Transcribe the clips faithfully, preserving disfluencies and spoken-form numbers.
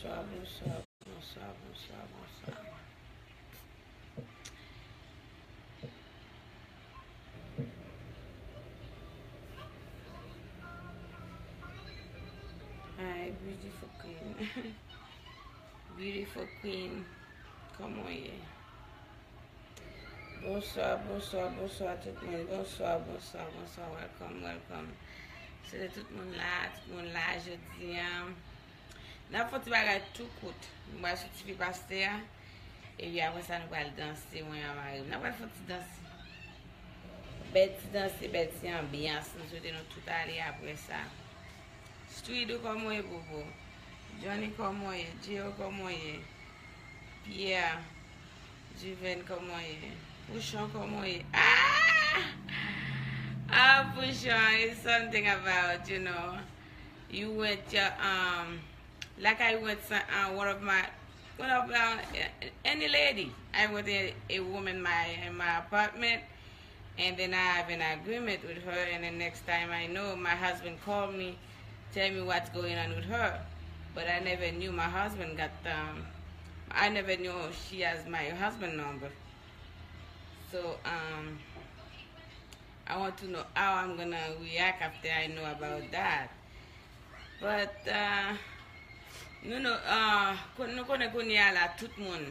Bonswa, bonswa, bonswa, bonswa, bonswa. Hi, beautiful queen. Beautiful queen. Kòman w ye? Bonswa, bonswa, bonswa tout moun. Bonswa, bonswa, bonswa. Welcome, welcome. Swete tout moun la, tout moun la jodi a. N ap fè yon ti bagay tou kout. Mwen pral sou ti fi pastè a. Epi apre sa, nou pral danse, mwen ak mari m. N ap pral fè yon ti danse. Bèl ti danse, bèl ti anbyans. M swete nou tout ale apre sa. Streedo, kòman w ye, bobo? Johnny, kòman w ye? Gio, kòman w ye? Pierre, Juven, kòman w ye? Pouchon, kòman w ye? Ah! Ah, Pouchon, it's something about, you know, you went your, um, like I went some, uh, one of my, one of, uh, any lady. I went a, a woman my, in my apartment, and then I have an agreement with her, and the next time I know, my husband called me, tell me what's going on with her. But I never knew my husband got, um, I never knew she has my husband number. So, um, I want to know how I'm gonna react after I know about that. But, uh, nou, nou, uh, kon-, nou konnen kounye a la, tout moun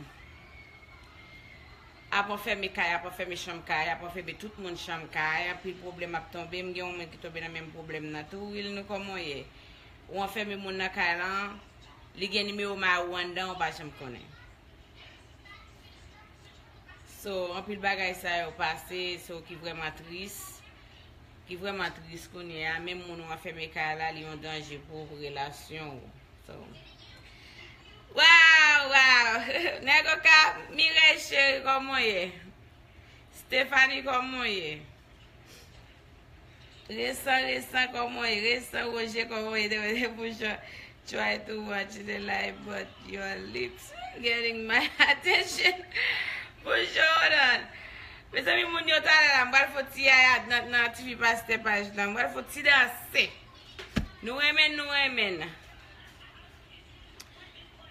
ap anfème kay, ap anfème chanm kay, ap anfème tout moun chanm kay, anpil pwoblèm ap tonbe. M gen yon moun ki tonbe nan menm pwoblèm nan tou. Will, nou kòman w ye? Ou anfème moun nan kay lan, li gen nimewo mari w anndan, ou pa janm konnen. So, anpil bagay sa yo pase, so, ki vrèman tris, ki vrèman tris kounye a. Menm moun ou anfème kay la, li yon danje pou relasyon ou. So, wow, wow. Nèg Okap, Mireille cheri, kòman w ye? Stephanie, kòman w ye? Resan, Resan, kòman w ye? Resan, Roger, kòman w ye? Te, te, Pouchon, try to watch the live, but your lips getting my attention. Pouchon, hold on. Mezanmi, moun yo talè la, m pral fè ti yaya nan, nan ti fi pastè paj la. M pral fè ti danse. Nou renmen, nou renmen.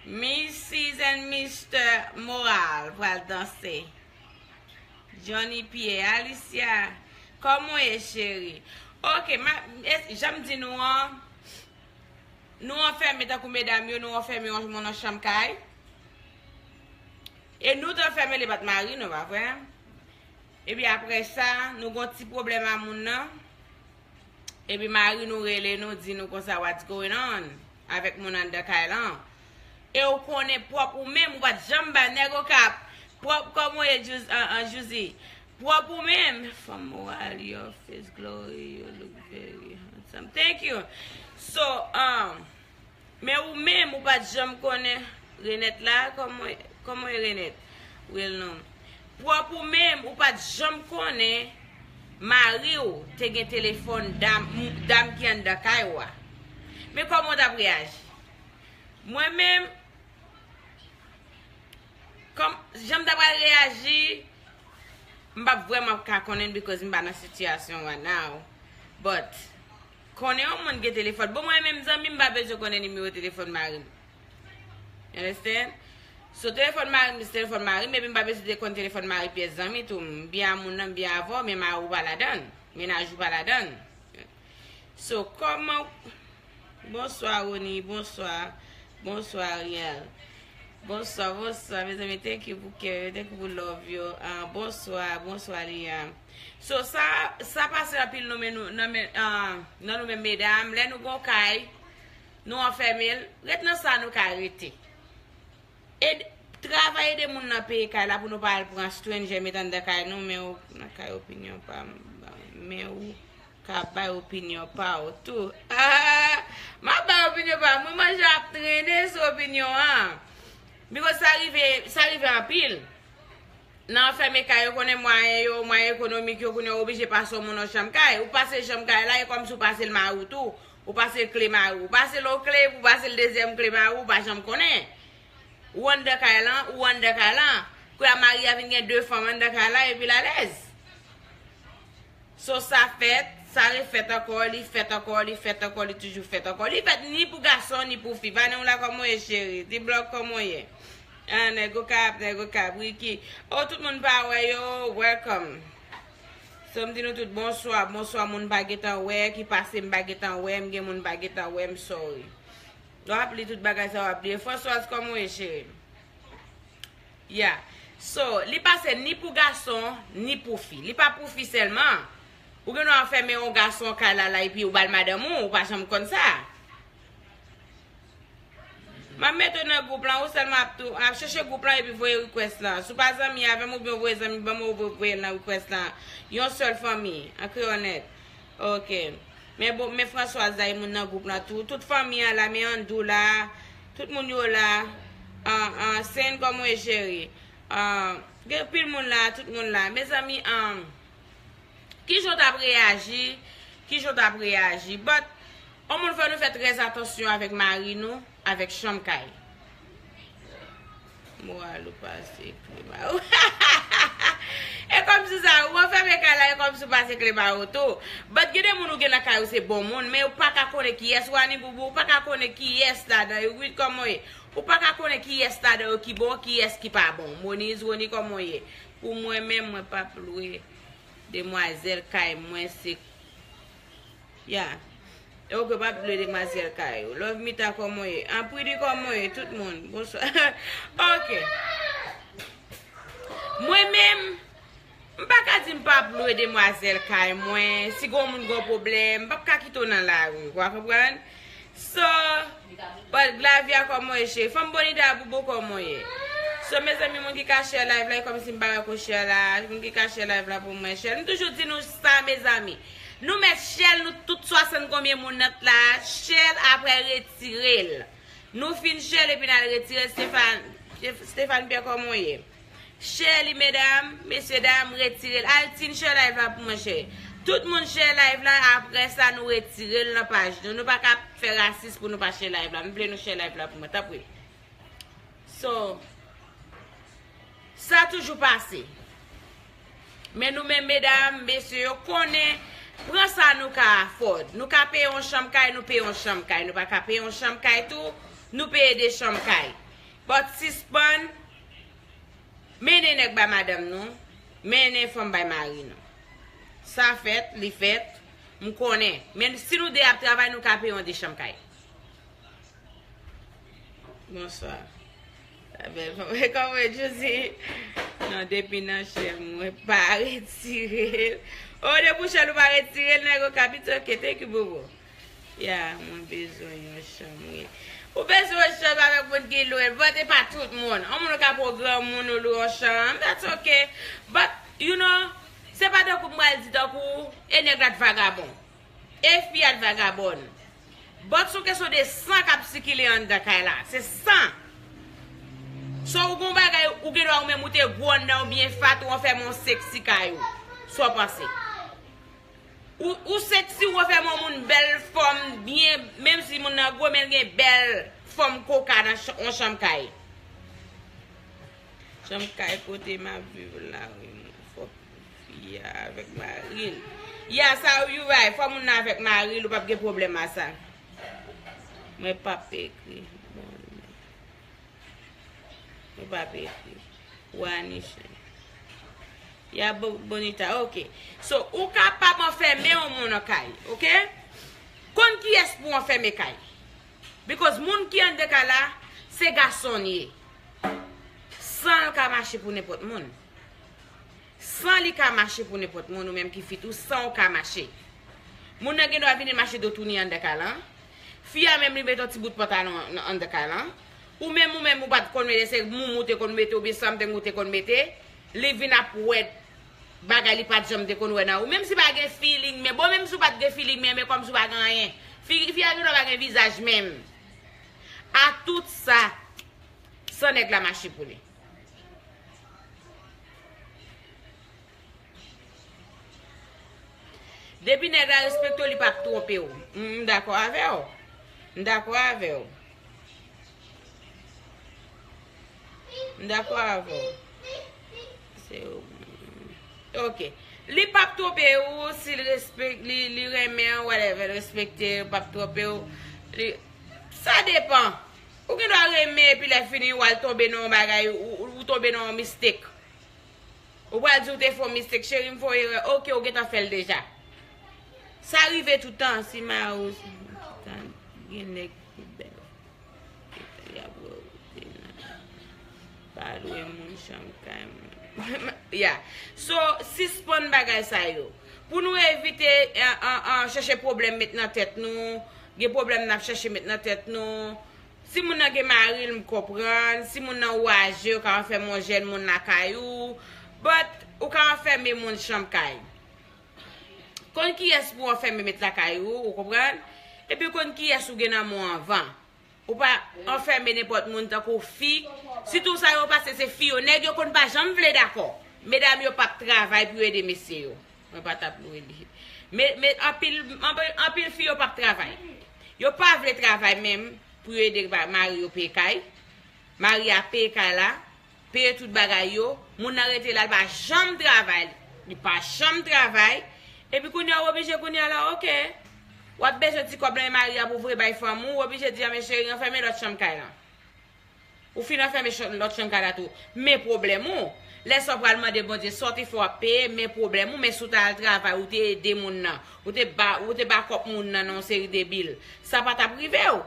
Missis and Mister Moral pral danse. Johnny Pierre, Alicia, kòman w ye, cheri? Ok, ma, es, jan m di nou an, nou anfème tankou medam yo, nou anfème yon moun nan chanm kay. E nou t anfème, li pa t mari nou, pa vre? Epi apre sa, nou gon ti pwoblèm a moun nan. Epi mari nou rele nou, di nou konsa, what's going on avèk moun anndan kay lan. E ou konnen pwòp ou menm, ou pa t janm ba nèg Okap. Pwòp kòman w ye, Juz-, an, an, Juzi? Pwòp ou menm. Fanm moral, your face glory, you look very handsome. Thank you. So, um, men ou menm, ou pa t janm konnen Renèt la, kòman, kòman e Renèt? Will non. Pwòp ou menm, ou pa t janm konnen mari w te gen telefòn dam, dam ki anndan kay ou a. Men kòman w t ap reyaji? Mwen menm, kòm, jan m ta pral reyaji, m p ap vrèman ka konnen because m pa nan sitiyasyon right now. But, konnen yon moun gen telefòn. Bon, mwen menm zanmi m pa bezwen konnen nimewo telefòn mari m. You understand? So, telefòn mari m, se telefòn mari m, epi m pa bezwen te konn telefòn mari pyès zanmi tou. M byen a moun nan, m byen avè w, men mari w pa ladann. Mennaj ou pa ladann. So, kòman, bonswa, Rony, bonswa. Bonswa, Ariel. Bonswa, bonswa, mezanmi, thank you pou kè yo, thank you pou love yo. Ah, bonswa, bonswa, Lia. So, sa, sa pase anpil nan men nou, nan men, ah, nan nou menm medam, lè nou gon kay, nou anfème l, ret nan sa nou ka rete. Ed-, travay ede moun nan peye kay la pou nou pa al pran stranger met anndan kay nou, men ou, nan kay opinyon pa m, men ou ka bay opinyon pa w tou. Ah, m ap bay opinyon pa m. Mwen manje ap trennen sou opinyon an. Because sa rive, sa rive anpil. Nan anfème kay, yo konnen mwayen yo, mwayen ekonomik yo, kounye a w oblije pase yon moun yon chanm kay. Ou pase chanm kay la, e kòmsi w pase l mari w tou. Ou pase l kle mari w. Ou pase l yon kle, epi w pase l dezyèm kle mari w, ou pa janm konnen. Ou anndan kay lan, ou anndan kay lan. Kounye a mari a vin gen de fanm anndan kay la, epi l alèz. So sa fèt, sa refèt ankò, li fèt ankò, li fèt ankò, li toujou fèt ankò. Li fèt ni pou gason, ni pou fi. Vanessa, w la, kòman w ye, cheri? T-Block, kòman w ye? Ah, nèg Okap, nèg Okap, Ricky. Oh, tout moun pa wè yo, welcome. So, m di nou tout bonswa, bonswa, moun m pa gentan wè, ki pase m pa gentan wè, m gen moun m pa gentan wè, m sorry. W ap li tout bagay sa, w ap li. Françoise, kòman w ye, cheri? Yeah. So, li pase ni pou gason, ni pou fi. Li pa pou fi sèlman. Ou gen dwa fèmen yon gason kay la, la, epi ou ba l madanm ou, ou pa janm konn sa. M ap mete w nan gwoup lan, ou sèlman ap tou, ap chèche gwoup lan epi voye request lan. Si w pa zanmi avè m oubyen w voye zanmi ban mwen, ou voye l nan request lan. Yon sèl fanmi, an kreyòl nèt. Ok. Men bon, men Françoise la, e moun nan gwoup lan tou. Tout fanmi an la, men Andou la, tout moun yo la. An, an, Sen, kòman w ye, cheri? An, gen pil moun la, tout moun la. Mezanmi, an, kijan w t ap reyaji? Kijan w t ap reyaji? But, yon moun fò nou fè trè atansyon avèk mari nou, avèk chanm kay. Moral ou pase kle ba ou. E kòmsi sa, ou anfèmen kay la, e kòmsi ou pase kle ba ou tou. But gen de moun ou gen nan kay ou se bon moun, men ou pa ka konnen kiyès, Wani Boubou, ou pa ka konnen kiyès ladan yo, wi, kòman w ye? Ou pa ka konnen kiyès ladan yo ki bon, kiyès ki pa bon. Moniz, Roni, kòman w ye? Pou mwen menm, mwen p ap lwe demwazèl kay mwen, se Ya. Ok, w ap lwe demwazèl kay ou. Love Mita, kòman w ye? An, Pridi, kòman w ye? Tout moun, bonswa. Ok. Mwen menm, m pa ka di m p ap lwe demwazèl kay mwen. Si gon moun gon pwoblèm, m p ap ka kite w nan lari. Ou konprann? So, but Glavia, kòman w ye, cheri? Fanm Bonita, Boubou, kòman w ye? So, mezanmi, moun ki ka share live la, e kòmsi m pa wè ko share la. Moun ki ka share live la pou mwen, share. M toujou di nou sa, mezanmi. Nou mèt share l, nou tout swasant konbyen moun nan la, share l, apre retire l. Nou fin share l epi n al retire l. Stéphane, Stéphane Pierre, kòman w ye? Share li, medam, mesye dam, retire l. Altine, share live la pou mwen, cheri. Tout moun share live la, apre sa, nou retire l nan paj nou. Nou pa ka fè rasis pou nou pa share live la. M vle nou share live la pou mwen, tanpri. So, sa toujou pase. Men nou menm, medam, mesye, yo konnen, pran sa nou ka afford. Nou ka peye yon chanm kay, nou peye yon chanm kay. Nou pa ka peye yon chanm kay tou, nou peye de chanm kay. But sispann mennen nèg bay madanm nou, mennen fanm bay mari nou. Sa fèt, li fèt, m konnen. Men si nou de ap travay, nou ka peye yon de chanm kay. Bonswa. La bèl fanm. Kòman w ye, Josie? Non, depi nan chè mwen pa retire l. O, depi w chè l ou pa retire l, nèg Okap, it's ok, thank you, boo boo. Ya, mwen bezwen yon chanm, wi. Ou bezwen yon chanm avèk moun ki lwe l, but e pa tout moun. Yon moun ou ka pran granmoun ou lwe yon chanm, that's ok. But, you know, se pa tankou m pral di tankou, e nèg la t vagabon. E fi a t vagabòn. But se yon kesyon de san k ap sikile anndan kay la. Se san. So, ou gon bagay, ou gen dwa ou menm ou te gwo anndan, ou byen fat, ou anfèmen yon seksi kay ou. Sa w panse? Ou, ou seksi, ou anfèmen yon moun bèl fòm, byen, menm si moun nan gwo, men l gen bèl fòm koka nan ch-, yon chanm kay. Chanm kay kote m ap viv la, wi, fòk fi a avèk mari l. Ya, sa, you right. Fò moun nan avèk mari l, ou p ap gen pwoblèm a sa. Mwen p ap ekri. Bon, mwen p ap ekri. Waniche. Ya, bo-, Bonita, ok. So, ou kapab anfèmen yon moun nan kay, ok? Konn kiyès pou anfèmen kay. Because moun ki anndan kay la, se gason l ye. San l ka mache pou nenpòt moun. San li ka mache pou nenpòt moun, ou menm ki fi tou, san w ka mache. Moun nan gen dwa vin mache do touni anndan kay lan. Fi a menm li mete yon ti bout pantalon an-, anndan kay lan. Ou menm, ou menm, ou pa t konn mete, se moum ou te konn mete, oubyen something ou te konn mete. Li vin ap wè bagay li pa t janm te konn wè nan ou. Menm si pa gen feeling, men bon, menm si w pa t gen feeling, men, men kòmsi w pa gen anyen. Fi, fi a gen dwa pa gen vizaj menm. A tout sa, san nèg la mache pou li. Depi nèg la respekte w, li p ap twonpe w. M, m dakò avè w. M dakò avè w. M dakò avè w. Se ou menm. Ok. Li p ap twonpe w si l respek, li, li renmen w, whatever, l respekte w, p ap twonpe w. Li, sa depan. Ou gen dwa renmen epi lè fini w al tonbe nan yon bagay, ou, ou, ou tonbe nan yon mistake. Ou pral di w te fè yon mistake, cheri, m fè yon erè. Ok, ou gentan fè l deja. Sa rive toutan, si mari w, si, toutan, gen nèg ki bèl. Gentan, y ap wè w te nan. Pa lwe moun chanm kay moun. Yeah. So, sispann bagay sa yo. Pou nou evite, eh, eh, eh, chèche pwoblèm met nan tèt nou, gen pwoblèm n ap chèche met nan tèt nou. Si moun nan gen mari l, m konprann. Si moun nan ou aje, ou ka anfèmen yon jèn moun lakay ou. But, ou ka anfèmen moun chanm kay. Konn kiyès pou w anfèmen met lakay ou, ou konprann? Epi konn kiyès ou gen nan men w anvan. Ou pa anfèmen nenpòt moun tankou fi. Sitou sa yo pase se fi yo. Nèg yo konn pa janm vle dakò. Medam yo p ap travay pou yo ede mesye yo. Mwen pa t ap lwe li. Men, men anpil, anpil, anpil fi yo p ap travay. Yo pa vle travay menm pou yo ede ba-, mari yo peye kay. Mari a peye kay la, peye tout bagay yo. Moun nan rete la, li pa janm travay. Li pa janm travay. Epi kounye a, ou oblije kounye a la, ok. W ap bezwen ti kòb nan men mari a pou voye bay fanmi w, ou oblije di, "A, men cheri, anfèmen lòt chanm kay lan." Ou fin anfèmen chan-, lòt chanm kay la tou. Men pwoblèm ou, lè sa w pral mande Bondye, sa w te fè w ap peye, men pwoblèm ou, men si w ta al travay, ou te ede moun nan, ou te ba, ou te bakòp moun nan nan yon seri de bil, sa pa t ap rive w.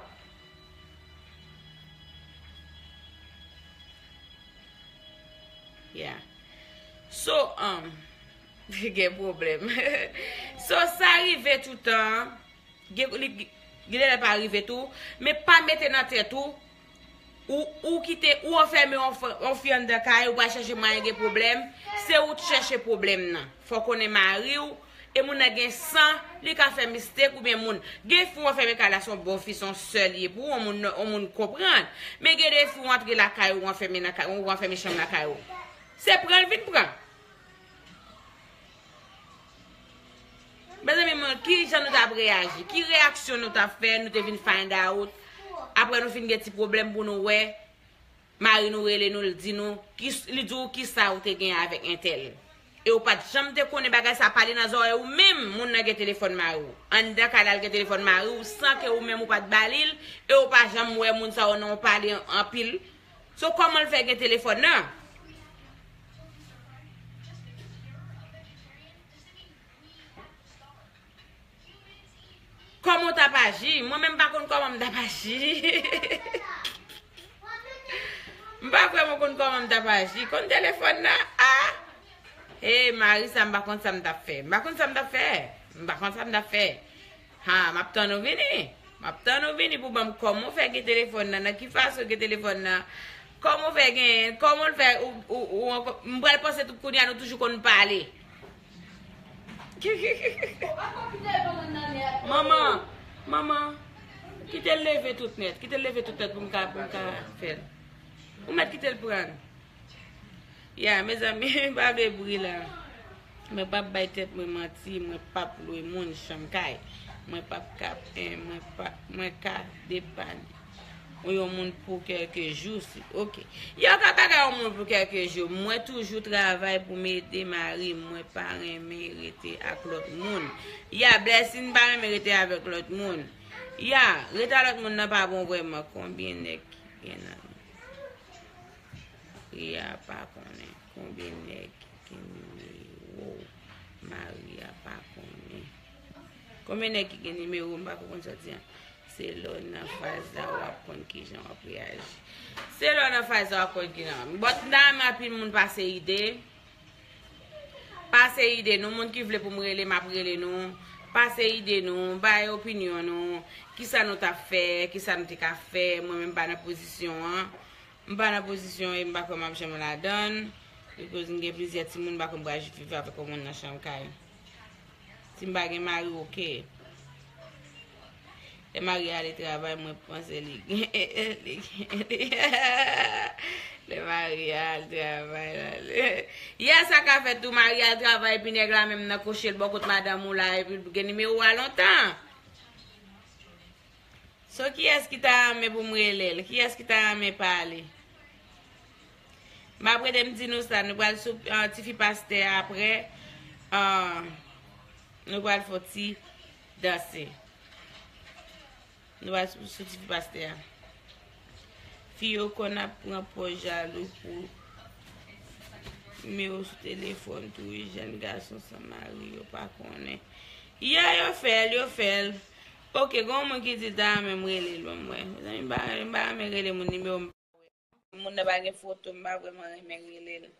Yeah. So, um, gen pwoblèm. So, sa rive toutan. Gen, li, gen lè pa rive tou. Men pa mete nan tèt ou, ou, ou kite, ou anfèmen yon f-, yon fi anndan kay, ou pral chèche mwayen gen pwoblèm. Se ou k chèche pwoblèm nan. Fò w konnen mari w, e moun nan gen san, li ka fè mistake oubyen moun. Gen fi w anfèmen kay la, se yon bon fi, se yon sè li ye pou ou, yon moun, yon moun konprann. Men gen de fi w antre lakay ou, anfèmen nan kay, ou anfèmen chanm lakay ou. Se pran l vin pran. Mezanmi, mwen, ki jan nou t ap reyaji? Ki reyaksyon nou t ap fè? Nou te vin find out. Apre nou fin gen ti pwoblèm pou nou wè. Mari nou rele nou, li di nou, ki, li di w kisa ou te gen avèk entèl. E ou pa t janm te konnen bagay sa pale nan zòrèy ou menm, moun nan gen telefòn mari w. Anndan kay la, l gen telefòn mari w, san ke ou menm ou pa t ba li l, e ou pa janm wè moun sa yo nan yon pale anpil. So, kòman l fè gen telefòn nan? Kòman w t ap aji? Mwen menm m pa konn kòman m t ap aji. M pa vrèman konn kòman m t ap aji. Konn telefòn nan, a! Hey, mari sa, m pa konn sa m t ap fè. M pa konn sa m t ap fè. M pa konn sa m t ap fè. Ha, m ap tann ou vini. M ap tann ou vini pou ban m kòman w fè gen telefòn nan, nan ki fason gen telefòn nan. Kòman w fè genyen, kòman w fè, ou, ou, ou ankò, m pral panse tout kounye a nou toujou konn pale. Manman, manman, kite l leve tout nèt, kite l leve tout nèt pou m ka, pou m ka fè l. Ou mèt kite l pran. Ya, mezanmi, pa vle bri la. Mwen p ap bay tèt mwen manti, mwen p ap lwe moun chanm kay. Mwen p ap ka, eh, mwen pa, mwen ka depann yon moun pou kèlke jou, si, ok. Yo ka bagay yon moun pou kèlke jou. Mwen toujou travay pou m ede mari m. Mwen pa renmen rete ak lòt moun. Ya, Blessing pa renmen rete avèk lòt moun. Ya, rete ak lòt moun nan pa bon vrèman. Konbyen nèg ki gen nan Maria pa konnen konbyen nèg ki gen nimewo Maria pa konnen. Konbyen nèg ki gen nimewo m pa konprann sa w di an. Se lè w nan faz la w ap konn kijan w ap reyaji. Se lè w nan faz la w ap konn kijan. But nan men anpil moun pase ide. Pase ide nou, moun ki vle pou m rele, m ap rele nou. Pase ide nou, bay opinyon nou. Kisa nou t ap fè, kisa nou te ka fè, mwen menm m pa nan pozisyon an. M pa nan pozisyon e m pa kwè m ap janm ladan l. Because m gen plizyè timoun, m pa kwè m pral viv avèk yon moun nan chanm kay. Si m pa gen mari, oke. Lè Maria ale travay, mwen panse li gen, li gen, li, lè Maria al travay la, li, ya sa ka fèt tou, Maria al travay, epi nèg la menm nan koche l bò kot madanm ou la, epi l gen nimewo a lontan. So, kiyès ki ta renmen pou m rele l? Kiyès ki ta renmen pale? M ap rete m di nou sa, nou pral sou, ah, tifi pastè a apre. Ah, nou pral fè yon ti danse. Nou pral sou, sou tifi pastè a. Fi yo konn ap pran pòz jalou pou nimewo sou telefòn tou, wi, jèn gason san mari yo pa konnen. Ya, yo fè l, yo fè l. Ok, gen yon moun ki di ta renmen m rele l, ban m wè. Mezanmi, m pa, m pa renmen rele moun nimewo m pa wè. Moun nan pa gen foto, m pa vrèman renmen rele l.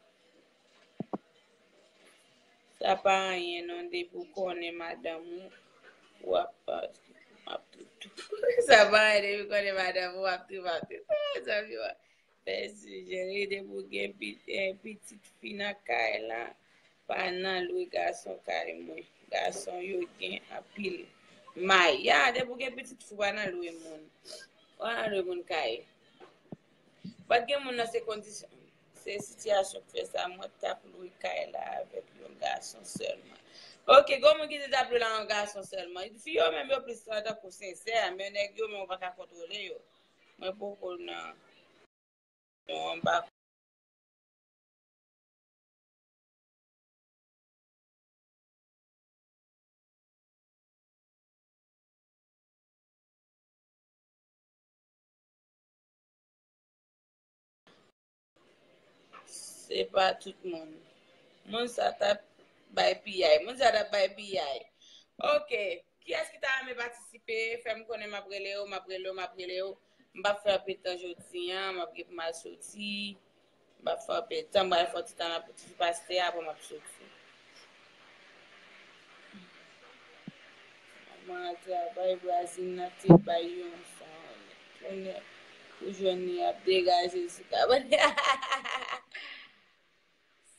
Sa pa anyen non, depi w konnen madanm ou, w ap, w ap tou, tou. Sa pa anyen, depi w konnen madanm ou, w ap tou, w ap tou. Ah, zanmi w ap fè sijere, depi w gen pi-, eh, pitit fi nan kay la, pa nan lwe gason kay mwen. Gason yo gen anpil may. Ya, depi w gen pitit fi, w pa nan lwe moun. W pa nan lwe moun kay. Bat gen moun nan se kondisyon, se sitiyasyon k fè sa, mwen t ap lwe kay la avèk yon gason sèlman. Ok, gen moun ki di t ap lwe la yon gason sèlman. Fi yo menm yo plis tankou sensè, men nèg yo menm ou pa ka kontwole yo. Mwen poko nan, non, m pa Se pa tout moun. Moun sa t ap bay piyay. Moun sa t ap bay piyay. Ok. Kiyès ki ta renmen patisipe? Fè m konnen, m ap rele yo, m ap rele yo, m ap rele yo. M p ap fè anpil tan jodi a, m ap gen pou m al soti. M p ap fè anpil tan, m pral fè yon ti tan nan ti pastè a, apre m ap soti. Manman al travay, vwazin nan te bay yon san tounen pou jwenn li ap degaje sou kabann.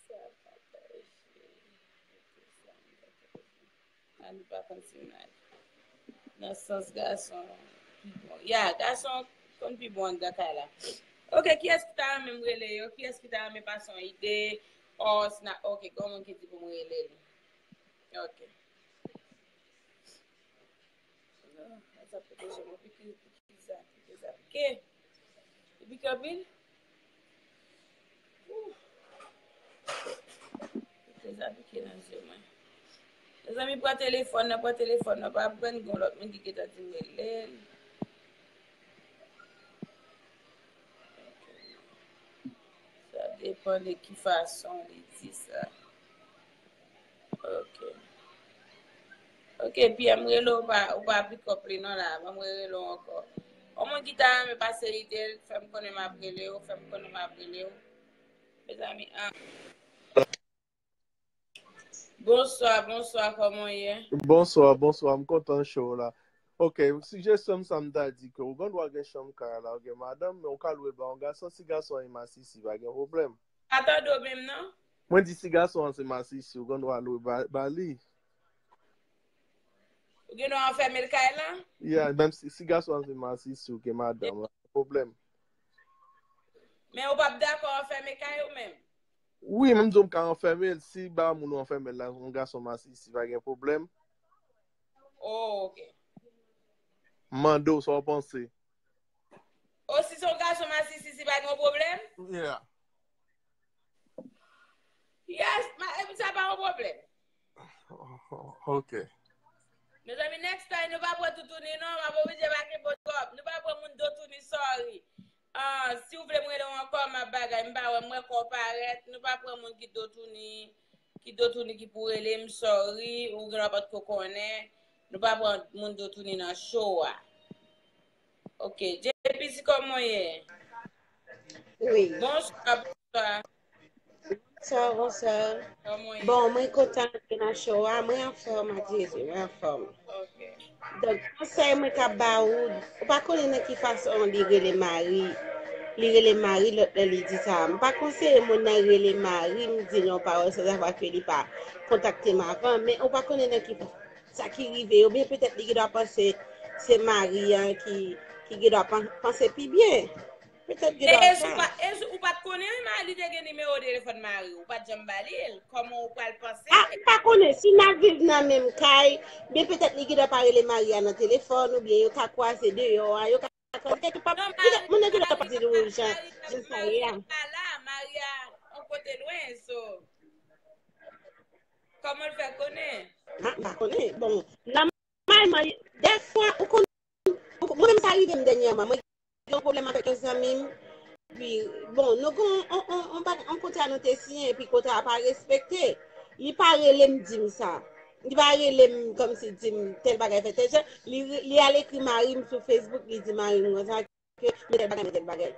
Sa pataje. Ann pa kontinye. Nan sans gason pi bon. Ya, gason konn pi bon anndan kay la. Ok, kiyès ki ta renmen m rele yo? Kiyès ki ta renmen pase yon ide? Ò, si na, ok, gen moun ki di pou m rele li. Ok. Ah, sa pwoteje mwen. Piki, piki sa, piki sa, piki. Li pike anpil? Ouh. Piki sa, pike nan zye mwen. Mezanmi, pran telefòn nan, pran telefòn nan. Pa pran, gen lòt moun ki gentan di m rele l. Sa depann de ki fason li di sa. Ok. Ok, P M rele w, ou pa, ou pa pick up li non la. Ban m rele w ankò. Yon moun ki ta renmen pase ide l, fè m konnen m ap rele w, fè m konnen m ap rele w. Mezanmi, ah. Bonswa, bonswa, kòman w ye? Bonswa, bonswa, m kontan show la. Ok, sijesyon m sa m ta di ke ou gen dwa gen chanm kay la, ou gen madanm, men ou ka lwe ba yon gason, si gason an e masisi, pa gen pwoblèm. Pa tande w menm non? Mwen di si gason an se masisi, ou gen dwa lwe ba, ba li. Ou gen dwa anfèmen l kay la? Yeah, menm si, si gason an se masisi, ou gen madanm, pa gen pwoblèm. Men ou p ap dakò anfèmen kay ou menm? Wi, menm di w m ka anfèmen l, si ba moun ou anfèmen l la, yon gason masisi, pa gen pwoblèm. Oh, ok. M mande w sa w panse. O, si se yon gason masisi, si pa gen yon pwoblèm? Yeah. Yes, ma, e, sa pa yon pwoblèm. Ok. Mezanmi, next time, nou pa pran toutouni, non, m ap oblije pake bòt kòb. Nou pa pran moun dotouni, sorry. Ah, si w vle m rele w ankò, m ap bagay, m pa wè, m wè kò w parèt. Nou pa pran moun ki dotouni, ki dotouni ki pou rele m, sorry, ou gen dwa pa t ko konnen. Nou pa pran moun dotouni nan show a. Ok, J P C, kòman w ye? Wi. Bonswa, bonswa. Bonswa, bonswa. Kòman w ye? Bon, mwen kontan antre nan show a. Mwen anfòm ak Jezi, mwen anfòm. Ok. Donk, konsèy mwen ka ba ou, ou pa konnen nan ki fason li rele mari, li rele mari lòt lè li di sa. M pa konseye moun nan rele mari m di l yon pawòl san zavwa ke li pa kontakte m avan, men ou pa konnen nan ki sa ki rive, oubyen petèt li gen dwa panse se mari an ki, ki gen dwa pan-, panse pi byen. Petèt gen dwa sa. E, e si w pa, e si w pa t konnen, wi, mari li te gen nimewo telefòn mari w, ou pa t janm ba li l, kòman ou pral panse? Ah, m pa konnen, si n ap viv nan menm kay, byen petèt li gen dwa pa rele mari a nan telefòn, oubyen yo ka kwaze deyò a, yo ka Kòm kèk pa, moun nan ki pa di nou jan, jan sa ye a. Maria, on kote lwen, so. Kòman l fè konnen? Ha, m pa konnen. Bon, nòmalman, dèfwa, ou konn, ou konn, mwen menm sa rive m dènyèman. Mwen gen yon pwoblèm avèk yon zanmi m. Epi, bon, nou gen yon, yon, yon, yon bagay, yon kontra nou te siyen, epi kontra a pa respekte. Li pa rele m di m sa. Li pa rele m kòmsi di m tèl bagay fè tèl jan. Li, li al ekri mari m sou Facebook, li di mari m konsa ke men tèl bagay, men tèl bagay.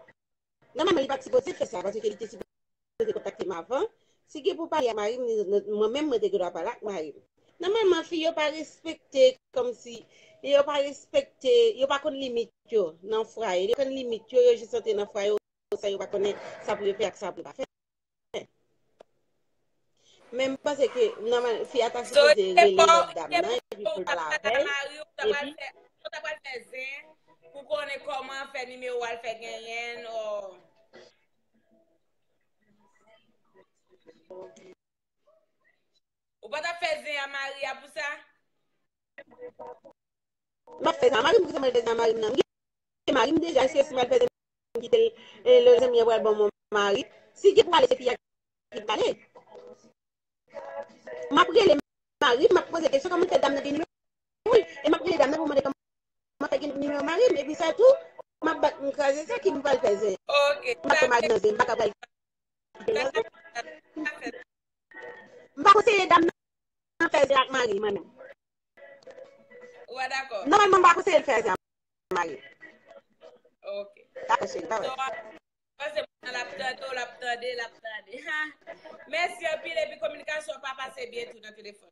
Nòmalman, li pa t sipoze fè sa, paske li te sipoze kontakte m avan. Si gen pou pale ak mari m, li, mwen menm, mwen te gen dwa pale ak mari m. Nòmalman, fi yo pa respekte, kòmsi, yo pa respekte, yo pa konn limit yo nan fwaye. Yo konn limit yo, yo jis antre nan fwaye, sa yo pa konnen sa pou yo fè ak sa pou yo pa fè. Men m panse ke nòmal, fi a ta sipoze rele lòt dam nan, epi pou l pale avè l, epi. Ou ta pral fè zen pou konnen kòman fè nimewo a l fè genyen l, o. Ou pa t ap fè zen a mari a pou sa? M ap fè zen a mari m, poukisa m al fè zen a mari m nan? M gen mari m deja, èske si m al fè zen m kite l, e lè zanmi an pral ban m yon mari? Si gen pou pale, se fi a ki pale. M ap rele mari m, m ap poze kesyon, kòman fè dam nan gen nimewo l? E m ap rele dam nan pou mande kòman fè gen nimewo mari m. Epi sa tou, m ap bat, m kraze sa ki m pral fè zen. M ap fè mari nan zen, m pa ka pral kite l nan zen. M pa konseye dam nan fè zen ak mari l, mwen menm. Ou pa dakò? Nòmalman, m pa konseye l fè zen ak mari l. Ok. Dakò, cheri, bye bye. Panse moun nan l ap tande w, l ap tande, l ap tande. Ha! Mèsi anpil, epi kominikasyon pa pase byen tou nan telefòn.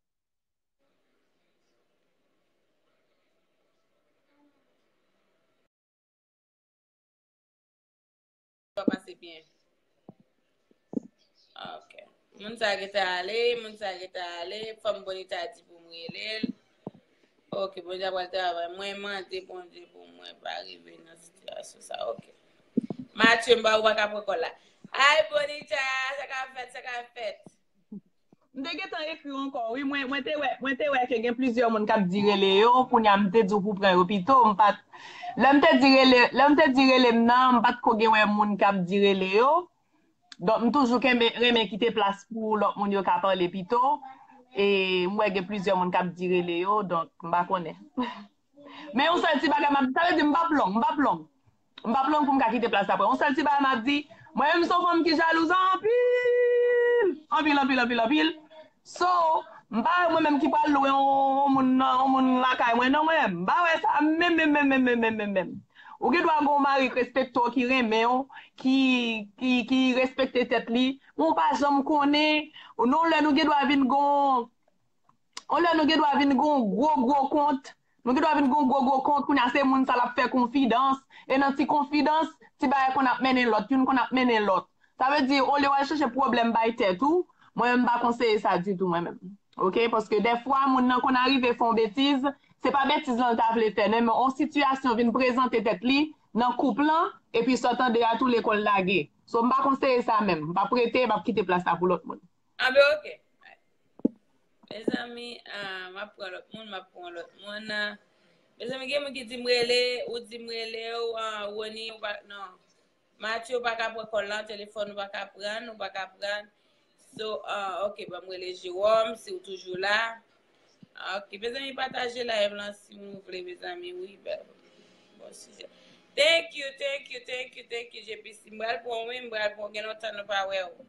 Pa pase byen. Ok. Moun sa gentan ale, moun sa gentan ale. Fanm Bonita di pou m rele l. Ok, Bondye ap pral travay. Mwen mande Bondye pou mwen pa rive nan sitiyasyon sa. Ok. Matye, m pa, ou pa ka pran kòl la. Ay, Bonita, sa ka fèt, sa ka fèt. M te gentan ekri w ankò, wi. Mwen, mwen te wè, mwen te wè ke gen plizyè moun k ap di rele yo. Kounye a, m te di w pou pran yo pito. M pa t, lè m te di rele, lè m te di rele m nan, m pa t ko gen wè moun k ap di rele yo. Donk, m toujou kenbe, renmen kite plas pou lòt moun yo ka pale pito. E m wè gen plizyè moun k ap di rele yo, donk, m pa konnen. Men yon sèl ti bagay m ap di, sa vle di m p ap long, m p ap long. M p ap long pou m ka kite plas la pou yon sèl ti bagay m ap di, mwen menm m se yon fanm ki jalouz anpil, anpil, anpil, anpil, anpil. So, m pa wè mwen menm ki pral lwe yon, yon moun nan, yon moun lakay mwen, non, mwen menm. M pa wè sa menm, menm, menm. Ou gen dwa gen yon mari k respekte w, ki renmen w, ki, ki, ki respekte tèt li. Men w pa janm konnen. Non, lè nou gen dwa vin gon, yon lè nou gen dwa vin gon gwo, gwo kont. Nou gen dwa vin gon gwo, gwo kont. Kounye a, se moun sa l ap fè konfidans. E nan ti konfidans, ti bagay konn ap mennen lòt. Youn konn ap mennen lòt. Sa vle di, olye w al chèche pwoblèm bay tèt ou, mwen menm m pa konseye sa ditou, mwen menm. Ok? Paske dèfwa, moun nan konn arive fè yon betiz, se pa betiz lan l ta vle fè, non, men yon sitiyasyon vin prezante tèt li nan koup lan, epi sa w tande a tou lekòl lage. So, m pa konseye sa menm. M p ap rete, m ap kite plas la pou lòt moun. Anben, ok. Mezanmi, ah, m ap pran lòt moun, m ap pran lòt moun. Mezanmi, gen moun ki di m rele, ou di m rele w, ah, Rony, ou pa, non. Matye, ou pa ka pran kòl lan, telefòn ou pa ka pran, ou pa ka pran. So, ah, ok, ban m rele Jewòm, si w toujou la. Ah, ok, mezanmi, pataje live lan si nou vle, mezanmi, wi, bèl. Bon sijè. Thank you, thank you, thank you, thank you, J P C. M pral pran w, wi, m pral pran w. Gen lontan nou pa wè w.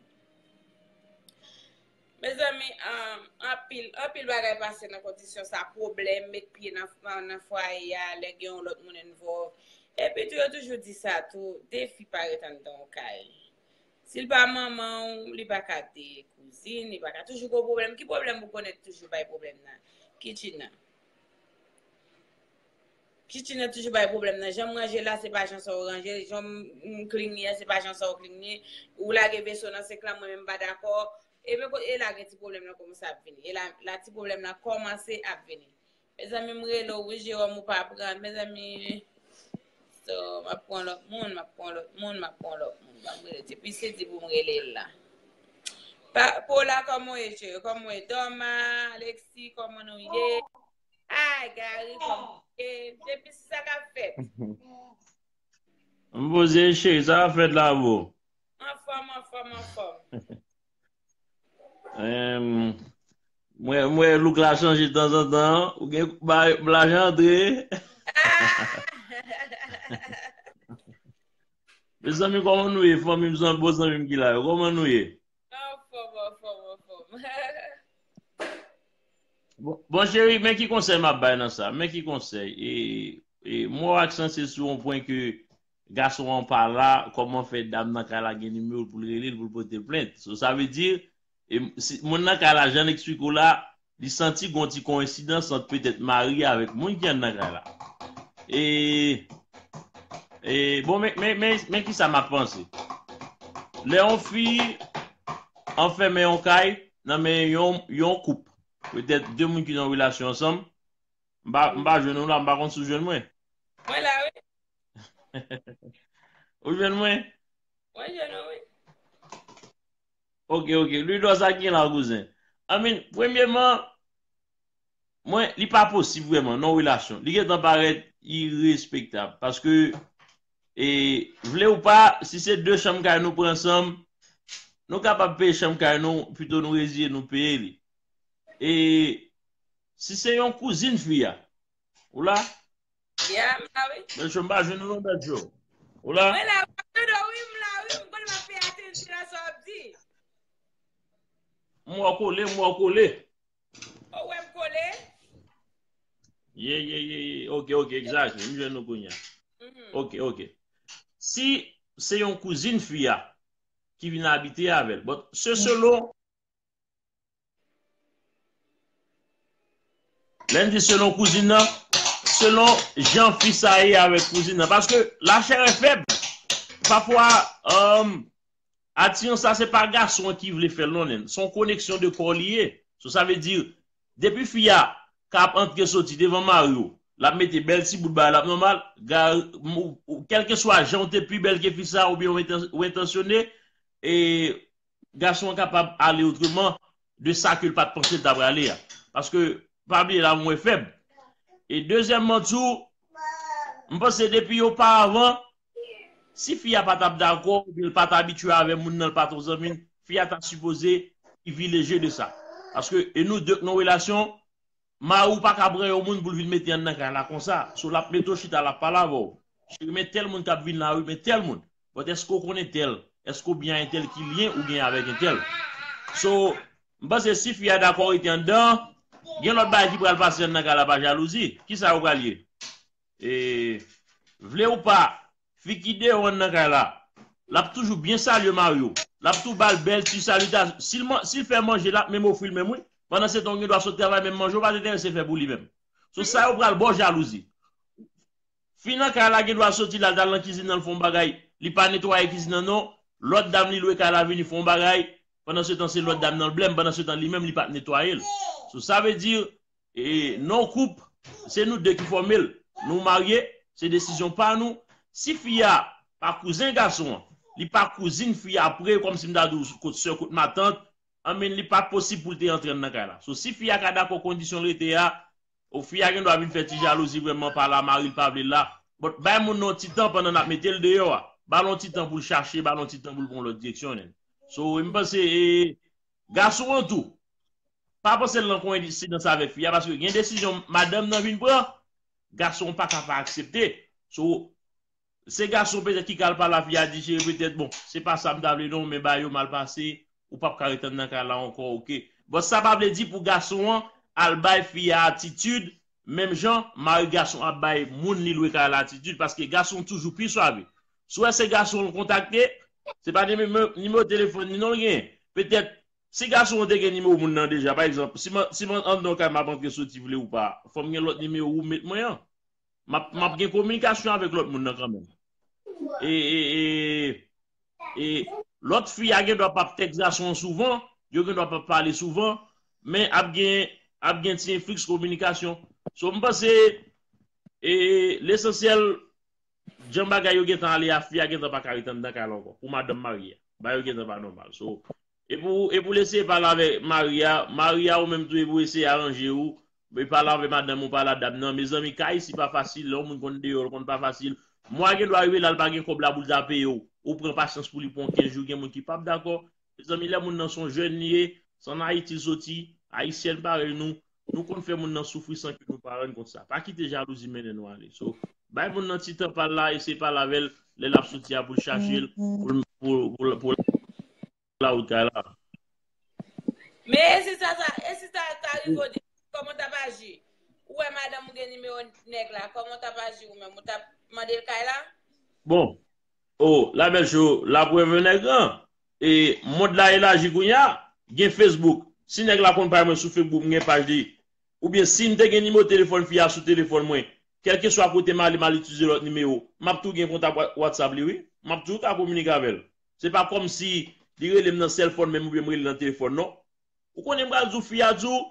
Mezanmi, ah, anpil, anpil bagay pase nan kondisyon sa, pwoblèm, met pye nan, nan, nan fwaye a, lè gen yon lòt moun envòlv. Epi tou, yo toujou di sa tou, defi pa ret anndan yon kay. Si l pa manman w, li pa ka de kouzin, li pa ka toujou gon pwoblèm. Ki pwoblèm ou konnen toujou bay pwoblèm nan? Kitchen nan. Kitchen nan toujou bay pwoblèm nan. Jan m ranje la, se pa jan sa w ranje. Jan m, m clean li a, se pa jan sa w clean li. Ou lage veso nan senk lan, mwen menm m pa dakò. E men ko-, e la gen ti pwoblèm nan kòmanse ap vini. E la, la ti pwoblèm nan kòmanse ap vini. Mezanmi, m rele w, wi, Jewòm, ou pa pran. Mezanmi, so, m ap pran lòt moun, m ap pran lòt moun, m ap pran lòt moun. Ban m rele. Depi se di pou m rele l la. Pa, Paula, kòman w ye, cheri? Kòman w ye? Dòma, Alexis, kòman nou ye? Ay, Gary, kòman w ye? Depi sa k ap fèt. M poze, cheri, sa w ap fèt la, bro? Anfòm, anfòm, anfòm. Em, mwen, mwen, look la chanje tanzantan. Ou gen ba, lajan antre. Mezanmi, kòman nou ye? Fanmi m, zanmi, bon zanmi m ki la yo, kòman nou ye? Anfòm, anfòm, anfòm. Bon, bon, cheri, men ki konsèy m ap bay nan sa. Men ki konsèy. E, e, mwen ak Sanse sou yon pwen ke gason an pa la, kòman fè dam nan kay la gen nimewo l pou l rele l, pou l pote l plent? So, sa vle di, e, si, moun nan kay la, jan l eksplike w la, li santi gon ti koyensidans ant petèt mari avèk moun ki anndan kay la. E, e, bon, men, men, men, men ki sa m ap panse. Lè yon fi anfèmen yon kay nan men yon, yon koup, petèt de moun ki nan relasyon ansanm, m pa, m pa jwenn ou la, m pa konn si w jwenn mwen. Mwen la, wi. Ou jwenn mwen? Mwen jwenn ou, wi. Ok, ok. Lwidò, sa ki gen la, kouzen? I mean, premyeman, mwen, li pa posib vrèman, nan yon relasyon. Li gentan parèt irespektab. Paske, e, vle ou pa, si se de chanm kay nou pran ansanm, nou kapab peye chanm kay nou, pito nou reziye nou peye li. E si se yon kouzin fi a, ou la? Ya, m la, wi. Bèl cho, m pa jwenn ou non, bèl cho. Ou la? Mwen la, m ap tande w, wi, m la, wi, m konnen m ap peye atansyon a sa w ap di. M wè w kole, m wè w kole. Ou wè m kole? Ye, ye, ye, ye. Ok, ok, egzakte. M jwenn nou kounye a. Mhm. Ok, ok. Si se yon kouzin fi a ki vin abite avè l. But se selon Lè n di selon kouzin nan, selon jan fi sa ye avèk kouzin nan. Paske lachè e fèb. Pafwa, um, atirans sa se pa gason an ki vle fè l non, nen. Se yon koneksyon de kò li ye. So, sa vle di, depi fi a ka ap antre soti devan mari w, l ap mete bèl ti bout bagay, l ap nòmal, ga-, m-, ou, ou, kèlkeswa jan w te pi bèl ke fi sa, oubyen w enten-, w entansyone, e gason an kapab ale otreman de sa ke l pa t panse l ta prale a. Paske, pa bliye, lanmou e fèb. E dezyèmman tou, m panse depi oparavan, si fi a pa t ap dakò, oubyen l pa t abitye avè moun nan, l pa t yon zanmi l, fi a ta sipoze privilejye de sa. Paske, e nou de k nan relasyon, mari w pa ka pran yon moun pou l vin mete anndan kay la konsa. So, l ap mete w chita, l ap pale avè w. Cheri, men tèl moun k ap vin la, wi, men tèl moun. But èske w konn entèl? Èske w byen entèl ki lyen ou gen avèk entèl? So, m panse si fi a dakò rete anndan, gen lòt bagay ki pral pase anndan kay la pa jalouzi. Kisa yo pral ye? E, vle ou pa, fi ki deyò anndan kay la, l ap toujou byen salye mari w. L ap tou ba l bèl ti salitasyon. Si l man-, si l fè manje, l ap menm ofri l menm, wi. Pandan se tan, ou gen dwa sot travay, menm manje, ou pa t enterese fè pou li menm. So, sa yo pral ba w jalouzi. Fi nan kay la gen dwa soti la, l t al nan kizin nan, l fè yon bagay. Li pa netwaye kizin nan, non. Lòt dam li lwe kay la vini fè yon bagay. Pandan se tan, se lòt dam nan l blèm. Pandan se tan, li menm, li pa t netwaye l. So, sa vle di, e, nan yon koup, se nou de ki fòme l. Nou marye, se desizyon pa nou. Si fi a pa kouzen gason an, li pa kouzin fi a pre, kòmsi m ta di w kot sè, kot matant, I mean, li pa t posib pou l te antre anndan kay la. So, si fi a ka dakò kondisyon l rete a, o, fi a gen dwa vin fè ti jalouzi vrèman pa la, mari l pa vle l la. But bay moun nan yon ti tan pandan n ap mete l deyò a. Ba l yon ti tan pou l chache, ba l yon ti tan pou l pran yon lòt direksyon, nen. So, m panse, e, gason an tou, pa panse l nan koyensidans avèk fi a, paske gen desizyon madanm nan vin pran, gason an pa ka pa aksepte. So, se gason petèt ki ka al pale a fi a, di, cheri, petèt, bon, se pa sa m ta vle non, men bagay yo mal pase, ou p ap ka ret anndan kay la ankò, oke. But sa pa vle di pou gason an al bay fi a atitid, menm jan mari gason ap bay moun li lwe kay la atitid, paske gason toujou pi swave. Si w wè se gason l kontakte, se pa nimewo, nimewo telefòn li non l genyen. Petèt, si gason an te gen nimewo moun nan deja, pa egzanp, si m, si m anndan yon kay m ap antre soti vle ou pa, fò m gen lòt nimewo ou met mwen an. M ap, m ap gen kominikasyon avèk lòt moun nan kanmenm. E, e, e, e lòt fi a gen dwa p ap tèks gason an souvan, yo gen dwa p ap pale souvan, men ap gen, ap gen ti enfliks kominikasyon. So, m panse, e, lesansyèl, jan bagay yo gentan ale a, fi a gentan pa ka ret anndan kay la ankò. Pou madanm marye a, bagay yo gentan pa nòmal. So, e pou, e pou l eseye pale avèk mari a, mari a ou menm tou, e pou eseye aranje ou, e pale avèk madanm ou, pale a dam nan. Mezanmi, kay isi pa fasil, lè yon moun konn deyò, l konn pa fasil. Mwa gen dwa rive la, l pa gen kòb la pou l ta peye w. Ou pran pasyans pou li pran kenz jou, gen moun ki p ap dakò. Mezanmi, lè moun nan se yon jèn li ye, se ann Ayiti l soti, ayisyèn parèy nou, nou konn fè moun nan soufri san ke nou pa rann kont sa. Pa kite jalouzi mennen nou ale. So, bay moun nan ti tan pa l la, eseye pale avè l, lè l ap soti a pou l chache l, pou l, pou, pou, pou lawout kay la. Men e si sa, sa, e si sa ta rive w di, kòman w t ap aji? Ou wè madanm ou gen nimewo nèg la, kòman w t ap aji ou menm? Ou t ap mande l kay la? Bon, o, la bèl cho, la prèv nèg lan. E mond la elaji kounye a, gen Facebook. Si nèg la konn pale mwen sou Facebook, m gen paj li. Oubyen si m te gen nimewo telefòn fi a sou telefòn mwen, kèlkeswa kote m ale, m al itilize lòt nimewo, m ap tou gen kontak Wa- WhatsApp li, wi. M ap tou ka kominike avè l. Se pa kòmsi li rele m nan sèlfòn menm oubyen m rele l nan telefòn, non. Ou konnen m pral di w fi a di w,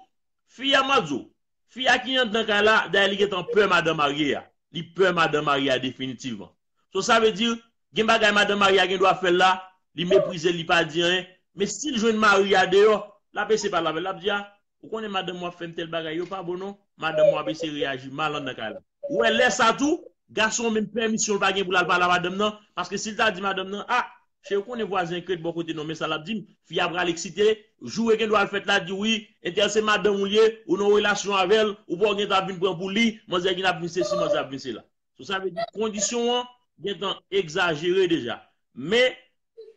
fi a m a di w, fi a ki anndan kay la, dayè li gentan pè madan marye a. Li pè madan marye a definitivman. So sa vle di, gen bagay madan marye a gen dwa fè l la, li meprize l, li pa di anyen. Men si l jwenn mari a deyò, l ap eseye pale avè l, l ap di a, ou konnen madanm ou ap fè m tèl bagay, yo pa bon non. Madanm ou ap eseye reyaji mal anndan kay la. Ou wè lè sa tou, gason an menm pèmisyon l pa gen pou l al pale a madanm nan, paske si l ta di madanm nan, a, cheri, ou konnen vwazen an k ret bò kote non, men sa l ap di m, fi a pral eksite, jou e gen dwa al fèt la di wi, entèl se madanm ou l ye, ou nan yon relasyon avè l, ou pa w gentan ap vin pran pou li, manzè vin ap vin sesi, manzè ap vin sela. So sa vle di kondisyon an gentan egzajere deja. Men,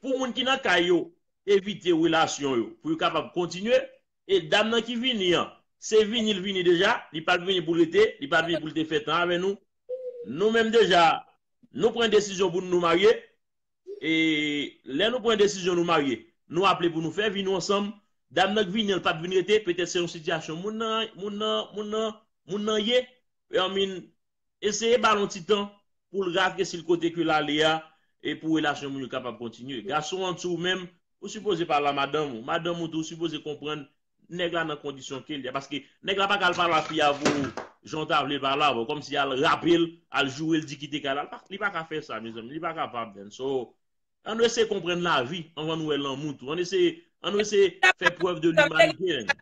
pou moun ki nan kay yo, evite relasyon yo, pou yo kapab kontinye, e dam nan ki vini an, se vini l vini deja, li pa t vini pou l rete, li pa t vini pou l te fè tan avè nou. Nou menm deja, nou pran desizyon pou nou marye, e lè nou pran desizyon nou marye, nou aple pou nou fè vi nou ansanm, dam nan k vini an, l pa t vin rete, petèt se yon sitiyasyon moun nan, moun nan, moun nan, moun nan ye, I mean, eseye ba l yon ti tan pou l rafresi l kote ke l ale a, e pou relasyon moun yo kapab kontinye. Gason an tou ou menm, ou sipoze pale a madanm ou. Madanm ou tou, ou sipoze konprann nèg la nan kondisyon ke l ye a. Paske nèg la pa ka al pale a fi a pou jan w ta vle l pale avè w. Kòmsi al rape l, al joure l, di kite kay la. Li pa, li pa ka fè sa, mezanmi. Li pa kapab, man. So, ann eseye konprann lavi anvan nou wè lanmou tou. Ann eseye, ann eseye fè prèv de limanite, man.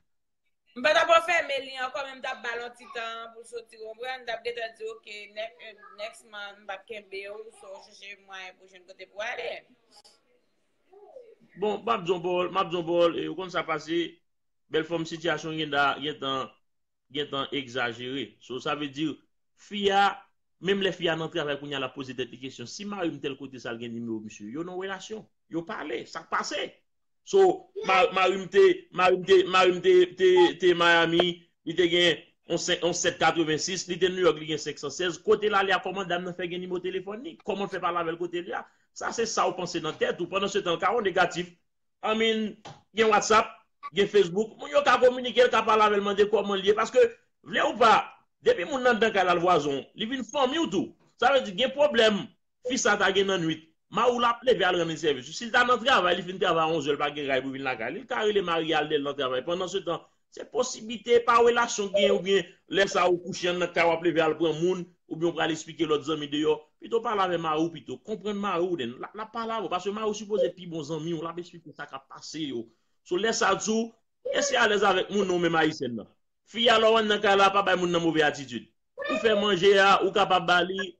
M pa t ap anfèmen li ankò, men m t ap ba l yon ti tan pou l soti, konprann? M t ap gentan di, oke, next, next month, m p ap kenbe w, so w chèche mwayen pou jwenn kote pou w ale. Bon, m ap di yon pawòl, m ap di yon pawòl, e ou konn sa pase, bèl fanm sitiyasyon gentan, gentan, gentan egzajere. So, sa vle di, fi a, menm lè fi a nan travay kounye a, l ap poze tèt li kesyon, si mari m tèl kote sa, l gen nimewo misye? Yo nan relasyon, yo pale, sa k pase? So, ma- mari m te, mari m te, mari m te, te, te Miami, li te gen yon senk, yon sèt katrevensis, li te New York, li gen senk san sèz. Kote l ale a, kòman dam nan fè gen nimewo telefòn li? Kòman l fè pale avè l kote l ye a? Sa se sa w panse nan tèt ou. Pandan se tan, l ka yon negatif. I mean, gen WhatsApp, gen Facebook. Moun yo ka kominike, l ka pale avè l, mande kòman l ye. Paske, vle ou pa, depi moun nan anndan kay la, l vwazen w, li vin fanmi w tou. Sa vle di, gen pwoblèm fi sa ta gen nan nwit, mari w l ap leve al rann li sèvis. Si l ta nan travay, li fin travay a onzè, l pa gen ray pou vin lakay li, li ka rele mari a al dèyè l nan travay. Pandan se tan, se posiblite pa relasyon k genyen oubyen lè sa ou kouche anndan kay w ap leve al pran moun oubyen w pral esplike lòt zanmi deyò. Pito pale avè mari w pito. Konprann mari w, then l ap, l ap pale avè w. Paske mari w sipoze pi bon zanmi w, l ap esplike w sa k ap pase yo. So lè sa tou, eseye alèz avèk moun nan ou menm ayisyèn nan. Fi a lè w anndan kay la, pa bay moun nan move atitid. Ou fè manje a, ou kapab ba li,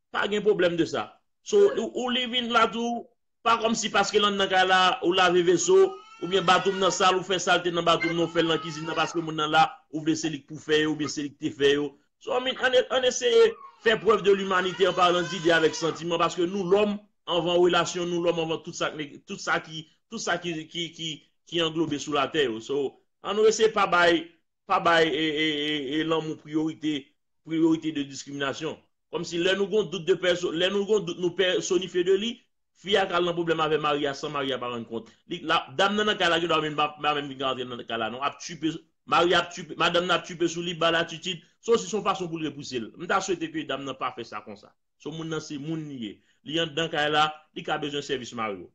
pa gen pwoblèm de sa. So, ou, ou li vin la tou, pa kòmsi paske l anndan kay la, ou lave veso, oubyen batwoup nan sal, ou fè salte nan batwoup nan, ou fè l nan kizin nan, paske moun nan la, ou vle se li k pou fè yo, oubyen se li k te fè yo. So, I mean, ann, ann eseye fè prèv de limanite an palan dide avèk santiman, paske nou lòm, anvan relasyon, nou lòm, anvan tout sa, k neg- tout sa ki, tout sa ki, ki, ki, ki anglobe sou latè yo. So, ann nou eseye pa bay pa bay e, e, e, e lanmou priyorite, priyorite de diskriminasyon. Kòmsi lè nou gon dout de pèso, lè nou gon dout nou pèsonifye de li, fi a ka al nan pwoblèm avè mari a san mari a pa rann kont. Li, la, dam nan nan kay la gen dwa menm pa, pa menm vin ka rantre nan kay la non. Ap tchipe, mari a ap tchipe, madanm nan ap tchipe sou li, ba l atitid. Se osi se yon fason pou l repouse l. M ta swete ke dam nan pa fè sa konsa. So moun nan se moun li ye. Li anndan kay la, li ka bezwen sèvis mari w.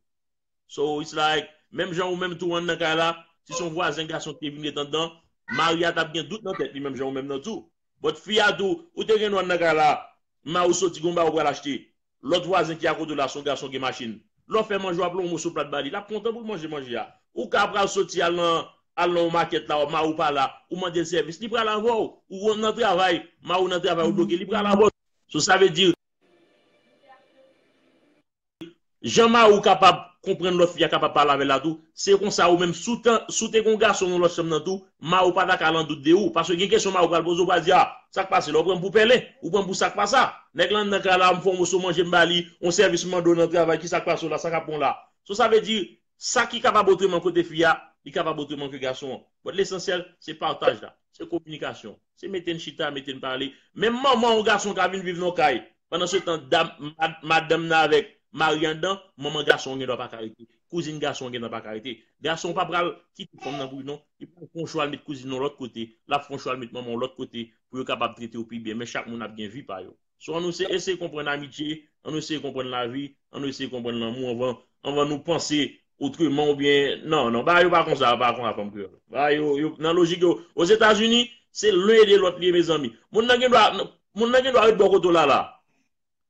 So, it's like, menm jan ou menm tou anndan kay la, si se yon vwazen gason ki te vin ret anndan, mari a t ap gen dout nan tèt li, menm jan ou menm nan tou. But fi a tou, ou te gen dwa anndan kay la, mari w soti, gen yon bagay ou pral achte. Lòt vwazen ki akote w la, se yon gason gen machin. Lè w fè manje, w ap lon yon moso plat ba li, l ap kontan pou l manje manje a. Ou ka pral soti al nan, al nan yon makèt la, mari w pa la, ou mande l sèvis, li pral avè w. Ou nan travay, mari w nan travay, ou bloke, li pral avè w. So, sa vle di, Jan mari w kapab konprann lòt fi a, kapab pale avè l la tou, se konsa ou menm, si w te gen yon gason nan lòt chanm nan tou, mari w pa ta ka al an dout de ou. Paske gen kesyon mari w pral poze w, pral di, a, sa k pase la, ou pran m pou pèlen, ou pran m pou sa k pa sa. Nèg lan anndan kay la, m fè yon moso manje, m ba li, yon sèvis m mande w nan travay, ki sa k pase w la, sa k ap pran w la. So, sa vle di, sa ki kapab otreman kote fi a, li kapab otreman ke gason an. But lesansyèl, se pataj la, se kominikasyon, se mete n chita, mete n pale. Menm manman yon gason ka vin viv nan kay. Pandan se tan, dam, mad- madanm nan avèk mari anndan, manman gason an gen dwa pa ka rete. Kouzin gason an gen dwa pa ka rete. Gason an pa pral kite fanm nan pou li non. Li pral fè yon chwa l met kouzin nan lòt kote. L ap fè yon chwa l met manman yon lòt kote pou yo kapab trete yo pi byen. Men chak moun ap gen vi pa yo. So, ann nou se eseye konprann amitye, ann nou eseye konprann lavi, ann nou eseye konprann lanmou anvan, anvan nou panse otreman oubyen, non, non, bagay yo pa konsa, pa konsa fanm kreyòl. Bagay yo, yo, nan lojik yo, Ozetazini, se len ede lòt li ye, mezanmi. Moun nan gen dwa, moun nan gen dwa ret bò kote w la la.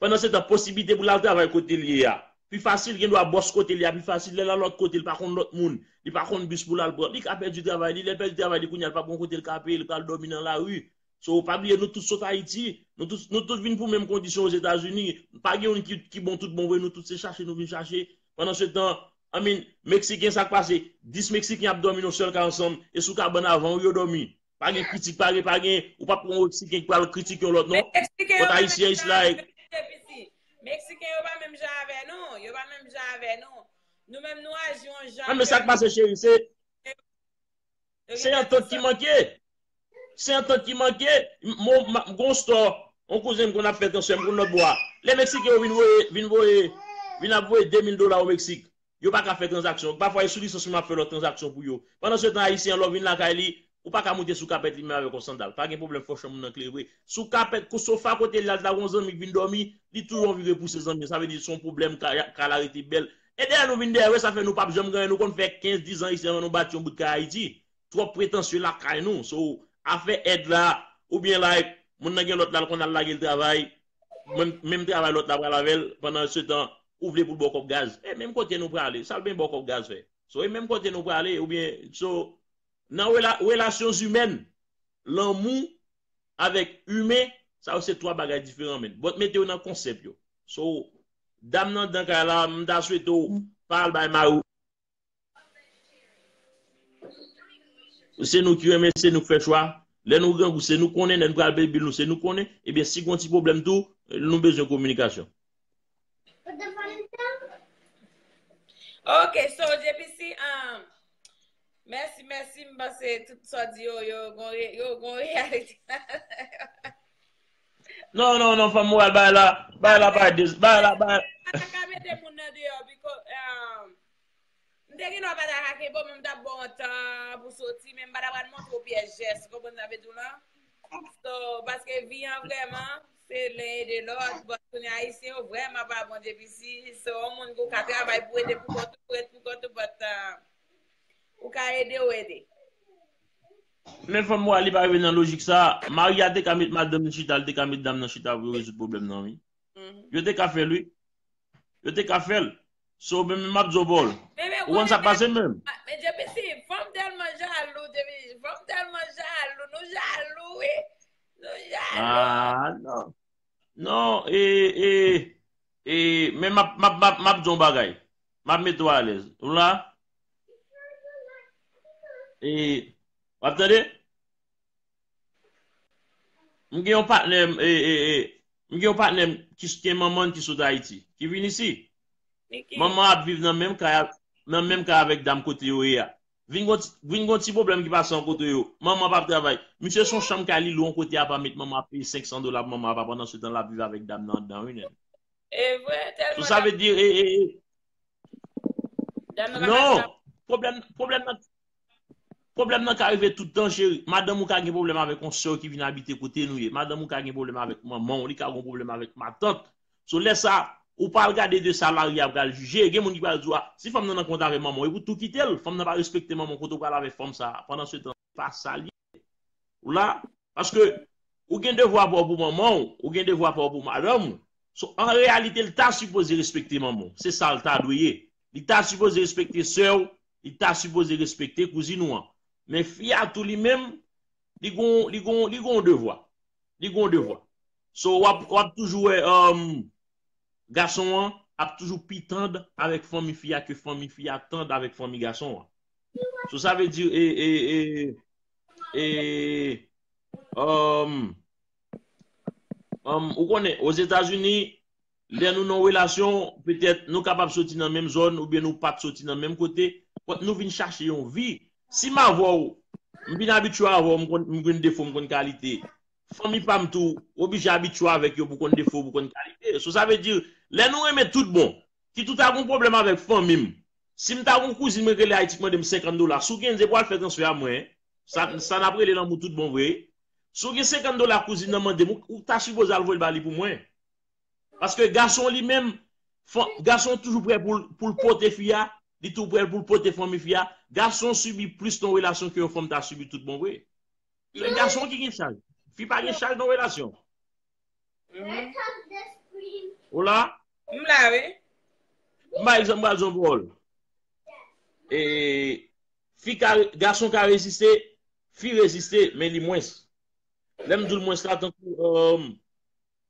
Pandan se tan, posiblite pou l al travay kote l ye a pi fasil, gen dwa bòs kote l ye a pi fasil, lè l al lòt kote, l pa konn lòt moun, li pa konn bis pou l al pran, li ka pèdi travay li, lè l pèdi travay li, kounye a, l pa gon kote l ka peye, li pral dòmi nan lari. So, pa bliye, nou tout sot Ayiti, nou tout, nou tout vin pou menm kondisyon Ozetazini. Pa gen youn ki, ki bon tout bon vre, nou tout se chache nou vin chache. Pandan se tan, I mean, Meksiken, sa k pase? Dis Meksiken ap dòmi nan sèl kay ansanm, e sou kabann avan w yo dòmi. Pa gen kritik, pa gen, pa gen, ou p ap pran yon Meksiken ki pral kritike yon lòt non. But Ayisyen is like, Meksiken yo pa menm jan avè nou, yo pa menm jan avè nou. Nou menm nou aji yon jan. Men sa k pase, cheri, se Se antant ki manke. Se antant ki manke. Mon, ma, gon store, yon kouzen m konn ap fè transfè, m konn lòt bò a. Lè Meksiken yo vin voye, vin voye, vin ap voye de mil dola o Meksik. Yo pa ka fè tranzaksyon. Pafwa, e sou lisans mwen m ap fè lòt tranzaksyon pou yo. Pandan se tan, Ayisyen an, lè w vin lakay li, ou pa ka moute sou kapèt li menm avèk yon sandal. Pa gen pwoblèm, fò chanm moun nan klere vre. Sou kapèt, kou sofa kote l la, la gon zanmi k vin dòmi, li toujou anvi repouse zanmi an. Sa vle di, se yon pwoblèm, kay, kay la rete bèl. E dèyè nou vin dèyè, wi, sa fè nou p ap janm gen anyen. Nou konn fè kenz, diz an isi anvan nou bati yon bout kay Ayiti. Twòp pretansye lakay nou. So, afè èd la, oubyen like, moun nan gen lòt la, l konn al lage l travay, menm, menm travay lòt la pral avè l, pandan se tan, ou vle pou l ba w kòb gaz. E menm kote nou prale, sa l byen ba w kòb gaz fè? So, e menm kote nou prale, oubyen, so, nan rela, relasyon imèn, lanmou avèk imen, sa yo se twa bagay diferan, men. But mete yo nan konsèp yo. So, dam nan anndan kay la, m ta swete w pa al bay mari w. Se nou ki renmen, se nou k fè chwa. Lè nou grangou, se nou konnen, lè nou pral peye bil nou, se nou konnen. Ebyen, si gon ti pwoblèm tou, nou bezwen kominikasyon. Ok, so, J P C, um, mèsi, mèsi, m panse tout sa w di yo, yo gon re- yo gon reyalite. Non, non, non, fanm moral, bagay la, bagay la pa de, bagay la, bagay. Pa ta ka mete moun nan deyò, because, um, m te gen dwa pa ta ka kenbe w, men m t ap ba w yon tan pou soti, men m pa ta pral montre w pyès jès, ou konprann sa m vle di w la? So, paske vi an vrèman, se len ede lòt, but kounye a Ayisyen yo vrèman pa bon, J P C, se yon moun ke w ka travay pou ede pou kont ou, pou ret pou kont ou, but, uh, ou ka ede, ou ede. Men fanm moral, li pa rive nan lojik sa. Mari a te ka met madanm li chita, li te ka met dam nan chita pou yo rezoud pwoblèm nan, wi. Yo te ka fè l, wi. Yo te ka fè l. So, men, men m ap di w, Paul. Ou konn sa k pase menm? Men J P C, fanm tèlman jalou, J P C, fanm tèlman jalou, nou jalou, wi. Nou jalou. Ah, non. Non, e, e, e, men m ap, m ap, m ap, m ap di w yon bagay. M ap mete w alèz. Ou la? E, w ap tande? M gen yon patnè m, e, e, e, m gen yon patnè m ki s- gen manman l ki sot Ayiti, ki vin isi. Manman ap viv nan menm kay, nan menm kay avèk dam kote yo ye a. Vin gon ti, vin gon ti pwoblèm ki pase an kote yo. Manman pa ap travay. Misye se yon chanm kay li lwe yon kote a, pa met manman ap peye senk san dola pou manman apa, pandan se tan l ap viv avèk dam nan anndan, wi, nèg. E vre, tèlman. So, sa vle di, e, e, e, non, pwoblèm, pwoblèm nan, pwoblèm nan ka rive tout tan, cheri. Madanm ou ka gen pwoblèm avèk yon sè w ki vin abite kote nou ye. Madanm ou ka gen pwoblèm avèk manman w, li ka gen pwoblèm avèk matant. So, lè sa, ou pa al gade de sa lari a pral jije. Gen moun ki pral di w, a, si fanm nan nan kont avè manman w, epi w tou kite l, fanm nan pa respekte manman w, kote w pral avè fanm sa a? Pandan se tan, se pa sa l ye. Ou la? Paske ou gen devwa pa w pou manman w, ou gen devwa pa w pou madanm ou. So, an reyalite, li ta sipoze respekte manman w. Se sa l ta dwe ye. Li ta sipoze respekte sè w, li ta sipoze respekte kouzin ou an. Men fi a tou li menm, li gon, li gon, li gon devwa. Li gon devwa. So, w ap, w ap toujou wè, um, gason an, ap toujou pi tann avèk fanmi fi a ke fanmi fi a tann avèk fanmi gason an. So sa vle di, e, e, e, e, um, um, ou konnen, Ozetazini, lè nou nan relasyon, petèt nou kapab soti nan menm zòn oubyen nou pa t soti nan menm kote, but nou vin chache yon vi. Si m avè w, m vin abitye avè w, m konn, m konn defo, m konn kalite. Fanmi pa m tou, oblije abitye avèk yo pou konn defo, pou konn kalite. So sa vle di, lè nou renmen tout bon, ki tou ta gon pwoblèm avèk fanmi m, si m ta gon kouzin mwen rele Ayiti k mande m senkant dola, si w gen, se pou al fè transfè a mwen, sa, sa n ap rele lanmou tout bon vre. Si w gen senkant dola kouzin nan mande m, ou, ou ta sipoze al voye l ba li pou mwen. Paske gason li menm, fa- gason toujou prè pou l, pou l pote fi a, li tou prè pou l pote fanmi fi a. Gason sibi plis nan relasyon ke yon fanm ta sibi tout bon vre. Se gason ki gen chaj. Fi pa gen chaj nan relasyon. Ou la? M la, wi. M ba egzanp, m pral di yon pawòl. E, fi ka, gason ka reziste, fi reziste, men li mwens. Lè m di l mwens la, tankou, um,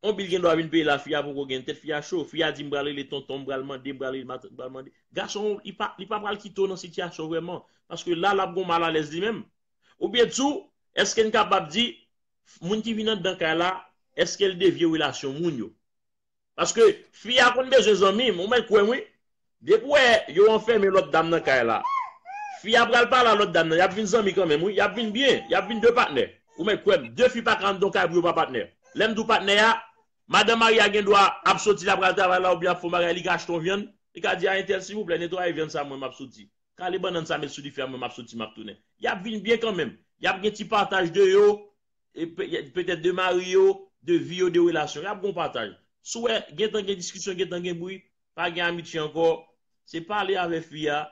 on bil gen dwa vin peye la, fi a poko gen tèt, fi a cho. Fi a di, "M pral rele tonton, m pral mande, m pral rele matant, m pral mande." Gason, li pa, li pa pral kite w nan sitiyasyon vrèman. Paske la, l ap gon malalèz li menm. Oubyen tou, èske n kapab di, moun ki vin anndan kay la, èske l devye relasyon moun yo? Paske fi a konn bezwen zanmi, ou mèt kwè m wi. Depi w wè yo anfèmen lòt dam nan kay la, fi a pral pale a lòt dam nan, y ap vin zanmi kanmenm wi, y ap vin byen, y ap vin de patnè. Ou mèt kwè m, de fi pa ka anndan kay pou yo pa patnè. Lè m di w patnè a, madanm mari a gen dwa ap soti, l ap pral travay la oubyen ap fè yon bagay, li ka achte yon vyann, li ka di a entèl, silvouplè, netwaye vyann sa mwen, m ap soti. Kale bannann sa, met sou dife a, mwen m ap soti, m ap tounen. Y ap vin byen kanmenm. Y ap gen ti pataj de yo, e pe- petèt de mari yo, de vi yo, de relasyon. Y ap gon pataj. Si w wè, gentan gen diskisyon, gentan gen bri, pa gen amitye ankò, se pale avè fi a,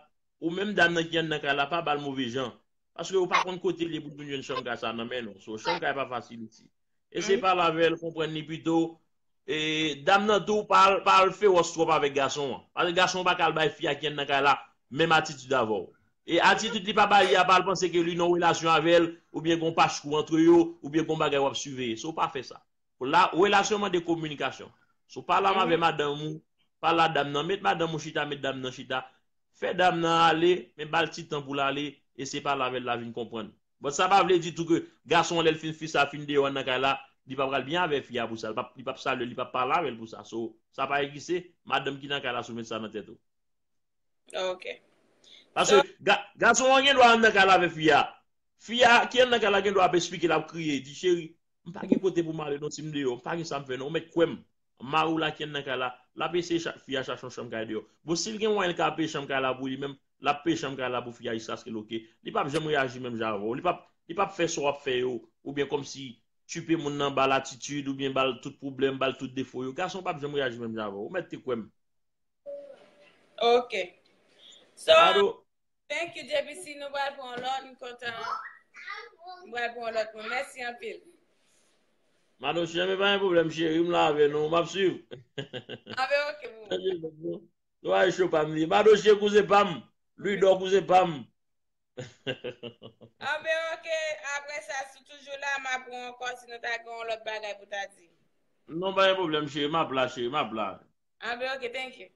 ou menm dam nan ki anndan kay la, pa ba l move jan. Paske ou pa konn kote l ye pou l vin jwenn chanm kay sa nan men nou. So, chanm kay pa fasil isi. Eseye pale avè l, konprann li pito. E, dam nan tou, pa al, pa al fewòs twòp avèk gason an. Paske gason an pa ka al bay fi a ki anndan kay la menm atitid avè w. E atitid li pa ba li a, pa al panse ke li nan relasyon avè l, oubyen gon pachkou antre yo, oubyen gon bagay w ap siveye. So, pa fè sa. La, relasyon mande kominikasyon. So, pale avè madanm ou, pale a dam nan, met madanm ou chita, met dam nan chita. Fè dam nan ale, men ba l ti tan pou l ale, eseye pale avè l, l a vin konprann. But sa pa vle di tou ke gason an, lè l fin, fi sa fin deyò anndan kay la, li pa pral byen avè fi a pou sa, li p ap, li p ap salye l, li p ap pale avè l pou sa. So, sa pa egziste, madanm ki nan kay la, si w met sa nan tèt ou. Ok. Paske ga, gason an gen dwa anndan kay la avè fi a. Fi a ki anndan kay la gen dwa ap esplike l, ap kriye, di, "Cheri, m pa gen kote pou m ale non, si m deyò, m pa gen sa m fè non, ou mèt kwè m." Mari w la ki anndan kay la, l ap eseye cha- fi a chache yon chanm kay deyò. Bon, si l gen mwayen l ka peye chanm kay la pou li menm, l ap peye chanm kay la pou fi a jiskaske l oke. Li p ap janm reyaji menm jan avè w. Li p ap, li p ap fè sa w ap fè yo, oubyen kòmsi tchipe moun nan, ba l atitid, oubyen ba l tout pwoblèm, ba l tout defo yo. Gason p ap janm reyaji menm jan avè w. Ou mèt te kwè m. Ok. So, Ado, thank you, J B C. Nou pral pran yon lòt, m kontan. M pral pran yon lòt moun. Mèsi anpil. Madoche, men pa gen pwoblèm, cheri, m la avè nou, m ap swiv. Anben, ok, boo. Nou a cho pa m li. Madoche, kouzen pa m. Louidor, kouzen pa m. Anben, ok, apre sa, si w toujou la, m ap pran ankò, si nou ta gen yon lòt bagay pou ta di. Non, pa gen pwoblèm, cheri, m ap la, cheri, m ap la. Anben, ok, thank you.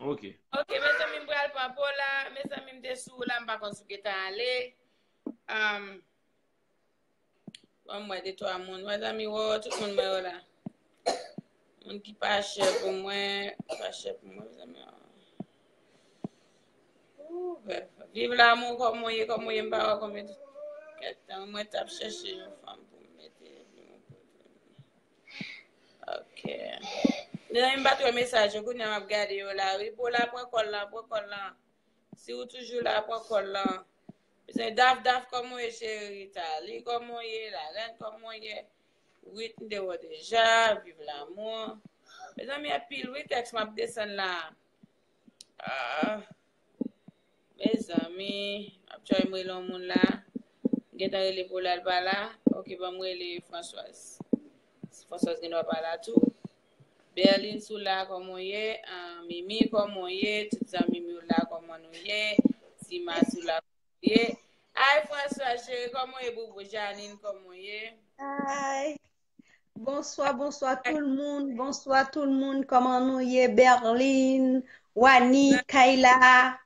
Ok. Ok, mezanmi, m pral pran po la. Mezanmi, m te sou la, m pa konn si w gentan ale. Um, Ban m wè de twa moun. Mezanmi, wo, tout moun mwen yo la. Moun ki pa chè pou mwen, pa chè pou mwen, mezanmi. Ooh, bref. Viv lanmou, kòman w ye, kòman w ye, m pa wè konbyen kèk tan mwen t ap chèche yon fanm pou m mete epi mwen poze. Ok. Mezanmi, m pa t wè mesaj yo, kounye a m ap gade yo la. Wi, po la, pran kòl lan, pran kòl lan. Si w toujou la, pran kòl lan. Mezanmi, Daf, Daf, kòman w ye, cheri? Tali, kòman w ye? Larèn, kòman w ye? Wit, m te wè w deja. Viv lanmou. Mezanmi, anpil wi tèks m ap desann la. Ah. Mezanmi, m ap try m rele yon moun la. M gentan rele Paula, l pa la. Ok, ban m rele Françoise. Françoise gen dwa pa la tou. Berline, si w la, kòman w ye? Ah, Mimi, kòman w ye? Tout zanmi m yo la, kòman nou ye? Sima, si w la, kòman w ye? Ay, Françoise, cheri, kòman w ye, boubou? Janine, kòman w ye? Ay. Bonswa, bonswa tout moun. Bonswa tout moun. Kòman nou ye? Berlin, Wani, Kayla.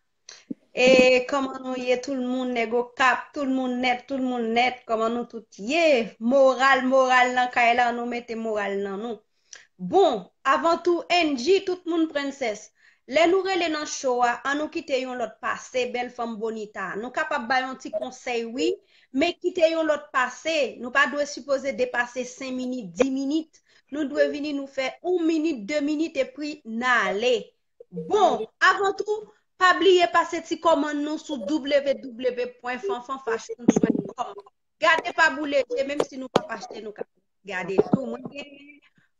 E kòman nou ye tout moun? Nèg Okap, tout moun nèt, tout moun nèt. Kòman nou tout ye? Moral, moral nan kay la, nou mete moral nan nou. Bon, avan tou, Angie, tout moun prensès. Lè nou rele nan show a, an nou kite yon lòt pase, bèl fanm bonita. Nou kapab bay yon ti konsèy, wi, men kite yon lòt pase. Nou pa dwe sipoze depase senk minit, dis minit. Nou dwe vini, nou fè yon minit, de minit, epi n ale. Bon, avan tou, pa bliye pase ti kòmann nou sou w w w pwen fanfan fashion pwen kòm. Gade pa boule je, menm si nou p ap achte, nou ka gade tou. Mwen gen,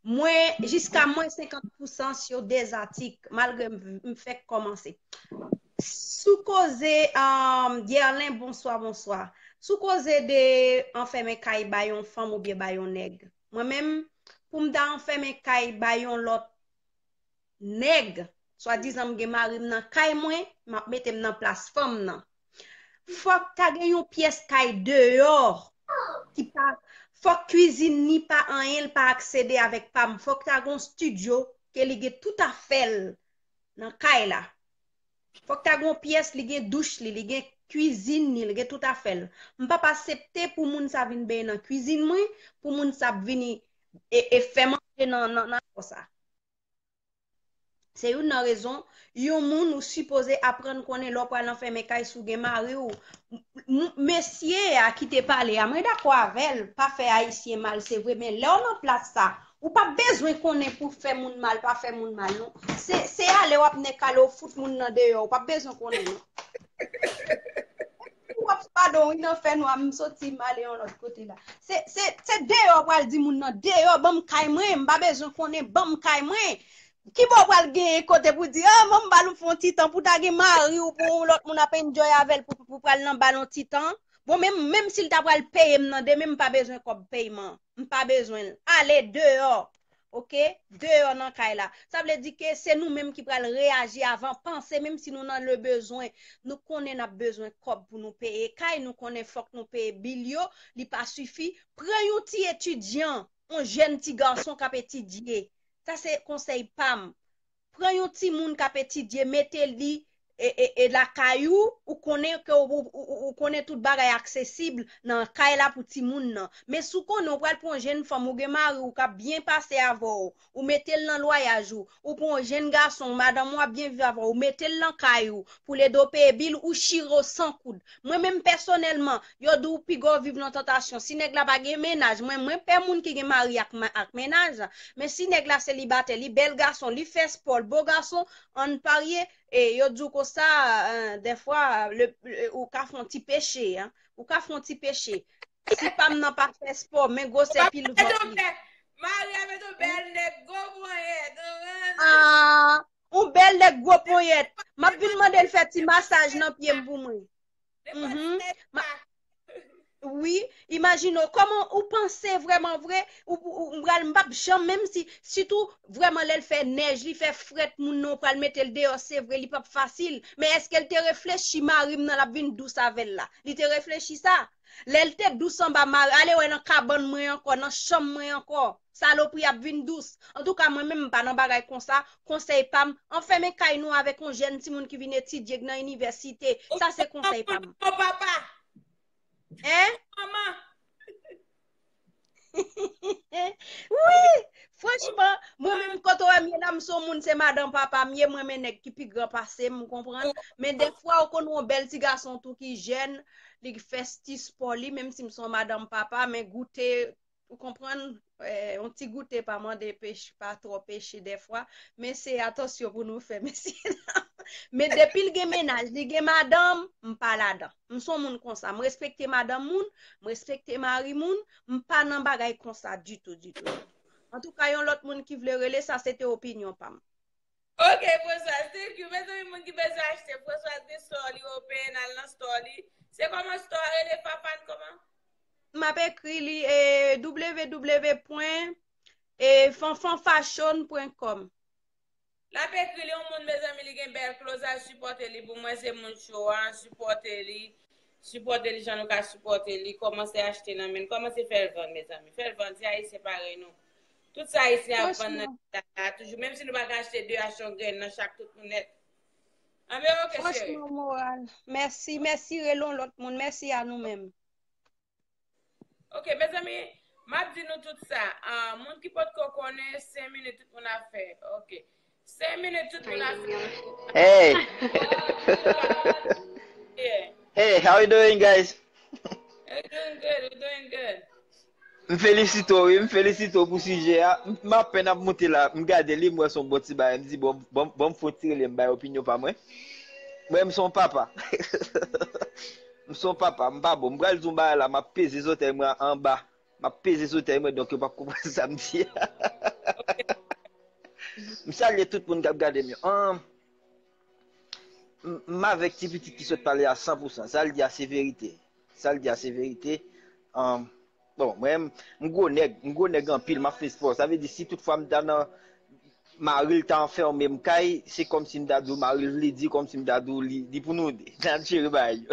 mwen, jiska mwen senkant pousan sou de zatik, malgre m, m fèk kòmanse. Sou koze, um, Guerlain, bonswa, bonswa. Sou koze de anfèmen kay bay yon fanm oubyen bay yon nèg. Mwen menm, pou m ta anfèmen kay bay yon lòt nèg, swadizan m gen mari m nan kay mwen, m ap mete m nan plas fanm nan. Fòk ta gen yon pyès kay deyò ki pa, fòk kwizin ni pa anyen, l pa aksede avèk pa m. Fòk ta gen yon estidyo ke li gen tout afè l nan kay la. Fòk ta gen yon pyès, li gen douch li, li gen kwizin ni, li gen tout afè l. M p ap aksepte pou moun sa vin benyen nan kwizin mwen, pou moun sa ap vini e, e fè manje nan, nan, nan kò sa. Se youn nan rezon, yon moun ou sipoze aprann konnen lè w pral anfèmen kay si w gen mari w. M-, m-, mesye a ki te pale a, mwen dakò avè l, pa fè ayisyen mal, se vre, men lè w nan plas sa, ou p ap bezwen konnen pou fè moun mal, pa fè moun mal, non. Se, se ale w ap nèk ale, w fout moun nan deyò, ou p ap bezwen konnen, non. W ap padon, wi, nan fè nwa, m soti, m ale yon lòt kote la. Se, se, se deyò w pral di moun nan, deyò, ban m kay mwen, m pa bezwen konnen, ban m kay mwen. Ki bò w pral genyen kote pou di, ah, ban m ba l yon ti tan, pou ta gen mari w, pou yon lòt moun ap enjoy avè l, pou, pou pral nan ba l yon ti tan. Bon, menm, menm si l ta pral peye m nan demen, m pa bezwen kòb peyman. M pa bezwen l. Ale deyò. Oke? Deyò nan kay la. Sa vle di ke se nou menm ki pral reyaji avan panse, menm si nou nan le bezwen. Nou konnen n ap bezwen kòb pou nou peye kay, nou konnen fòk nou peye bil yo, li pa sifi. Pran yon ti etidyan, yon jèn ti gason k ap etidye. Sa se konsèy pa m. Pran yon timoun k ap etidye, mete li e, e, e lakay ou, ou konnen ke ou, ou, ou, ou konnen tout bagay aksesib nan kay la pou timoun nan. Men si w konnen ou pral pran yon jèn fanm, ou gen mari w k ap byen pase avè w, ou mete l nan lwayaj ou, ou pran yon jèn gason, madanm ou ap byen viv avè w, ou mete l nan kay ou, pou l ede w peye bil, ou chire w san koud. Mwen menm pèsonèlman, yo di w piga w viv nan tantasyon. Si nèg la pa gen mennaj, mwen, mwen pè moun ki gen mari ak, ma- ak mennaj, men si nèg la selibatè, li bèl gason, li fè spò, l bo gason, ann parye, e yo di w konsa, eh, dèfwa, le, le, ou ka fè yon ti peche, en. Ou ka fè yon ti peche. Si pa m nan pa fè spò, men gwosè pil vant li. Mari a met yon bèl nèg, gwo ponyèt. Ah, yon bèl nèg gwo ponyèt. M ap vin mande l fè ti masaj nan pye m pou mwen. Mhm. Ma- Wi, imajine w, kòman ou panse vrèman vre, ou, ou, ou pral, m p ap janm, menm si, sitou vrèman lè l fè nèj, li fè frèt, moun nan ou pral mete l deyò, se vre, li p ap fasil, men èske l te reflechi mari m nan l ap vin dous avè l la? Li te reflechi sa? Lè l te dous anba mari, ale wè nan kabann mwen ankò, nan chanm mwen ankò. Salopri ap vin dous. Antouka, mwen menm, m pa nan bagay konsa. Konsèy pa m, anfèmen kay nou avèk yon jèn timoun ki vin etidye, k nan inivèsite. Sa se konsèy pa m. Papa. Hein? Manman. Wi! Franchman, mwen menm kote w wè m ye la, m se yon moun, se madan papa m ye, mwen men nèg ki pi gran pase m, ou konprann? Men defwa, ou konn yon bèl ti gason tou ki jèn, li fè ti spò li, menm si m se yon madan papa, men goute, ou konprann? Eh, yon ti goute pa mande peche, pa twò peche defwa, men se atansyon pou nou fè, mesye. Men depi l gen mennaj, li gen madanm, m pa ladan. M se yon moun konsa. M respekte madanm moun, m respekte mari moun, m pa nan bagay konsa ditou, ditou. Antouka, yon lòt moun ki vle rele, sa se te opinyon pa m. Ok, Françoise, thank you. Mezanmi, moun ki bezwen achte, Françoise gen store li open, al nan store li. Se kòman store a rele, Fafane, kòman? M ap ekri li, eh, w w w pwen fanfanfashion pwen kòm. L ap ekri li, yon moun, mezanmi, li gen bèl clothes, al sipòte li pou mwen, se moun show a, sipòte li. sipòte li jan nou ka sipòte li, kòmanse achte nan men l, kòmanse fè l vann, mezanmi. Fè l vann, se Ayisyen parèy nou. Tout sa Ayisyen ap vann nan peyi a toujou, menm si nou pa ka achte de H yon grenn nan chak tout moun nèt. Anben, oke, cheri. Franchman, moral. Mèsi, mèsi, rele yon lòt moun. Mèsi a nou menm. Ok, mezanmi, m ap di nou tout sa. Ah, moun ki potko konnen, senk minit tout moun ap fè. Ok. Senk minit tout moun ap fè. Hey! Yeah. Hey, how you doing, guys? We're doing good, we're doing good. M felisite w, wi, m felisite w pou sijè a. M, m apèn ap moute la, m gade li, m wè se yon bon ti bagay. M di, bon, bon, bon, m fon ti rele, m bay opinyon pa mwen. Mwen, m se yon papa. M se yon papa, m pa bon. M pral di yon bagay la, m ap peze zòtèy mwen anba. M ap peze zòtèy mwen, donk yo p ap konprann sa m di a. M salye tout moun k ap gade m yo. Ahn, m, m avèk ti pitit ki sot pale a san pou san. Sa l di a se verite. Sa l di a se verite. Ahn, bon, mwen, m gwo nèg, m gwo nèg anpil, m ap fè espò. Sa vle di, si tout fwa m ta nan mari l ta anfèmen m kay, se kòmsi m ta di w mari l vle di, kòmsi m ta di w li, li pou nou de. N ap jere bagay yo.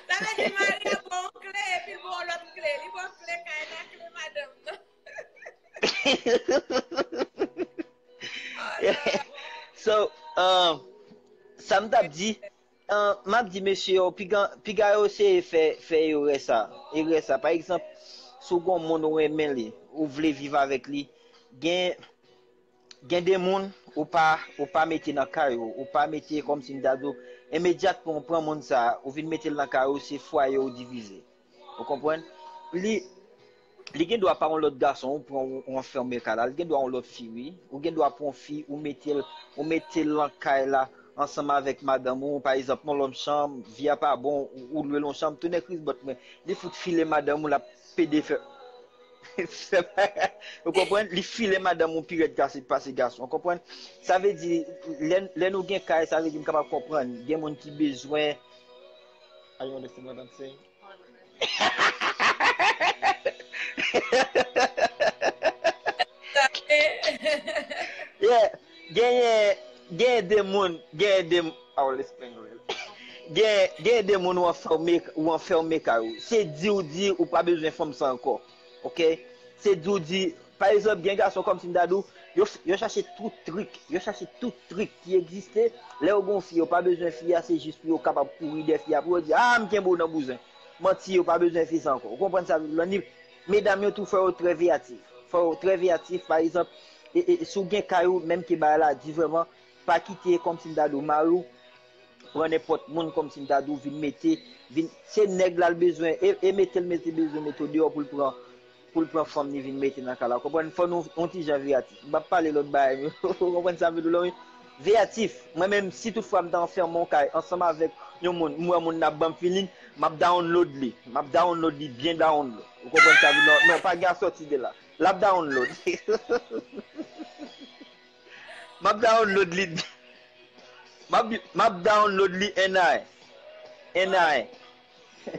Sa vle di mari a ba w kle, epi l ba w lòt kle. Li ba w kle kay la, kle madanm nan. So, um, sa m t ap di, uh, m ap di mesye yo, piga, piga yo seye fè, fè erè sa, erè sa. Pa egzanp, si w gon moun ou renmen li, ou vle viv avèk li, gen, gen de moun ou pa, ou pa mete nan kay ou, ou pa mete kòmsi m ta di w, imedyatman ou pran moun sa, ou vin mete l nan kay ou, se fwaye ou divize. Ou konprann? Li, li gen dwa pa yon lòt gason, ou pran ou, ou anfèmen kay la, li gen dwa yon lòt fi, wi. Ou gen dwa pran yon fi, ou mete l, ou mete l nan kay la, ansanm avèk madanm ou, pa egzanp, nan lòm chanm, vi a pa bon, ou, ou lwe l yon chanm, tounen krizbòt mwen. Li fout file madanm ou, l ap pede fè, fè bagay. Ou konprann? Li file madanm ou pi rèd pase, pase gason. Ou konprann? Sa vle di, lè, lè nou gen kay, sa vle di m kapab konprann. Gen moun ki bezwen. Are you understand what I'm saying? Yeah. Genyen, genyen de moun, genyen de, I will explain later. Gen, genyen de moun ou anfèmen, ou anfèmen kay ou. Se di ou di ou pa bezwen fanm sa ankò. Ok? Se di ou di, pa egzanp, gen gason kòmsi m ta di w, yo, yo chache tout trik, yo chache tout trik ki egziste. Lè yo gon fi, yo pa bezwen fi a, se jis pou yo kapab kouri dèyè fi a, pou yo di, ah, m kenbe w nan bouzen. Manti, yo pa bezwen fi sa ankò. Ou konprann sa m vle di la? Ni medam yo tou, fò yo trè veyatif. Fò yo trè veyatif, pa egzanp, e, e, si w gen kay ou, menm ke bagay la di vrèman, pa kite kòmsi m ta di w mari w pran nenpòt moun kòmsi m ta di w vin mete, vin, se nèg la l bezwen, e, e mete l mete bezwen mete w deyò pou l pran, pou l pran fanm li vin mete nan kay la. Konprann? Fò nou yon ti jan veyatif. M p ap pale lòt bagay, men ou konprann sa m vle di w la, wi. Veyatif. Mwen menm, si tout fwa m ta anfèmen yon kay ansanm avèk yon moun, m wè moun nan ap ban m feeling, m ap download li. M ap download li byen download. Ou konprann sa m vle di w la? Non, non, pa gen asòti de la. L ap download. M ap download li. M ap, m ap download li N I. N I. L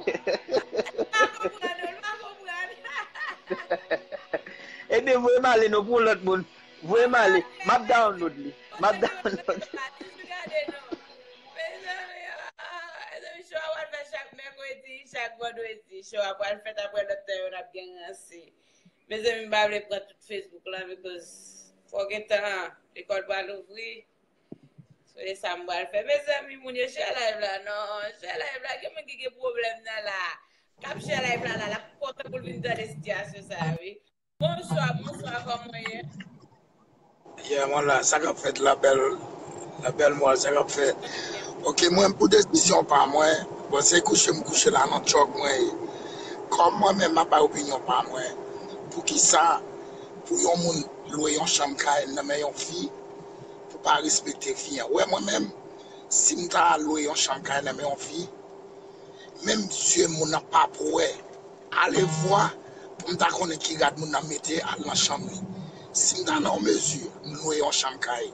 pa konprann, non, l pa konprann. Ebyen, voye m ale non pou yon lòt moun. Voye m ale. M ap download li. M ap download li. Mezanmi, ah, mezanmi, show a pral fèt chak mèkredi, chak vandredi. Show a pral fèt apre lòt tan yo n ap gen ranse. Mezanmi, m pa vle pran tout Facebook la, because fò gen tan, lekòl pral ouvri. So, e sa m pral fè. Mezanmi, moun yo, share live la, non, share live la, gen moun ki gen pwoblèm nan la. K ap share live la, la, l ap kontan pou l vin tande sitiyasyon sa a, wi. Bonswa, bonswa, kòman w ye? Yeah, mwen la, sa k ap fèt la, bèl, la bèl mwa, sa k ap fèt. Ok, mwen, pou desizyon pa mwen, bon, se kouche m kouche la nan tchòk mwen ye. Kòm mwen menm, m ap bay opinyon pa mwen. Poukisa pou yon moun lwe yon chanm kay nan men yon fi, pou pa respekte fi an? Ou wè, mwen menm, si m ta lwe yon chanm kay nan men yon fi, menm zye moun nan pa pou wè. Alevwa pou m ta konnen ki rad moun nan mete al nan chanm li. Si m ta nan yon mezi, m lwe yon chanm kay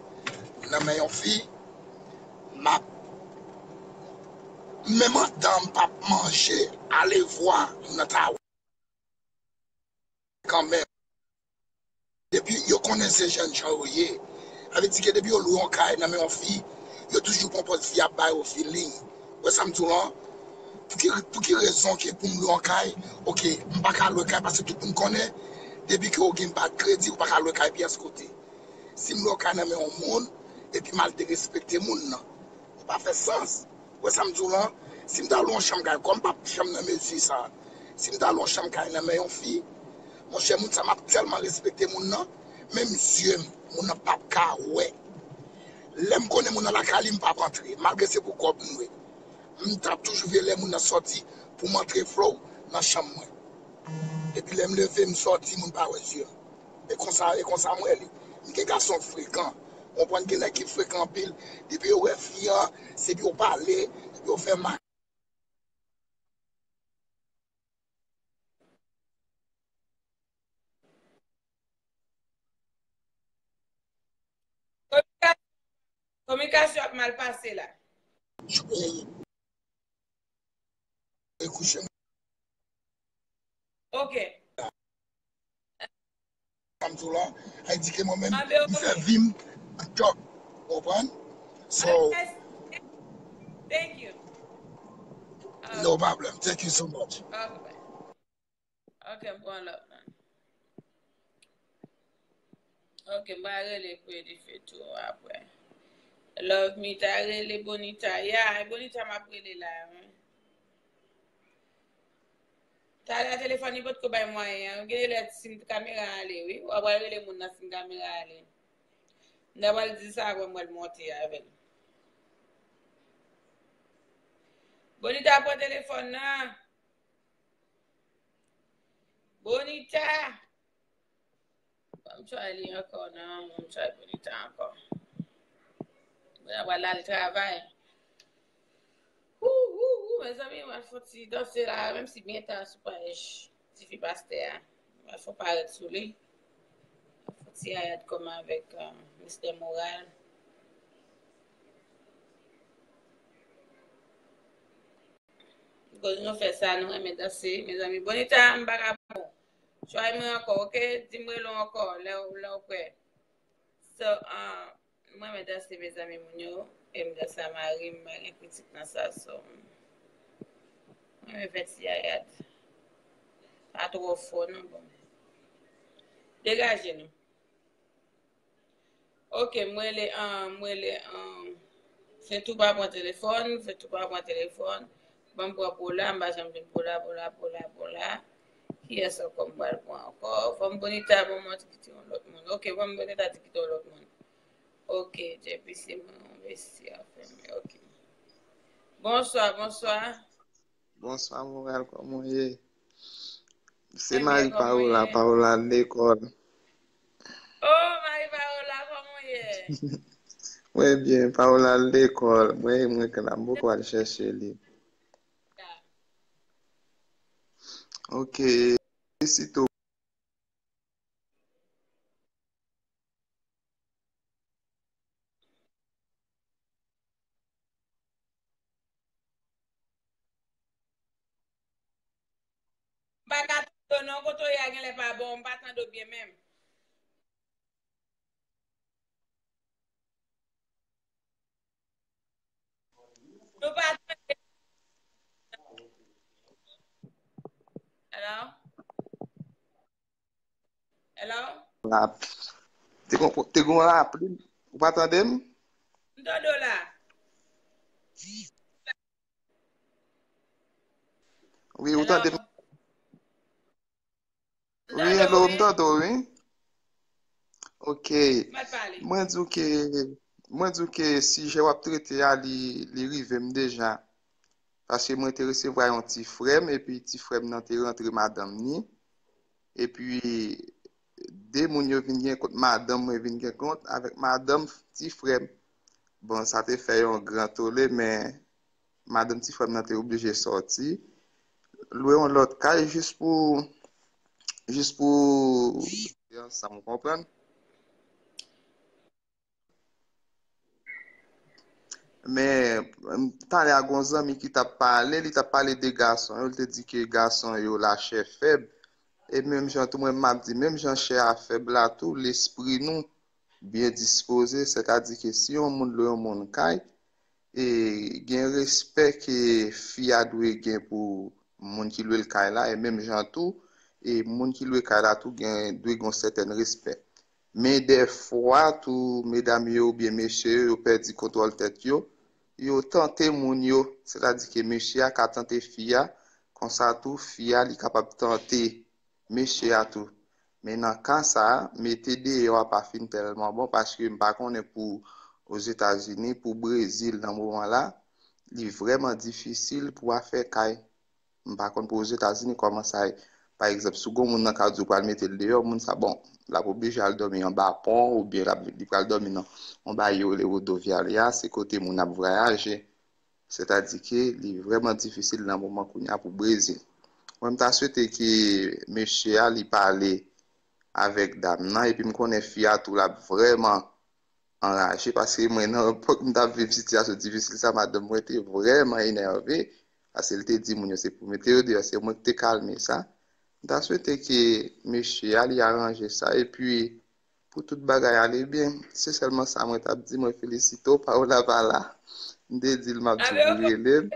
nan men yon fi, m ap, menm andan m p ap manje, alevwa moun nan ta wè kanmenm. Depi yo konnen se jènjan yo ye, sa vle di ke depi yo lwe yon kay nan men yon fi, yo toujou pran pòz fi ap ba yo feeling. Wè sa m di w lan? Pou ki, pou ki rezon ke pou m lwe yon kay? Oke, m pa ka lwe kay paske tout moun konnen, depi ke w gen bat kredi, ou pa ka lwe kay pyès kote. Si m lwe yon kay nan men yon moun, epi m al derespekte moun nan, li pa fè sans. Wè sa m di w lan? Si m ta lwe yon chanm kay, kòm m p ap janm nan mezi sa, si m ta lwe yon chanm kay nan men yon fi, monchè, moun sa m ap tèlman respekte moun nan, menm zye m, moun nan p ap ka wè. Lè m konnen moun nan lakay li, m p ap antre, malgre se pou kòb m lwe. M t ap toujou veye lè moun nan sòti pou m antre flow nan chanm mwen. Epi lè m leve, m sòti, moun pa wè zye m. E konsa, e konsa m wè li. M gen gason frekan. Ou konprann, gen nèg ki frekan anpil. Depi yo wè fi an, se pou yo pale, epi yo fè ma Kominikasyon ap mal pase la. E kouche. Ok. Sa m di w la, a di ke mwen menm, m fè vi m, m tòk. Ou konprann? So, thank you. No problem. Thank you so much. Ok. Ok, m pral rele Kwedife tou apre. Love Mita, rele Bonita. Ya, e Bonita m ap rele la, wi. Talè a telefòn li potko bay mwayen an. Gen lè si kamera ale, wi. W ap rele moun nan si kamera ale. M ta pral di sa apre m pral monte avè l. Bonita pran telefòn nan. Bonita! Ban m try li ankò, non, ban m try Bonita ankò. Mwen ap al travay. Wou, wou, wou, mezanmi, mwen fè ti danse la, menm si byen ta sou paj tifi pastè a. Mwen fè parèt sou li. Fè ti ayat kòman avèk uh, mistè Moral. Koz nou fè sa, nou renmen danse, mezanmi. Bonita, m pa ka bon. Try mwen ankò, ok? Di m rele w ankò, lè w, lè w prè. So, ah, m renmen danse, mezanmi, moun yo. E m danse a mari m, m pa gen kritik nan sa, so. M renmen fè ti ayat. Pa twò fò, non, bon. Degaje nou. Ok, m rele, ah, m rele, ah, Fentou pa pran telefòn, Fentou pa pran telefòn. Ban m pran Pola, m pa janm jwenn Pola, Pola, Pola, Pola. Kiyès ankò m pral pran ankò? Fò m Bonita, ban m ti kite yon lòt moun. Ok, fò m Bonita ti kite yon lòt moun. Ok, J P C mwen, yon mesye a fèmen, ok. Bonswa, bonswa. Bonswa, Moral, kòman w ye? Se Mari Paola, Paola al lekòl. Oh, Mari Paola, kòman w ye? Mwen byen, Paola al lekòl. Mwen, mwen, ke la, m poko al chèche li. Ok, esito. M pa ka tande w non, kote w ye a genlè pa bon, m pa tande w byen menm. Nou pa tande. Hello? Hello? Te gon, te gon lapli. Ou pa tande m? M tande w la. Wi, ou tande m? Wi, hello, m tande w, wi. Ok. Mwen di w ke, mwen di w ke sijè w ap trete a, li, li rive m deja. Paske mwen te resevwa yon ti frè m, epi ti frè m nan te rantre madanm ni. Epi, de moun yo vin gen kont madanm mwen, vin gen kont avèk madanm ti frè m. Bon, sa te fè yon gran tole, men madanm ti frè m nan te oblije sòti, lwe yon lòt kay jis pou, jis pou ansanm, ou konprann? Men, m, talè a gon zanmi ki t ap pale, li t ap pale de gason yo, li te di ke gason yo lachè fèb. E menm jan tou, mwen m ap di, menm jan chè a fèb la tou, lespri nou byen dispoze, sètadi ke si yon moun lwe yon moun kay, e, gen respè ke fi a dwe gen pou moun ki lwe l kay la, e menm jan tou, e moun ki lwe kay la tou gen, dwe gen yon sètèn respè. Men dèfwa tou, medam yo oubyen mesye yo, yo pèdi kontwòl tèt yo, yo tante moun yo, sètadi ke mesye a ka tante fi a, konsa tou fi a li kapab tante mesye a tou. Men nan ka sa a, mete deyò a pa fin tèlman bon, paske m pa konnen pou Ozetazini, pou Brezil nan moman la, li vrèman difisil pou afè kay. M pa konn pou Ozetazini kòman sa ye. Pa egzanp, si w gen yon moun nan kay ou di w pral mete l deyò, moun sa, bon, l ap oblije al dòmi anba pon, oubyen l ap, li pral dòmi nan yon bagay yo rele rodoviaria, se kote moun ap vwayaje. Sètadi ke li vrèman difisil nan moman kounye a pou Brezil. Mwen, m ta swete ke mesye a li pale avèk dam nan, epi m konnen fi a tou l ap vrèman anraje, paske mwen, nan epòk m t ap viv sitiyasyon difisil sa, madanm mwen te vrèman enève, paske l te di moun yo se pou mete yo deyò, se mwen ki te kalme sa. M ta swete ke mesye a li aranje sa, epi pou tout bagay ale byen. Se sèlman sa mwen t ap di. Mwen felisite w, Paola pa la. M te di l m ap di pou l rele m.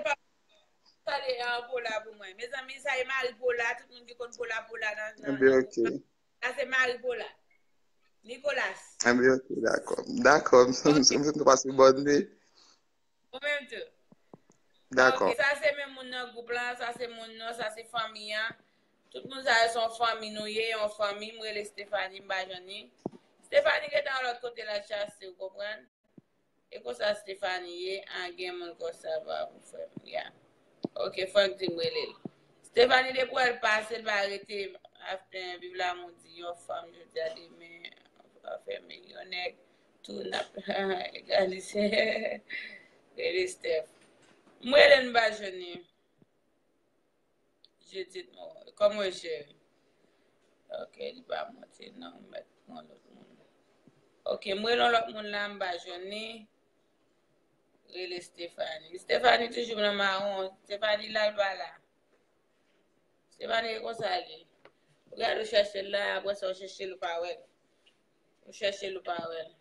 Pale an Pola pou mwen. Mezanmi, sa e mari Pola, tout moun ki konn Pola, Pola nan, nan, Ebyen, ok. Sa se mari Pola. Nicolas. Ebyen, ok, dakò. Dakò, m santi nou pase bòn de. Ou menm tou. Dakò. Ok, sa se menm moun nan gwoup la, sa se moun nan, sa se fanmi an. Tout moun sa yo se yon fanmi nou ye, yon fanmi. M rele Stephanie, m pa jwenn li. Stephanie gentan yon lòt kote l al chase, ou konprann? E konsa Stephanie ye, a gen moun konsa pa pou frè m, ya. Ok, Frank di m rele l. Stephanie depi w wè l pase, l pa rete after viv la, m di yon fanm jodi a demen, anfèmen yon nèg, tou n ap egalize. Rele Steph. M rele l m pa jwenn li. Judith Moreau. Kòman w ye, cheri? Ok, li pa monte non, m mèt pran lòt moun. Ok, m rele yon lòt moun la, m pa jwenn li. Rele Stephanie. Stephanie toujou nan mawon. Stephanie la, l pa la. Stephanie, e konsa l ye. Ou gade ou chèche l la, apre sa ou chèche l, ou pa wè l. Ou chèche l, ou pa wè l.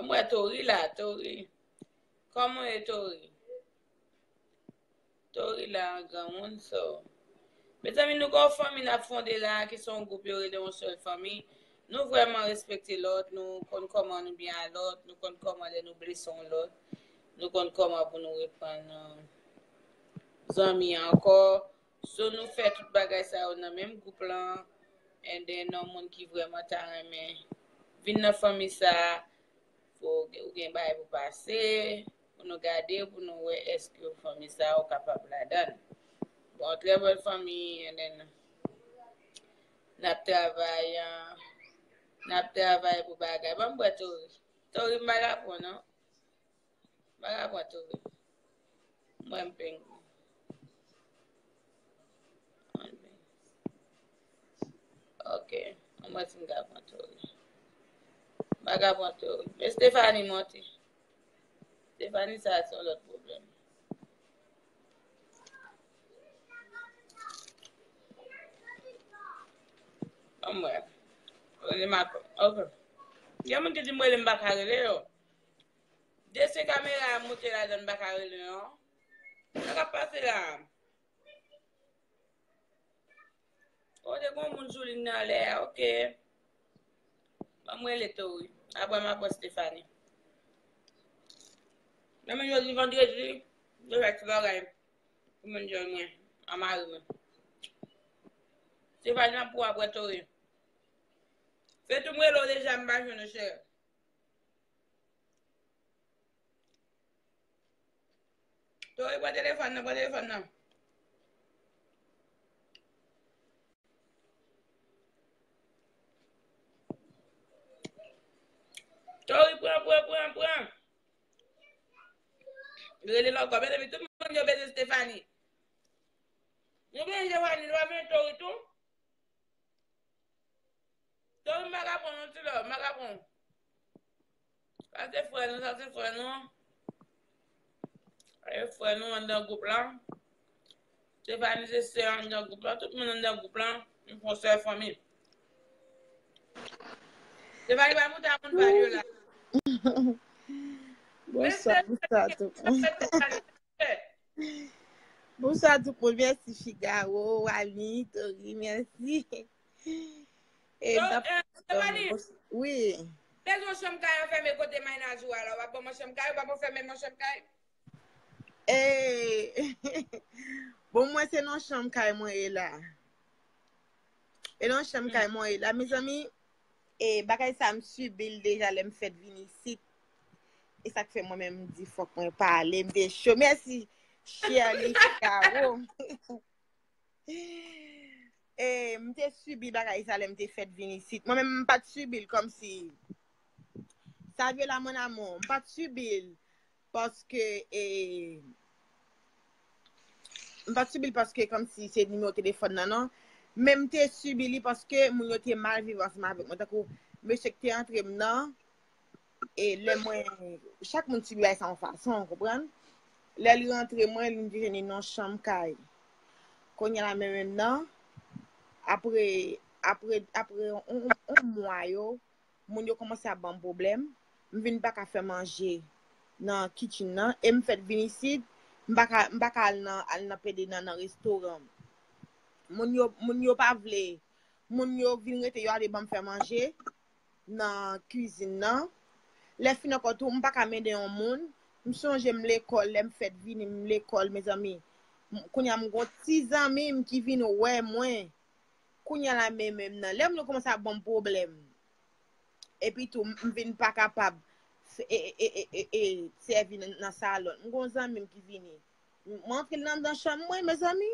M wè Tori la, Tori. Kòman w ye, Tori? Tori la, granmoun, so. Mezanmi, nou gen yon fanmi n ap fonde la, ki se yon gwoup yo rele yon sèl fanmi. Nou vrèman respekte lòt, nou konn kòman nou byen a lòt, nou konn kòman lè nou blese yon lòt, nou konn kòman pou nou reprann, euh, zanmi ankò. So, nou fè tout bagay sa yo nan menm gwoup lan. And then, yon moun ki vrèman ta renmen vin nan fanmi sa, fò ou gen bagay pou pase, pou nou gade, pou nou wè èske fanmi sa ou kapab ladan. Bon, trè bèl fanmi, and then, n ap travay, ah, n ap travay pou bagay. Ban m bwè Tori. Tori, m pa ka pran, non. M pa ka pran Tori. Mwen m peng. Ok. Mwen si m ka pran Tori. M pa ka pran Tori. Men Stephanie monte. Stephanie sa se yon lòt pwoblèm. Anmwè. Rele m ak, ok. Gen moun ki di m rele m pa ka rele yo. Desen kamera a moute ladan m pa ka rele non. Sa k ap pase la? O, te gon moun sou liy nan lè a, ok. Ban m rele Tori. Apre m ap wè Stephanie. Nan men jodi vandredi, yo fè ti bagay pou moun jwenn mwen, a mari mwen. Stephanie ap pou apre Tori. Fè tou m rele w deja, m pa jwenn ou, cheri. Tori, pran telefòn nan, pran telefòn nan. Tori, pran, pran, pran, pran. Rele l ankò. Mezanmi, tout moun yo bezwen Stephanie. Nou bezwen Stephanie, nou pa bezwen Tori tou? Tori, m pa ka pran non, ti love, m pa ka pran. Sa se frè nou, sa se frè nou. Sa se frè nou anndan gwoup lan. Stephanie se sè anndan gwoup lan. Tout moun anndan gwoup lan, nou fè yon sèl fanmi. Stephanie pa moute a moun pa yo la. Bonswa, bonswa tout moun. Bonswa tout moun. Mèsi Figaro, Wani, Tori, mèsi. E Donk, n ap, eh, Stefani, wi. Bezwen yon chanm kay anfèmen kote maynaj ou a la. W ap ban mwen chanm kay, ou pa ban fèmen mwen chanm kay? Eh, bon, mwen se nan chanm kay mwen ye la. E nan chanm kay mwen ye la, mezanmi, e bagay sa m sibi l deja lè m fèt vin isit. E sa k fè mwen menm m di fòk mwen pale, m te cho. Mèsi, Shirley Figaro. E m te sibi bagay sa lè m te fèt vin isit. Mwen menm, m pa t sibi l kòmsi. Sa vye la, mon amour, m pa t sibi l. Paske, e, m pa t sibi l paske kòmsi se nimewo telefòn nan, non. Men m te sibi li paske moun yo te mal viv ansanm avèk mwen. Tankou mesye ki te antre m nan, e lè mwen, chak moun sibi bagay sa yon fason, w konprann? Lè l rantre mwen, li di jeni nan chanm kay. Kounye a la menm menm nan, apre, apre, apre yon, yon, yon mwa yo, moun yo kòmanse ap ban m pwoblèm. M vin pa ka fè manje nan kitchen nan. E m fèt vin isit, m pa ka, m pa ka al nan, al nan pede nan, nan restoran. Moun yo, moun yo pa vle. Moun yo vin rete, yo ale ban m fè manje nan kwizin nan. Lè fin ankò tou, m pa ka mennen yon moun. M sonje m lekòl, lè m fèt vini, m lekòl, mezanmi. M, kounye a m gon ti zanmi m ki vin wè mwen. Kounye a la menm menm nan. Lè moun yo kòmanse ap ban m pwoblèm. Epi tou, m, m vin pa kapab f-, e, e, e, e, e, sèvi nan, nan salon. M gon zanmi m ki vini. M, m antre l nan, nan chanm mwen, mezanmi.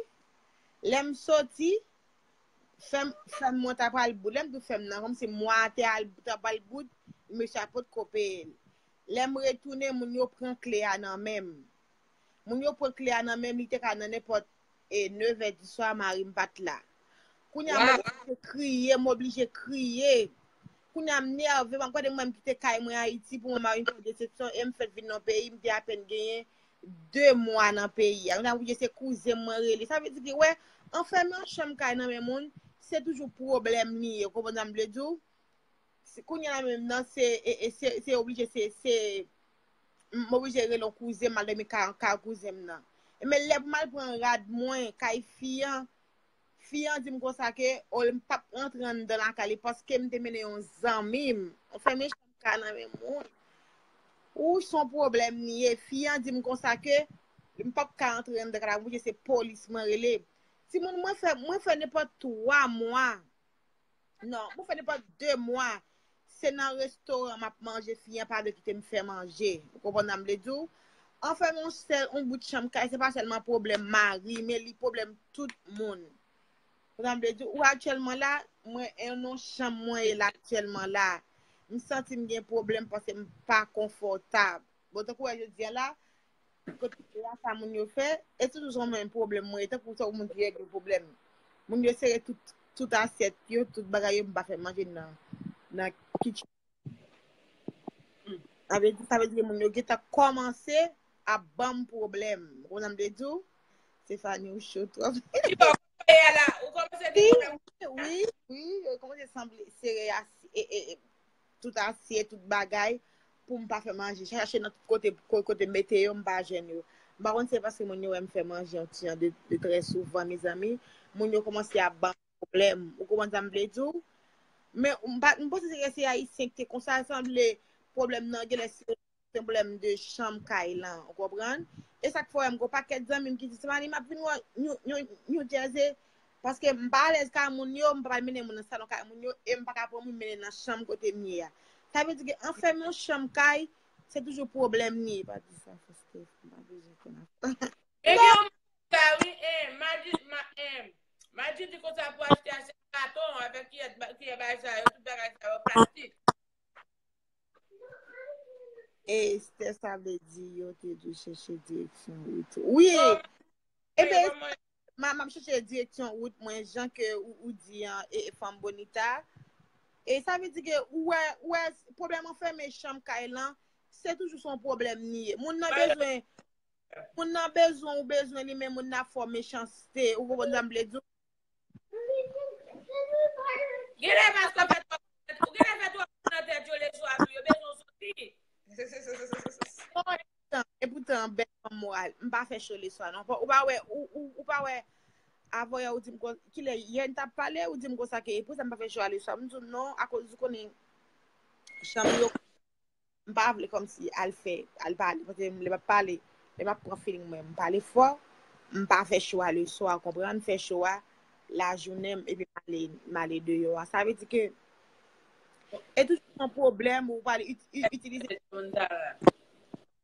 Lè m soti, fèm, fèm mwen ta pral bout. Lè m di w fèm nan, kòmsi mwa a te al, ta pral bout, mesye a potko peye l. Lè m retounen, moun yo pran kle a nan men m. Moun yo pran kle a nan men m, li te ka nan nenpòt, e, nevè di swa, mari m pa t la. Kounye a, m oblije kriye, m oblije kriye. Kounye a, m nève, m ap gade mwen m kite kay mwen Ayiti pou mwen, mari m fè desepsyon, e m fèt vin nan peyi, m te apèn genyen de mwa nan peyi a. Kounye a, oblije se kouzen mwen rele. Sa vle di ke, wè, anfèmen yon chanm kay nan men moun, se toujou pwoblèm li ye. Ou konprann sa m vle di w? Se, kounye a la menm nan, se, e, e, se, se oblije, se, se, m oblije rele yon kouzen m, m al dòmi kay, kay kouzen m nan. E men lè pou m al pran rad mwen, kay fi an, fi an di m konsa ke, o, m p ap rantre anndan lakay li, paske m te mennen yon zanmi m. Anfèmen chanm kay nan men moun. Ou, se yon pwoblèm li ye. Fi an di m konsa ke, m p ap ka antre anndan kay la, m oblije se polis mwen rele. Timoun, mwen fè, mwen fè nenpòt twa mwa. Non, pou fè nenpòt de mwa, se nan restoran m ap manje, fi an pa vle kite m fè manje. Ou konprann sa m vle di w? Anfèmen yon sèl, yon bout chanm kay, se pa sèlman pwoblèm mari, men li pwoblèm tout moun. Konprann sa m vle di w? Ou aktyèlman la, mwen, e nan chanm mwen ye la aktyèlman la. M santi m gen pwoblèm paske m pa konfòtab. Bon, tankou wè jodi a la, kote a sa moun yo fè, e se toujou menm pwoblèm mwen, tankou se yon moun ki regle pwoblèm. Moun yo sere tout, tout asyèt yo, tout bagay yo, m pa fè manje nan, nan kitchen. Sa vle di, sa vle di ke moun yo gentan kòmanse ap ban m pwoblèm. Ou konn sa m te di w? Stefani, ou cho twòp. Ki bò w kote a la? Ou kòmanse gen pwoblèm? Wi, wi, yo kòmanse sanble sere asye, e, e, e, tout asye, tout bagay, pou m pa fè manje. Chache nan tout kote, ko-, kote mete yo, m pa jwenn yo. M pa konn si se paske moun yo wè m fè manje yon ti jan de, de trè souvan, mezanmi. Moun yo kòmanse ap ban m pwoblèm. Ou konprann sa m vle di w? Men, m pa, m panse se, se Ayisyen ki te konsa, sanble pwoblèm nan genlè se se yon pwoblèm de chanm kay lan, ou konprann? E sa k fè w wè m gon pakèt zanmi m ki di, "Stefani, m ap vin wè w New, New, New Jersey, paske m pa alèz kay moun yo, m pa pral mennen moun nan salon kay moun yo, e m pa ka pran moun mennen nan chanm kote m ye a." Sa vle di ke anfèmen yon chanm kay, se toujou pwoblèm li ye. Pa di sa, Steph, m pa bezwen konn afè. Men gen yon moun sa, wi, eh, Madi, ma, eh, Madi di konsa pou achte asèt katon, avèk kiyè, kiyè bagay sa yo, tout bagay sa yo, plastik. E Esther, sa vle di yo te dwe chèche direksyon wout. Wi! Bon, ebyen, bon, mwen, ma, m ap chèche direksyon wout mwen, jan ke ou, ou di an, e, e fanm Bonita. E sa vle di ke ou wè, ou wè, pwoblèm anfèmen chanm kay lan, se toujou se yon pwoblèm li ye. Moun nan bezwen, moun nan bezwen, ou bezwen li, men moun nan ap fè w mechanste. Ou konprann sa m vle di w? Genlè paske w fè twòp, ou genlè fè twòp nan tèt yo lejou a tou, yo bezwen w soti. Non, e poutan, e poutan, bèl fanm moral. M pa fè cho leswa, non. Ou pa wè, ou, ou, ou pa wè, avanyè ou di m kon, kilè, yè n t ap pale, ou di m konsa ke, e pou sa m pa fè cho a leswa. M di w non, akoz ou konnen, chanm yo, m pa vle kòmsi al fè, al pale, paske lè m ap pale, lè m ap pran feeling mwen, m pale fò, m pa fè cho a leswa, konprann, fè cho a lajounen, epi m ale, m ale deyò a. Sa vle di ke, e toujou yon pwoblèm, ou pral it-, it-, itilize,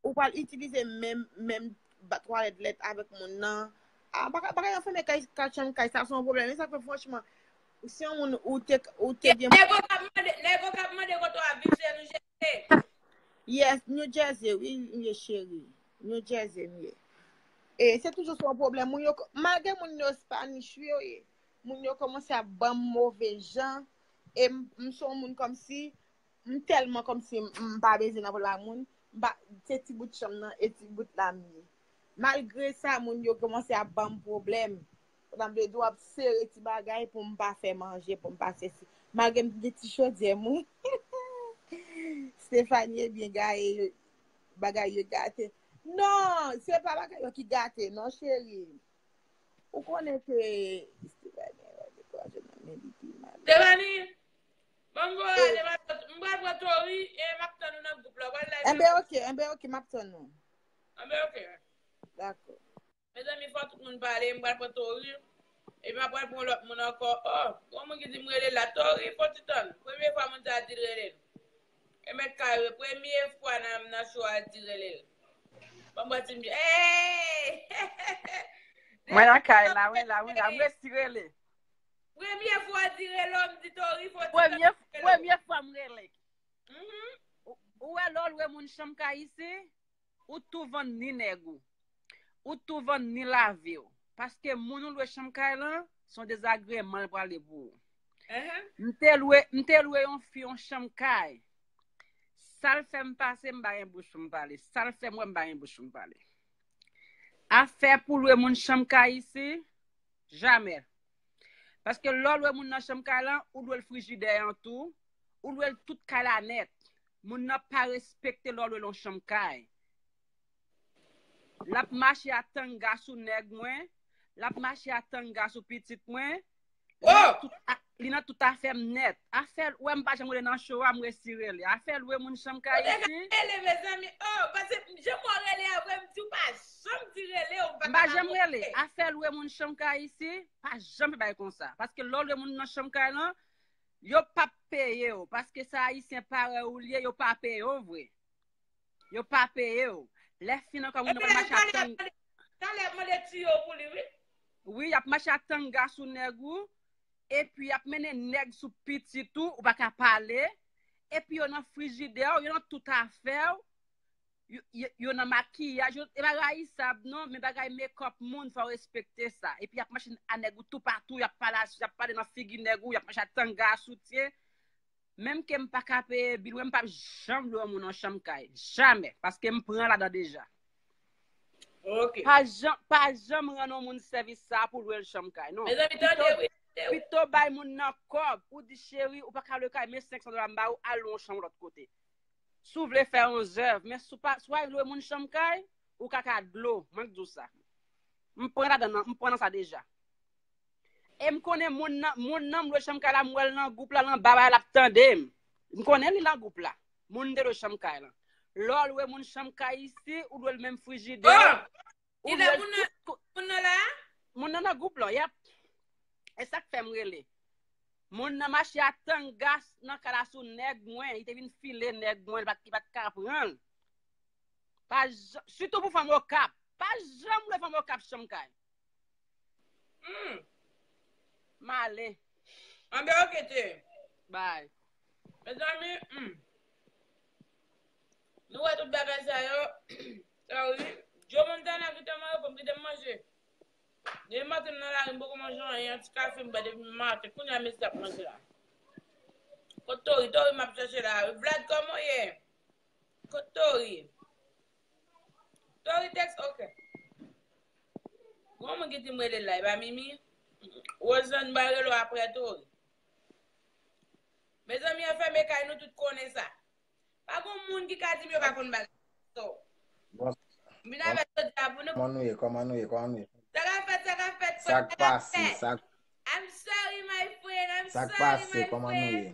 ou pral itilize menm, menm ba-, twalèt lèt avèk moun nan. Ah, bagay, bagay anfime kay, kay chanm kay, sa se yon pwoblèm. E sa fè franchman, si yon moun ou te, ou te gen nèg yo k ap mande, nèg yo k ap mande kote w ap viv, se New Jersey. Yes, New Jersey, wi, m ye cheri. New Jersey, m ye. E se toujou se yon pwoblèm. Moun yo, malgre moun yo Spanish, wi, yo ye. Moun yo kòmanse ap ban m move jan. E m, m se yon moun kòmsi, m tèlman kòmsi m, m pa bezwen nan pwoblèm ak moun. M pa, se ti bout chanm nan, e ti bout la m ye. Malgre sa, moun yo kòmanse ap ban m pwoblèm. Sa vle di w ap sere ti bagay pou m pa fè manje, pou m pa fè si. Malgre m gen ti chodyè mwen. Stephanie byen gaye, bagay yo gate. Non, se pa bagay yo ki gate, non, cheri. Ou konnen ke Stephanie, dekouraje nan men li pi mal. Stephanie, ban m voye ale, m pral pran Tori e m ap tann ou nan gwoup la. Enben, oke, enben, oke, m ap tann ou. Enben, oke. Dakò. Mezanmi, fò tout moun pale, m pral pran Tori. Epi m ap pral pran lòt moun ankò. Oh, gon moun ki di m rele la. Tori, fò ti tann. Premye fwa moun sa a di l rele l. E mèt kare, premye fwa nan, nan show a di rele l. Ban m pran ti m di, hey! Mwen nan kay la, mwen la, mwen la, mwen resi rele. Premye fwa di rele, m di Tori, fò ti tann. Premye, premye fwa m rele. Mhm. Ou, ou wè lè w lwe moun chanm kay isi? Ou tou vann ni nèg ou. Ou tou vann ni lavi w. Paske moun ou lwe chanm kay lan, se yon dezagreman l prale pou ou. M te lwe, m te lwe yon fi yon chanm kay. Sa l fè m pase, m pa gen bouch pou m pale. Sa l fè m wè, m pa gen bouch pou m pale. Afè pou lwe moun chanm kay isi, jamè. Paske lè w lwe moun nan chanm kay lan, ou lwe l frijidè an tou, ou lwe l tout kay la nèt. Moun nan pa respekte lè w lwe l yon chanm kay. L ap mache a tanga sou nèg mwen, l ap mache a tanga sou pitit mwen. Li nan tout a-, li nan tout afè m nèt. Afè l, wè m pa janm rele nan show a, m resi rele. Afè lwe moun chanm kay isi. Ou te ka rele, mezanmi. Oh, paske jan mwen rele a vre, m di w pa janm di rele, ou pa ka. M pa janm rele. Afè lwe moun chanm kay isi, pa janm fè bagay konsa. Paske lè w lwe moun nan chanm kay lan, yo p ap peye w. Paske se Ayisyen parèy ou l ye, yo pa peye w vre. Yo pa peye w. Lè fin ankò, moun nan pral mache a tang. Talè, talè, talè, mande tiyo pou li, wi. Wi, y ap mache a tanga sou nèg ou. Epi y ap mennen nèg sou pitit ou, ou pa ka pale. Epi yo nan frijidè w, yo nan tout afè w. Yo, yo, yo nan makiyaj, yo, e pa rayisab non, men bagay make up moun, fò w respekte sa. Epi y ap mache a nèg ou toupatou, y ap pale, y ap pale nan figi nèg ou, y ap mache a tanga, soutyen. Menm ke m pa ka peye bil, mwen m p ap janm lwe yon moun yon chanm kay. Jamè. Paske m pran ladan deja. Ok. Pa janm, pa janm rann yon moun sèvis sa pou lwe l chanm kay. Non. Mezanmi, tande, wi, tande, wi. Pito bay moun nan kòb, ou di, cheri, ou pa ka lwe kay, men senk san dola m ba ou, al lwe yon chanm lòt kote. Si w vle fè yon zèv, men si w pa, si w al lwe moun chanm kay, ou kaka dlo, mwen k di w sa. M pran ladan nan, m pran nan sa deja. E m konnen moun nan, moun nan m lwe chanm kay la, m wè l nan gwoup la, l anba bagay la, l ap tande m. M konnen li nan gwoup la. Moun m te lwe chanm kay lan. Lè w lwe moun chanm kay isi, ou lwe l menm frijidè. Oh! Ou lwe l tout kou-, moun nan la? Moun nan nan gwoup la, yap. E sa k fè m rele. Moun nan mache a tanga nan kay la sou nèg mwen, li te vin file nèg mwen, li pa t, li pa t ka pran l. Pa jan-, sitou pou fanm Okap. Pa janm lwe fanm Okap chanm kay. Hmm. M ale. Anben, oke, te. Bay. Mezanmi, hmm. Nou wè tout bagay sa yo. Sa wi. Joe Montana kite m anrepo, m kite m manje. Depi maten m nan lari, m poko manje anyen, yon ti kafe m bwè depi maten. Kounye a mesye ap manje la. Kot Tori? Tori m ap chèche la. Vlad, kòman w ye? Kot Tori? Tori tèks, ok. Gon moun ki di m rele l la, e pa Mimi? Rosanne, m pral rele w aprè Tori. Mezanmi, anfèmen kay nou tout konnen sa. Pa gon moun ki ka di m yo pa konn bagay. So, Bon, m vin avèk jodi a pou nou. Kòman nou ye? Kòman nou ye? Kòman nou ye? Sa ka fèt, sa ka fèt, Sa k sa ka pase? fèt. Sa k- I'm sorry, my friend. I'm Sa k sorry, pase? my Kòman nou friend. Ye?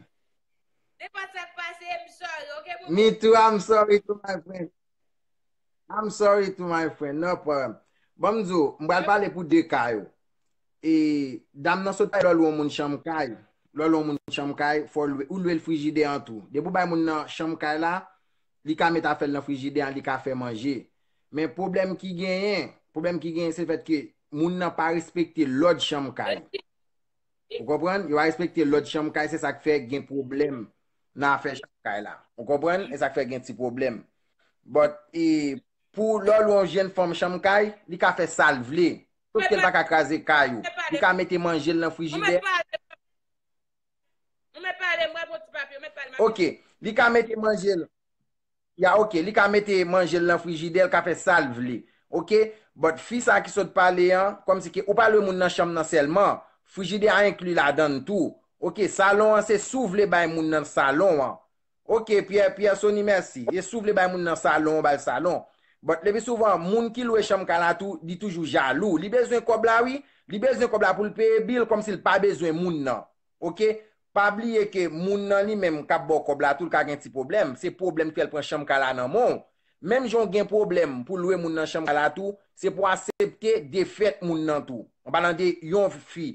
Nenpòt sa k pase, I'm sorry, ok, boo? Me too, I'm sorry to my friend. I'm sorry to my friend. No problem. Bon, m di w, m pral pale pou de ka yo. E, dam nan sot pale lè w lwe yon moun chanm kay. Lè w lwe yon moun chanm kay, fò w lwe, ou lwe l frijidè an tou. Depi w bay moun nan chanm kay la, li ka met afè l nan frijidè an, li ka fè manje. Men pwoblèm ki genyen, pwoblèm ki genyen, se fèt ke moun nan pa respekte lòd chanm kay. Ou konprann? Yo pa respekte lòd chanm kay, se sa k fè gen pwoblèm nan afè chanm kay la. Ou konprann? E sa k fè gen ti pwoblèm. But, e, pou lè w lwe yon jèn fanm chanm kay, li ka fè sa l vle. Sof ke l pa ka kraze kay ou. Li ka mete manje l nan Ou frijidè. Mèt pale. Ou mèt pale, m pral pran ti papye, ou mèt pale. Ok, li ka mete manje l. Ya, ok, li ka mete manje l nan frijidè, l ka fè sa l vle. Ok, but fi sa ki sot pale an, kòmsi ke ou pa lwe moun nan chanm nan sèlman. Frijidè a enkli ladan l tou. Ok, salon an se si w vle bay moun nan salon an. Ok, Pierre, Pierre Sony, mèsi. E si w vle bay moun nan salon, w ba l salon. But lepi souvan, moun ki lwe chanm kay la tou, li toujou jalou. Li bezwen kòb la, wi. Li bezwen kòb la pou l peye bil, kòmsi l pa bezwen moun nan. Ok? Pa bliye ke moun nan li menm k ap ba w kòb la tou, l ka gen ti pwoblèm. Se pwoblèm ki fè l pran chanm kay la nan men w. Menm jan w gen pwoblèm pou lwe moun nan chanm kay la tou, se pou w aksepte defèt moun nan tou. An palan de yon fi,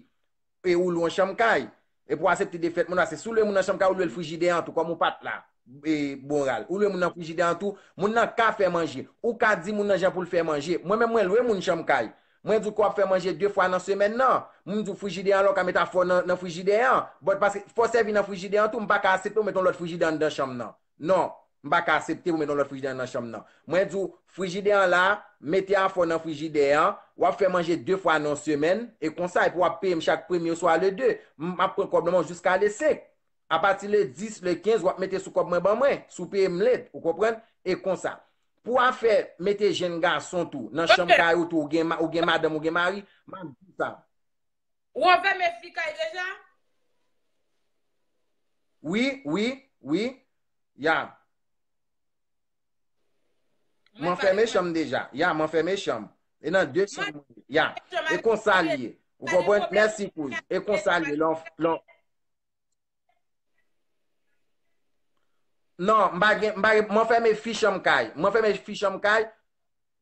e ou lwe yon chanm kay, e pou w aksepte defèt moun nan, se si w lwe moun nan chanm kay, ou lwe l frijidè an tou, kòm ou pa t la, e moral. Ou lwe moun nan frijidè an tou, moun nan ka fè manje. Ou ka di moun nan jan pou l fè manje. Mwen menm, mwen lwe moun chanm kay. Mwen di w ke w ap fè manje de fwa nan semèn nan. Mwen di w frijidè an la, ou ka met afè w nan, nan frijidè an. But paske fò w sèvi nan frijidè an tou, m pa ka aksepte w met yon lòt frijidè anndan chanm nan. Non, m pa ka aksepte w met yon lòt frijidè anndan chanm nan. Mwen di w, frijidè an la, mete afè w nan frijidè an, w ap fè manje de fwa nan yon semèn, e konsa, epi w ap peye m chak premye oswa le de. M ap pran kòb nan men w jiska le senk. Apati le dis, le kenz, w ap mete sou kòb mwen ban mwen, si w peye m late, ou konprann? E konsa. Pou afè mete jenn gason tou, nan chanm kay ou tou, ou gen, ma- ou gen madanm, ou gen mari, m ap di sa. Ou anfèmen fi kay deja? Wi, wi, wi. Ya. M anfèmen chanm deja. Ya, m anfèmen chanm. E nan de chanm mwen ye. Ya. E konsa li ye. Ou konprann? Mèsi, kouz. E konsa li ye. Lè w, lè w, Non, m pa gen, m pa gen, m anfèmen fi chanm kay. M anfèmen fi chanm kay.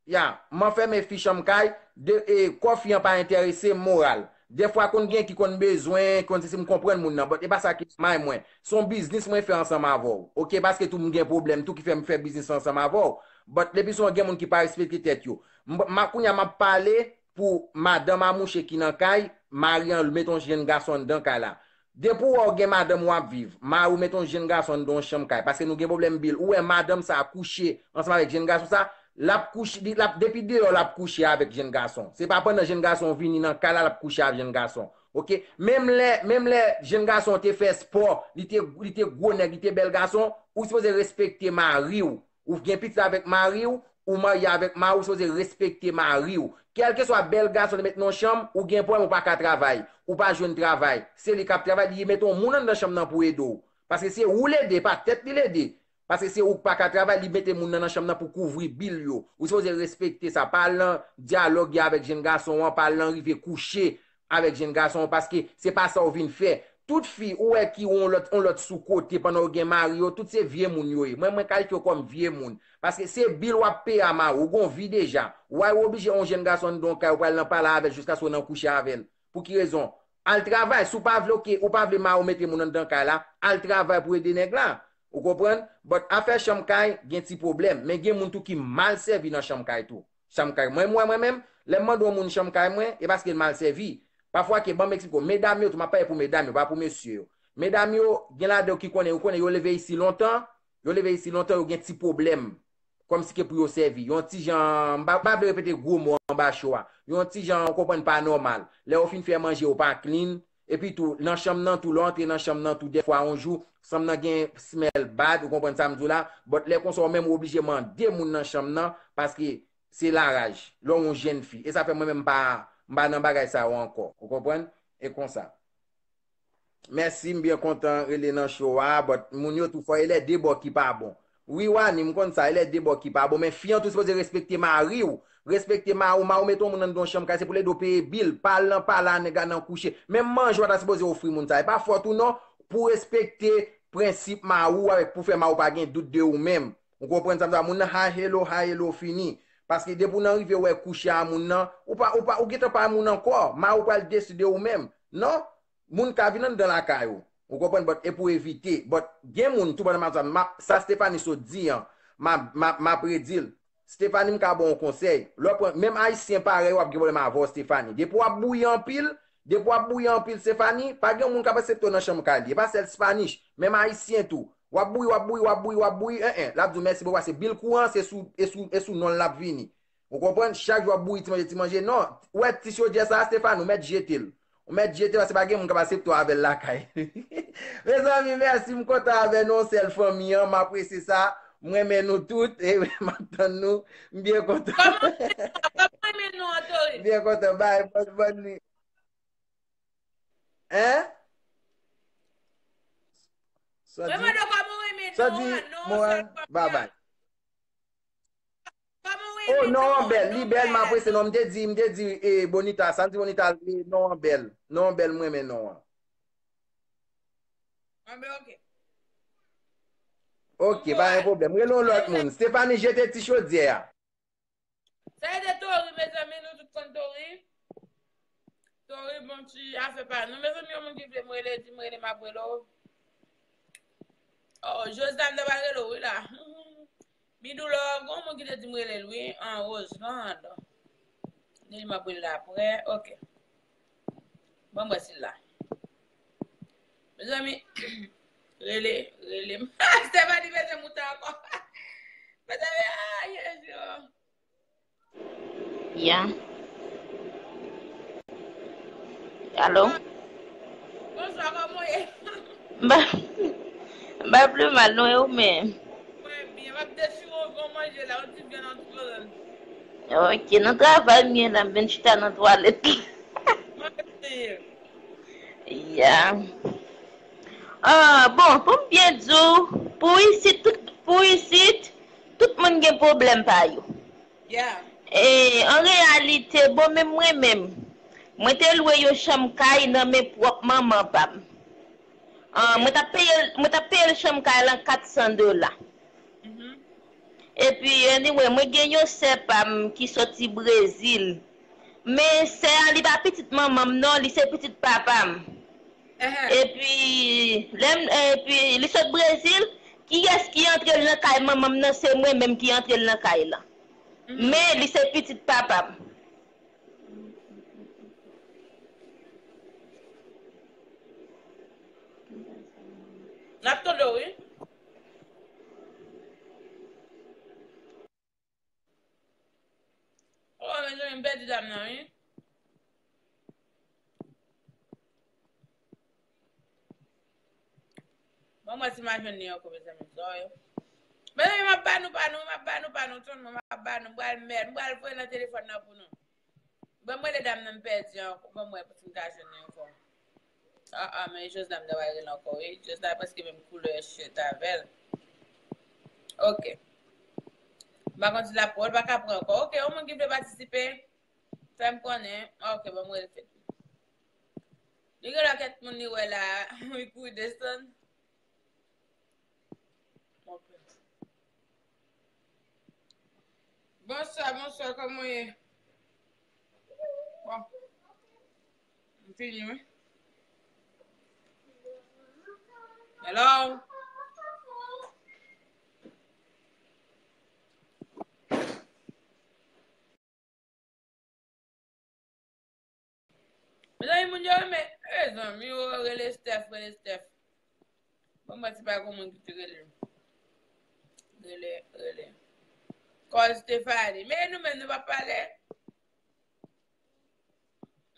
Ya, m anfèmen fi chanm kay. De, e, kò fi an pa enterese m moral. Dèfwa konn gen ki konn bezwen, konn se si m konprann moun nan, but e pa sa ki may mwen. Se yon biznis mwen fè ansanm avè w. Ok, paske tou m gen pwoblèm tou ki fè m fè biznis ansanm avè w. But lepi souvan gen moun ki pa respekte tèt yo. M, m, kounye a m ap pale pou madanm a mouche ki nan kay, mari an met yon jenn gason anndan kay la. Depi w wè w gen madanm w ap viv, mari w met yon jenn gason anndan yon chanm kay, paske nou gen pwoblèm bil. Ou wè madanm sa a kouche ansanm avèk jenn gason sa, l ap kouche, li, l ap, depi deyò l ap kouche avèk jenn gason. Se pa pandan jenn gason vini nan kay la, l ap kouche avèk jenn gason. Ok? Menm lè, menm lè jenn gason te fè spò, li te, li te gwo nèg, li te bèl gason, ou sipoze respekte mari w. Ou gen pitit avèk mari w, ou marye avèk mari w, ou sipoze respekte mari w. Kèlkeswa bèl gason te met nan yon chanm, ou gen pwoblèm, ou pa ka travay, ou pa jwenn travay. Se li k ap travay, li mete yon moun anndan chanm nan pou ede w. Paske se ou l ede, pa tèt li l ede. Paske se ou k pa ka travay, li mete moun nan nan chanm nan pou kouvri bil yo. Ou sipoze respekte sa. Pa al nan dyalòg yo avèk jenn gason an, pa al nan rive kouche avèk jenn gason an, paske se pa sa w vin fè. Tout fi ou wè ki yon lòt, yon lòt sou kote pandan yo gen mari yo, tout se vye moun yo ye. Mwen, mwen kalifye yo kòm vye moun. Paske se bil w ap peye a mari w, ou gon vi deja. Why ou oblije yon jenn gason anndan yon kay, ou pral nan pale avè l jiskaske w nan kouche avè l? Pou ki rezon? Al travay, si w pa vle, ok, ou pa vle mari w mete moun anndan kay la, al travay pou ede nèg la. Ou konprann? But afè chanm kay, gen ti pwoblèm. Men gen moun tou ki mal sèvi nan chanm kay tou. Chanm kay. Mwen, mwen, mwen menm, lè m mande yon moun chanm kay mwen, e paske l mal sèvi. Pafwa ke, ban m eksplike w, medam yo tou, m ap pale pou medam yo, pa pou mesye yo. Medam yo, gen ladan yo ki konnen, ou konnen, yo leve isi lontan, yo leve isi lontan, yo gen ti pwoblèm. Kòmsi ke pou yo sèvi. Yon ti jan, m pa, m pa vle repete gwo mo anba cho a. Yon ti jan, ou konprann, pa nòmal. Lè yo fin fè manje, yo pa clean. Epi tou, nan chanm nan tou, lè w antre nan chanm nan tou, dèfwa yon jou, chanm nan gen smell bad, ou konprann sa m di w la? But lè konsa, ou menm ou oblije mande moun nan chanm nan, paske se laraj. Lè w yon jèn fi. E sa fè mwen menm m pa, m pa nan bagay sa yo ankò. Ou konprann? E konsa. Mèsi, m byen kontan rele nan show a, but moun yo tou fò e lè de bò ki pa bon. Wi, Wani, m konn sa, e lè de bò ki pa bon, men fi an tou sipoze respekte mari w. Respekte mari w, mari w mete yon moun anndan yon chanm kay, se pou l ede w peye bil, pa al nan pale a nèg la nan kouche. Menm manje w ta sipoze ofri moun sa, e pa fòt ou non, pou w respekte prensip mari w avèk pou fè mari w pa gen dout de ou menm. Ou konprann sa m di w la, moun nan hi hello, hi hello fini. Paske depi w nan rive wè kouche a moun nan, ou pa, ou pa, ou gentan pa moun ankò, mari w pral desi de ou menm. Non, moun ka vin anndan lakay ou. Ou konprann, but e pou evite. But gen moun tou pandan m ap sa, m ap, sa Stephanie sot di an, m ap, m ap, m ap redi l. Stephanie, m ka ba w yon konsèy. Lè w pran, menm ayisyen parèy, w ap gen pwoblèm avè w, Stephanie. Depi w ap bouyi anpil, depi w ap bouyi anpil, Stephanie, pa gen yon moun k ap aksepte w nan chanm kay li. E pa sèl Spanish, menm ayisyen tou. W ap bouyi, w ap bouyi, w ap bouyi, w ap bouyi, en, en. L ap di w mèsi bokou, paske bil kouran, se sou, e sou, e sou non l ap vini. Ou konprann? Chak jou w ap bouyi ti manje, ti manje. Non, ou wè ti chodyè sa a, Stephanie, ou mèt jete l. Ou mèt jete l, paske pa gen moun k ap aksepte w avè l lakay. Mezanmi, mèsi, m kontan avè nou, sèl fanmi an, m apresye sa. M renmen nou tout, e m ap tann nou. M byen kontan. Kòman w renmen non an, Tori? M byen kontan, bay, bòn, bòn nwit. Hein? Sòdi, mwen mande w kòman w renmen non an, non an, sèl fanmi an. Babay. Kòman w renmen non an, non an? Oh, non an bèl, li bèl, m apresye non. M te di, m te di, e, Bonita, sa m di Bonita, e, non an bèl. Non an bèl, m renmen non an. Ah, ben, ok. Ok, pa gen pwoblèm. Rele yon lòt moun. Stephanie, jete ti chodyè a. Sa e de Tori, mezanmi, nou tout konn Tori. Tori, bon ti afè pa nou. Mezanmi, yon moun ki vle m rele, di m rele, m ap rele w. Oh, Josnam ta pral rele w, wi, la. Midoulò, gon moun ki te di m rele l, wi, an Roselande. Li di m ap rele l apre, ok. Ban m wè si l la. Mezanmi, rele, rele m. Stephanie bezwen moute ankò. Mezanmi, ah, Jezi, oh. Ya. Alo? Bonswa, kòman w ye? M pa, m pa pli mal, non, e ou menm? Mwen byen, m ap dechire yon bon manje la, yon ti vyann an tou konnen. Ok, nan travay m ye la, m vin chita nan twalèt la. Mwen eseye. Ya. Ah, bon, pou m byen di w, pou isit, tout, pou isit, tout moun gen pwoblèm pa yo. Yeah. E, an reyalite, bon, menm mwen menm, mwen te lwe yon chanm kay nan men pwòp manman pa m. Ah, mwen t ap peye l, mwen t ap peye l chanm kay lan kat san dola. Mhm. Epi, anyway, mwen gen yon sè pa m ki soti Brezil. Men sè a, li pa pitit manman m, non, li se pitit papa m. Epi, lè m, epi, li sot Brezil, kiyès ki antre l nan kay manman m nan, se mwen menm ki antre l nan kay lan. Men, li se pitit papa m. N ap tande w, wi. Oh, mezanmi, m pèdi dam nan, wi. Bon, mwen si m a jwenn li ankò, mezanmi. Sorry. Mezanmi, m ap ba nou, ba nou, m ap ba nou, ba nou, tout moun, m ap ba nou, m pral mèt, m pral voye nan telefòn nan pou nou. Bon, mwen, medam nan, m pèdi ankò. Bon, mwen, pou m ka jwenn li ankò. Ah, ah, men Josnam ta pral rele ankò, wi. Josnam prèske menm koulè shirt avè l. Ok. M pa konn si l ap pran, l pa ka pran ankò. Ok, yon moun ki vle patisipe, fè m konnen. Ok, bon, mwen rele fèt. Li gen lòt kèk moun li wè la, li kouri desann. Ok. Bonswa, bonswa, kòman w ye? Bon. M fini, wi. Hello? Mezanmi, moun yo renmen, e zanmi yo rele Steph, rele Steph. Bon, mwen, se pa gon moun ki te rele m. Rele, rele. Call Stephanie. Men nou menm, nou pa pale.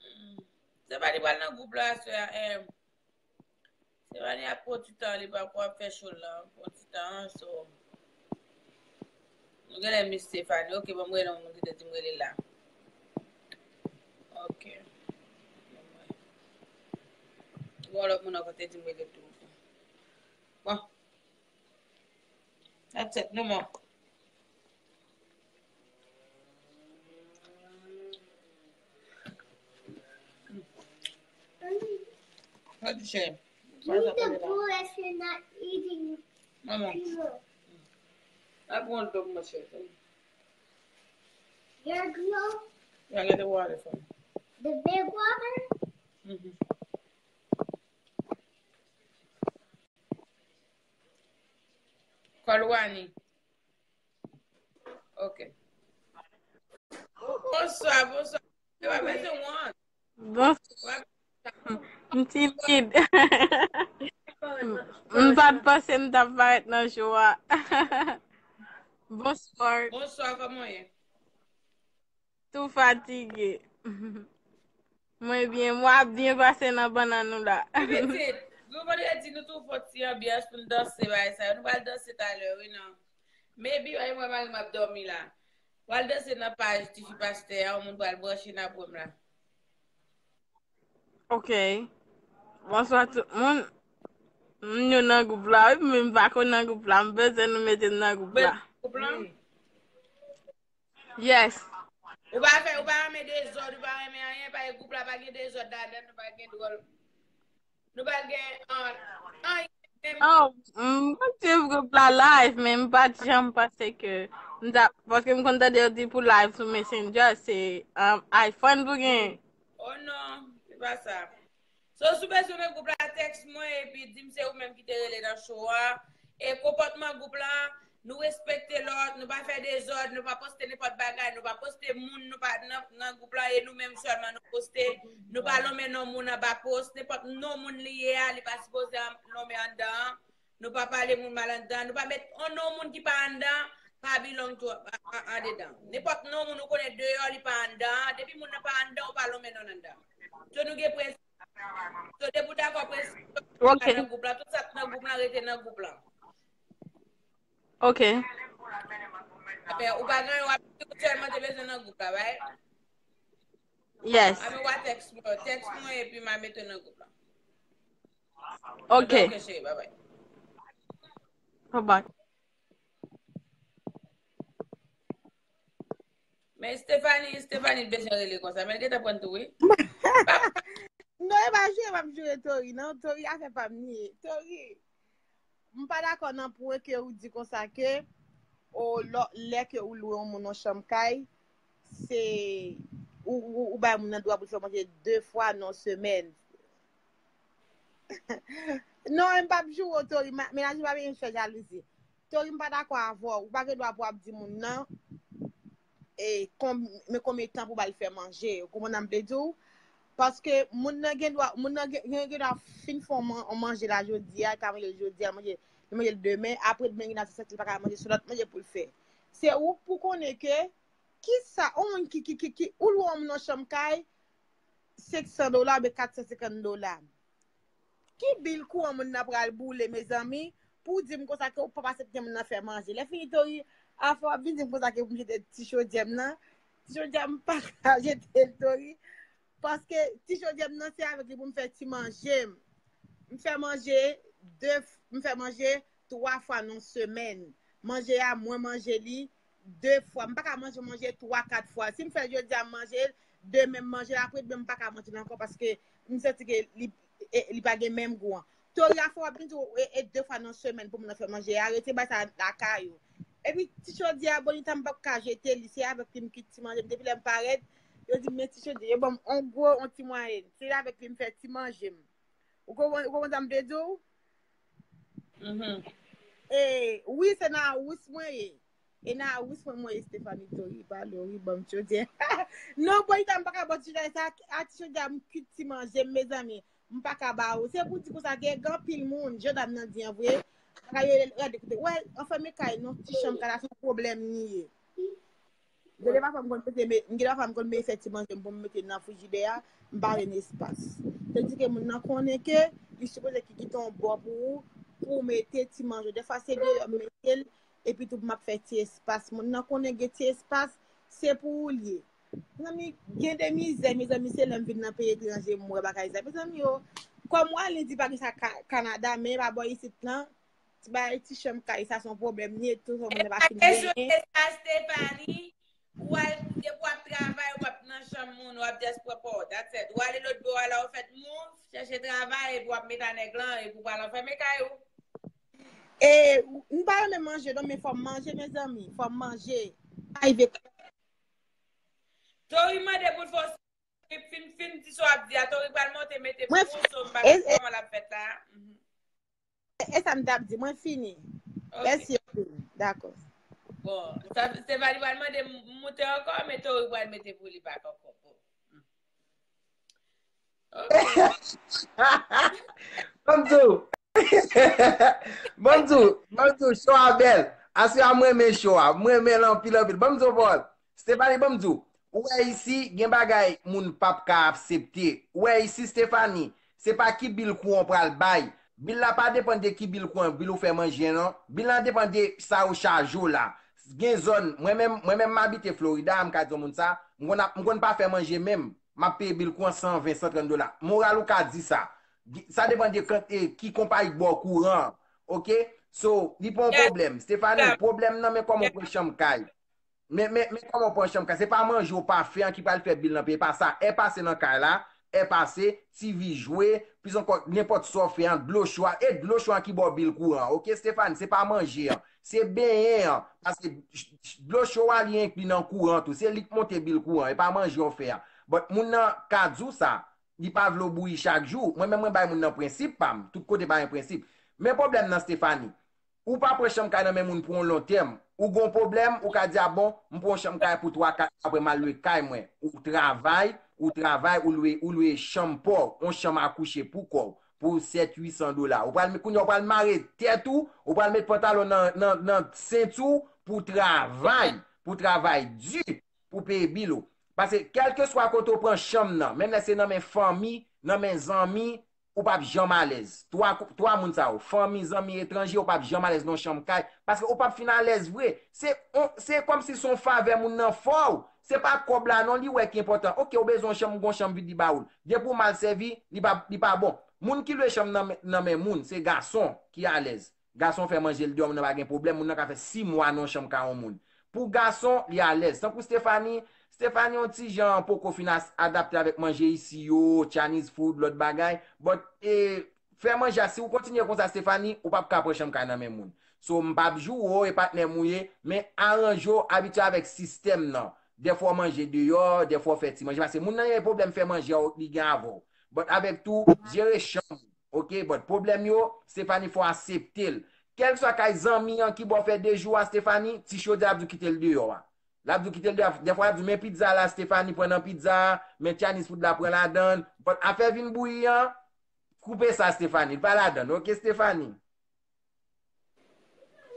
Hmm. Stephanie pral nan gwoup la, aswè a, eh. Stephanie ap pran ti tan, li pa ko ap fè show la, pran ti tan, so. Nou genlè miss Stephanie. Ok, bon, m rele yon moun ki te di m rele la. Ok. Bon, lòt moun ankò te di m rele tou. Bon. Sèt, non, man. What the shame? Why is that coming out? Eat the bowl if you're not eating peanut. Maman. I want the machete. Your glove? Yeah, get the water for me. The big water? Mm-hmm. Call Wani. Ok. Bonswa, bonswa. Se pa bezwen wont. Bonswa. M timid. M pa t panse m t ap parèt nan show a. Bonswa. Bonswa, kòman w ye? Tou fatige. Mwen byen, mwen ap byen pase nan bannann ou la. Wi pitit, nou vandredi nou tou fè yon ti anbyans pou n danse bagay sa yo. Nou pral danse talè, wi, non. Maybe, ay, mwen mari m ap dòmi la. Pral danse nan paj Tifi Pastè a, yon moun pral branche n ap wè m la. Ok. Bonswa tout moun. M nou nan gwoup la, wi, men m pa ko nan gwoup la. M bezwen nou mete m nan gwoup la. Gwoup la? Yes. Ou pa fè, ou pa renmen dezòd, ou pa renmen anyen, pa gen gwoup la, pa gen dezòd ladan, nou pa gen dwòl. Nou pa gen, ah, anyen menm. Oh, m pa t swiv gwoup la live, men m pa t janm panse ke m ta, paske m konn tande yo di pou live sou Messenger, se, um, iPhone pou gen. Oh non, se pa sa. So, si w bezwen nan gwoup la, tèks mwen, epi di m se ou menm ki te rele nan show a. E konpòtman gwoup la, nou respekte lòt, nou pa fè dezòd, nou pa poste nenpòt bagay, nou pa poste moun, nou pa nan, nan gwoup la, e nou menm sèlman nou poste. Nou pa lonmen non moun anba post, nenpòt non moun li ye a, li pa sipoze an-, lonmen anndan an. Nou pa pale moun mal anndan, nou pa met on non moun ki pa anndan, pa belong to a, a, andedan. Nenpòt non moun ou konnen deyò, li pa anndan, depi moun nan pa anndan, ou pa lonmen non anndan. So nou gen prensip. So depi w dakò prensip, ou pa nan gwoup la, tout sa k nan gwoup la, rete nan gwoup la. Ok. Apre, ou pa gen yon apèl, ou sèlman te bezwen nan gwoup la, right? Yes. Apre, w a tèks mwen, tèks mwen, epi m a mete w nan gwoup la. Ok. Ok, cheri, bye bye. Bye bye. Men Stephanie, Stephanie bezwen rele konsa. Men l gentan pran tou, wi. Non, e pa jwe, m ap jwe Tori, non. Tori, afè pa m li ye. Tori, m pa dakò nan pwen ke ou di konsa ke, o, lò, lè ke ou lwe yon moun yon chanm kay, se, ou, ou, ou bay moun nan dwa pou l fè manje de fwa nan semèn. Non, m p ap joure w, Tori. Ma-, mennaj ou pa bezwen fè jalouzi. Tori, m pa dakò avè w. Ou pa gen dwa pou w ap di moun nan, e, kon-, men konbyen tan pou w ba l fè manje. Ou konprann sa m vle di w? Paske moun nan gen dwa, moun nan gen, gen, gen dwa fin fè yon man-, yon manje la jodi a, li ka manje l jodi a, manje, li manje l demen, apre demen, gen dwa santi l pa ka manje, se lòt manje pou l fè. Se ou k pou konnen ke, kisa, yon moun ki, ki, ki, ki, ou lwe yon moun yon chanm kay, senk san dola oubyen kat san senkant dola. Ki bil kouran moun nan pral boule, mezanmi, pou w di m konsa ke ou p ap aksepte moun nan fè manje? Lè fini, Tori, afè w ap vin di m konsa ke pou m jete ti chodyè m nan. Ti chodyè m pa ka jete l, Tori. Paske ti chodyè m nan, se avèk li pou m fè ti manje m. M fè manje de, m fè manje twa fwa nan semèn. Manje a, mwen manje li de fwa. M pa ka manje, manje twa, kat fwa. Si m fè jodi a, m manje l, demen m manje l, apre demen m pa ka manje l ankò paske m santi ke li, e, li pa gen menm gou an. Tori, afè w ap vin di w, e, e de fwa nan semèn pou moun nan fè manje a, rete bay sa lakay ou. Epi ti chodyè a, bonita, m p ap ka jete li, se avèk li m kwit ti manje m. Depi lè m parèt, yo di m, men ti chodyè, yo ban m on gwo, on ti mwayèn. Se avèk li m fè ti manje m. Ou konprann, ou konprann sa m vle di w? Mhm. E, wi, se nan wis mwen ye. E nan wis mwen, mwen ye Stephanie Tori, pale, wi, ban m chodyè. Non, bonita, m pa ka ba w ti chodyè sa, a ti chodyè a m kwit ti manje m, mezanmi. M pa ka ba ou. Se pou di konsa, gen, gen anpil moun, jan dam nan di an vre, bagay yo rèd, koute, wè, anfèmen kay, non, ti chanm kay la, se yon pwoblèm li ye. Gen de pafwa m konn mete, men, gen de pafwa m konn mete fè ti manje m pou m mete nan frijidè a, m pa jwenn espas. Tandike moun nan konnen ke li sipoze ki kite yon bò pou ou, pou w mete ti manje. Dèfwa se deyò m mete l, epi tou pou m ap fè ti espas. Moun nan konnen gen ti espas, se pou ou l ye. Mezanmi, gen de mizè, mezanmi, se lè m vin nan peyi etranje, m wè bagay sa. Mezanmi, yo, kòm w al di pa gen sa Ka-, Kanada, men pa bò isit lan, bay ti chanm kay, sa se yon pwoblèm li ye, tout moun pa fin genyen. Kesyon se sa, Stephanie, ou al, depi w ap travay, ou p ap nan chanm moun, w ap just pran pa w, that's it. Ou ale lòt bò a la, ou fèt move, chèche travay, epi w ap met a nèg lan, epi w pral anfèmen kay ou. E, m pa renmen manje, non, men fò m manje, mezanmi, fò m manje. Pa rive. Tori mande pou l fè yon fin, fin di sa w ap di a, Tori pral monte mete pou ou, so m pa konn kòman l ap fèt la. Mhm. E sa m t ap di, mwen fini. Ok. Mèsi anpil. Dakò. Bon, sa, Stephanie pral mande m moute ankò, men Tori pral mete pou li back ankò. Bon. Ok. Ban m di w. Ban m di w, ban m di w, show a bèl. Aswè a, mwen renmen show a. Mwen renmen l anpil, anpil. Ban m di w, Paul. Stephanie, ban m di w. Ou wè isi, gen bagay moun p ap ka aksepte. Ou wè isi, Stephanie, se pa ki bil kouran w pral bay. Bil la pa depann de ki bil kouran, bil ou fè manje, non. Bil la depann de sa yo chaje w la. Gen zòn, mwen menm, mwen menm m abite Florida, m ka di yon moun sa, m konn ap, m konn pa fè manje menm. M ap peye bil kouran san ven, san trant dola. Moral ou ka di sa. Sa depann de kan-, e, ki konpayi k ba w kouran an. Ok? So, li pa yon pwoblèm. Stephanie, pwoblèm nan, men kòman w pran chanm kay. Men, men, men kòman w pran chanm kay. Se pa manje w pa fè an ki pral fè bil nan peye. Pa sa. È pase nan kay la, è pase, T V jwe, plis ankò, nenpòt sa w fè an, dlo cho a, e dlo cho a ki ba w bil kouran an. Ok, Stephanie, se pa manje an. Se benyen an. Paske dlo cho a, li enkli nan kouran tou. Se li k monte bil kouran, e pa manje w fè an. But moun nan ka di w sa, li pa vle w bouyi chak jou. Mwen menm, mwen bay moun nan prensip pa m. Tout kote pa gen prensip. Men pwoblèm nan, Stephanie. Ou pa pran chanm kay nan men moun pou yon lon tèm. Ou gon pwoblèm, ou ka di, a bon, m pran yon chanm kay pou twa, kat, apre m al lwe kay mwen. Ou travay, ou travay, ou lwe, ou lwe chanm pa w, yon chanm a kouche pou kò w, pou sèt, uit san dola. Ou pral, kounye a ou pral mare tèt ou, ou pral met pantalon nan, nan, nan senti w pou travay, pou travay di, pou peye bil ou. Paske kèlkeswa kote ou pran chanm nan, menm lè se nan men fanmi, nan men zanmi, ou p ap janm alèz. Twa, twa moun sa yo, fanmi, zanmi, etranje, ou p ap janm alèz nan yon chanm kay, paske ou p ap fin alèz vre. Se, se kòmsi se yon favè moun nan fè w. Se pa kòb la non, li wè ki enpòtan. Ok, ou bezwen yon chanm, ou gon chanm vit li ba ou l. Depi ou mal sèvi, li pa, li pa bon. Moun ki lwe chanm nan, nan men moun, se gason ki alèz. Gason fè manje l deyò, moun nan pa gen pwoblèm, moun nan ka fè sis mwa nan yon chanm ka yon moun. Pou gason, li alèz. Tankou Stephanie, Stephanie yon ti jan poko fin as-, adapte avèk manje isi yo, Chinese food, lòt bagay. But, e, fè manje a, si ou kontinye konsa, Stephanie, ou p ap ka pran chanm kay nan men moun. So, m p ap joure w, e patnè m ou ye, men aranje w, abitye avèk sistèm nan. Dèfwa w manje deyò, dèfwa w fè ti manje. Paske moun nan gen pwoblèm fè manje a, li gen avè w. But avèk tou, jere chanm ou. Ok, but pwoblèm yo, Stephanie, fò w aksepte l. Kèlkeswa kay zanmi an ki ba w fè de jou a, Stephanie, ti chodyè l ap di w kite l deyò a. L ap di w kite l deyò a. Dèfwa l ap di w, men pizza la, Stephanie, pran nan pizza a, men Chinese food la, pran ladan l. But afè vin bouyi an, koupe sa, Stephanie. L pa ladan l. Ok, Stephanie?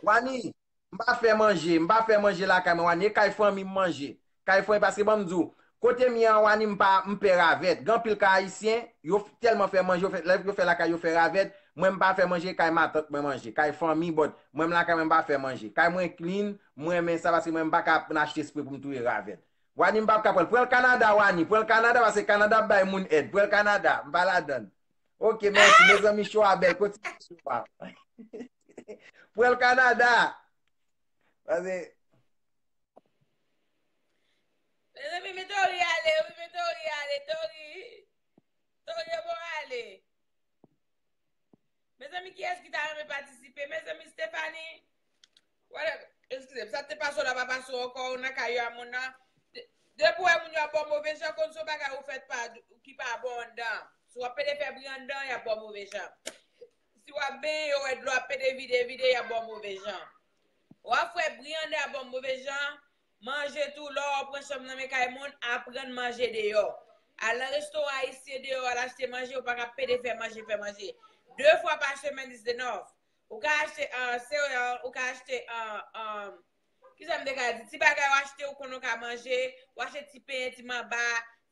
Wani, m pa fè manje, m pa fè manje lakay mwen, Wani, e kay fanmi m manje. Kay fanmi, paske ban m di w, kote m ye an, Wani, m pa, m pè ravèt. Gen anpil kay ayisyen, yo f-, tèlman fè manje, yo fè, lè yo fè lakay, yo fè ravèt. Mwen, m pa fè manje, kay matant mwen manje. Kay fanmi, but mwen, m lakay mwen, m pa fè manje. Kay mwen clean, mwen renmen sa, paske mwen, m pa ka achte spre pou m touye ravèt. Wani, m p ap ka pran l. Pran l Kanada, Wani. Pran l Kanada, paske Kanada ap bay moun èd. Pran l Kanada, m pa ladan l. Ok, mèsi. Mezanmi, show a bèl. Kontinye show a. Pran l Kanada. Paske Mezanmi, men Tori ale, wi, men Tori ale, Tori. Tori, bon ale. Mezanmi, kiyès ki ta renmen patisipe? Mezanmi, Stephanie. Whatever. Eskize m, sa te pase w la pa pase w ankò, ou nan kay yo a moun nan. De-, depi w wè moun yo ap ba w move jan, konn se yon bagay ou fèt pa, ki pa bon anndan. Si w ap pede fè bri anndan, y ap ba w move jan. Si w ap benyen, yo wè dlo ap pede vide, vide, y ap ba w move jan. W ap fè bri anndan, y ap ba w move jan. Manje tou, lè w pran chanm nan men kay moun, aprann manje deyò. Al nan restoran ayisyen deyò, al achte manje, ou pa ka pede fè manje, fè manje. De fwa pa semèn is enough. Ou ka achte, ah, sereal, ou ka achte, ah, ah, kisa m te ka di? Ti bagay ou achte, ou konnen ou ka manje, ou achte ti pen, ti manba,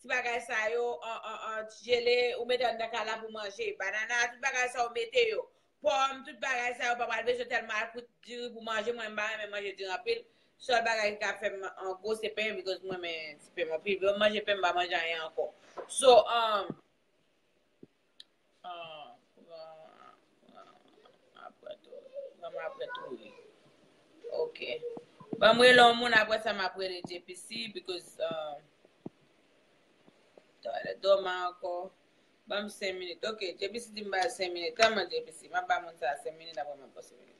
ti bagay sa yo, ah, ah, ah, ti jele, ou mete anndan kay la pou manje. Banana, tout bagay sa yo mete yo. Pòm, tout bagay sa yo, pa pral bezwen tèlman al koute diri pou manje. Mwen, m pa renmen manje diri anpil. Sèl bagay ki ka fè m an gwo se pen, because mwen renmen ti pen m anpil. Lè m manje pen, m pa manje anyen ankò. So, um, um, apre tou, apre tou, wi. Ok. Ban m rele yon moun, apre sa, m ap rele J P C, because, uh, twa lè dòmi ankò. Ban m senk minit. Ok, J P C di m ba l senk minit. Kòman J P C? M ap ba moun sa a senk minit, apre m ap ba w senk minit.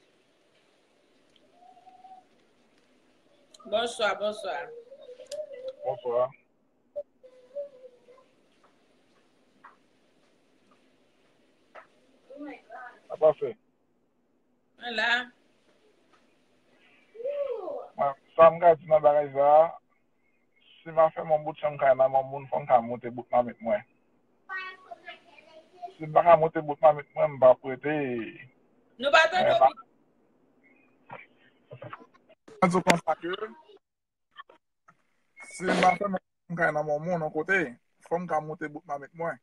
Bonswa, bonswa. Bonswa. Sa pase? Mwen la. Mwen, sa m ka di nan bagay sa a, si m a fèmen yon bout chanm kay nan men yon moun, fò m ka moute bout mamit mwen. Si m pa ka moute bout mamit mwen, m p ap rete. Nou pa tande w byen. Mwen di w konsa ke, si m a fèmen yon kay nan men yon moun yon kote, fò m ka moute bout mamit mwen.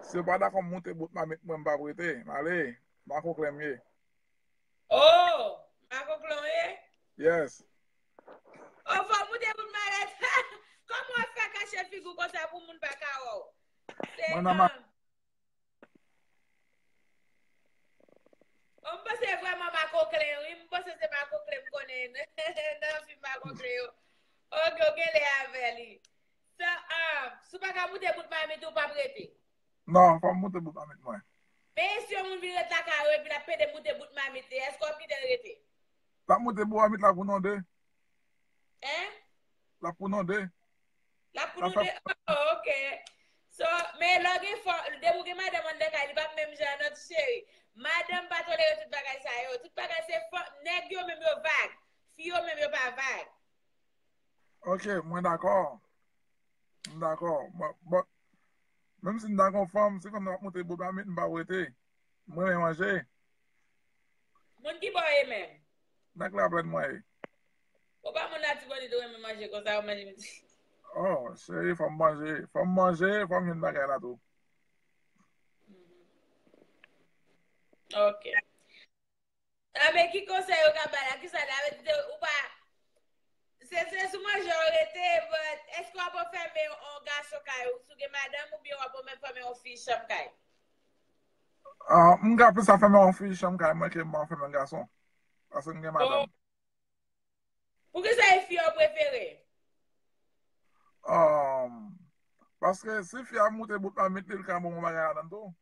Si yo pa dakò m moute bout mamit mwen, m p ap rete. M ale, Makoklen m ye. Oh, Makoklen w ye? Yes. Oh, fò w moute bout mamit. Kòman w ap fè kache figi w konsa pou moun pa ka wè w? Se Mwen nan ma- nan Oh, m panse vrèman Makoklen, wi. M panse se Makoklen m konnen nan fim Makoklen yo. Ok, ou gen lè avè li. Sa, ah, si w pa ka moute bout mamit ou, p ap rete. Non, fò m moute bout mamit mwen. Men si yon moun vin ret lakay ou epi l ap pede moute bout mamit li, èske w ap kite l rete? L ap moute bout mamit la pou nou de. Hein? L ap pou nou de. L ap pou nou de. Oh, ok. So, men lè w gen fanm, depi w gen madanm anndan kay, li p ap menm jan an non, ti cheri. Madanm pa tolere tout bagay sa yo. Tout bagay se fanm, nèg yo menm yo vag. Fi yo menm yo pa vag. Ok, mwen dakò. M dakò. Mwen, bon, menm si m dakò fanm, si fanm nan ap moute bout mamit, m pa rete. M renmen manje. Moun ki bò w ye menm? Nan Laplèn mwen ye. Ou pa moun Latibonit ou renmen manje konsa, ou manje midi. Oh, cheri, fò m manje. Fò m manje, fò m jwenn bagay la tou. Ok. Ah, men ki konsèy ou ka bay la? Kisa la vle di ou pa Se, se sou manje w rete, but èske w ap anfèmen yon gason kay ou si w gen madanm oubyen w ap anfèmen yon fi chanm kay? Ah, m ka plis anfèmen yon fi chanm kay mwen ke m anfèmen gason. Paske m gen madanm. Poukisa e fi w prefere? Um, paske si fi a moute bout mamit li, li ka ban mwen bagay ladan tou.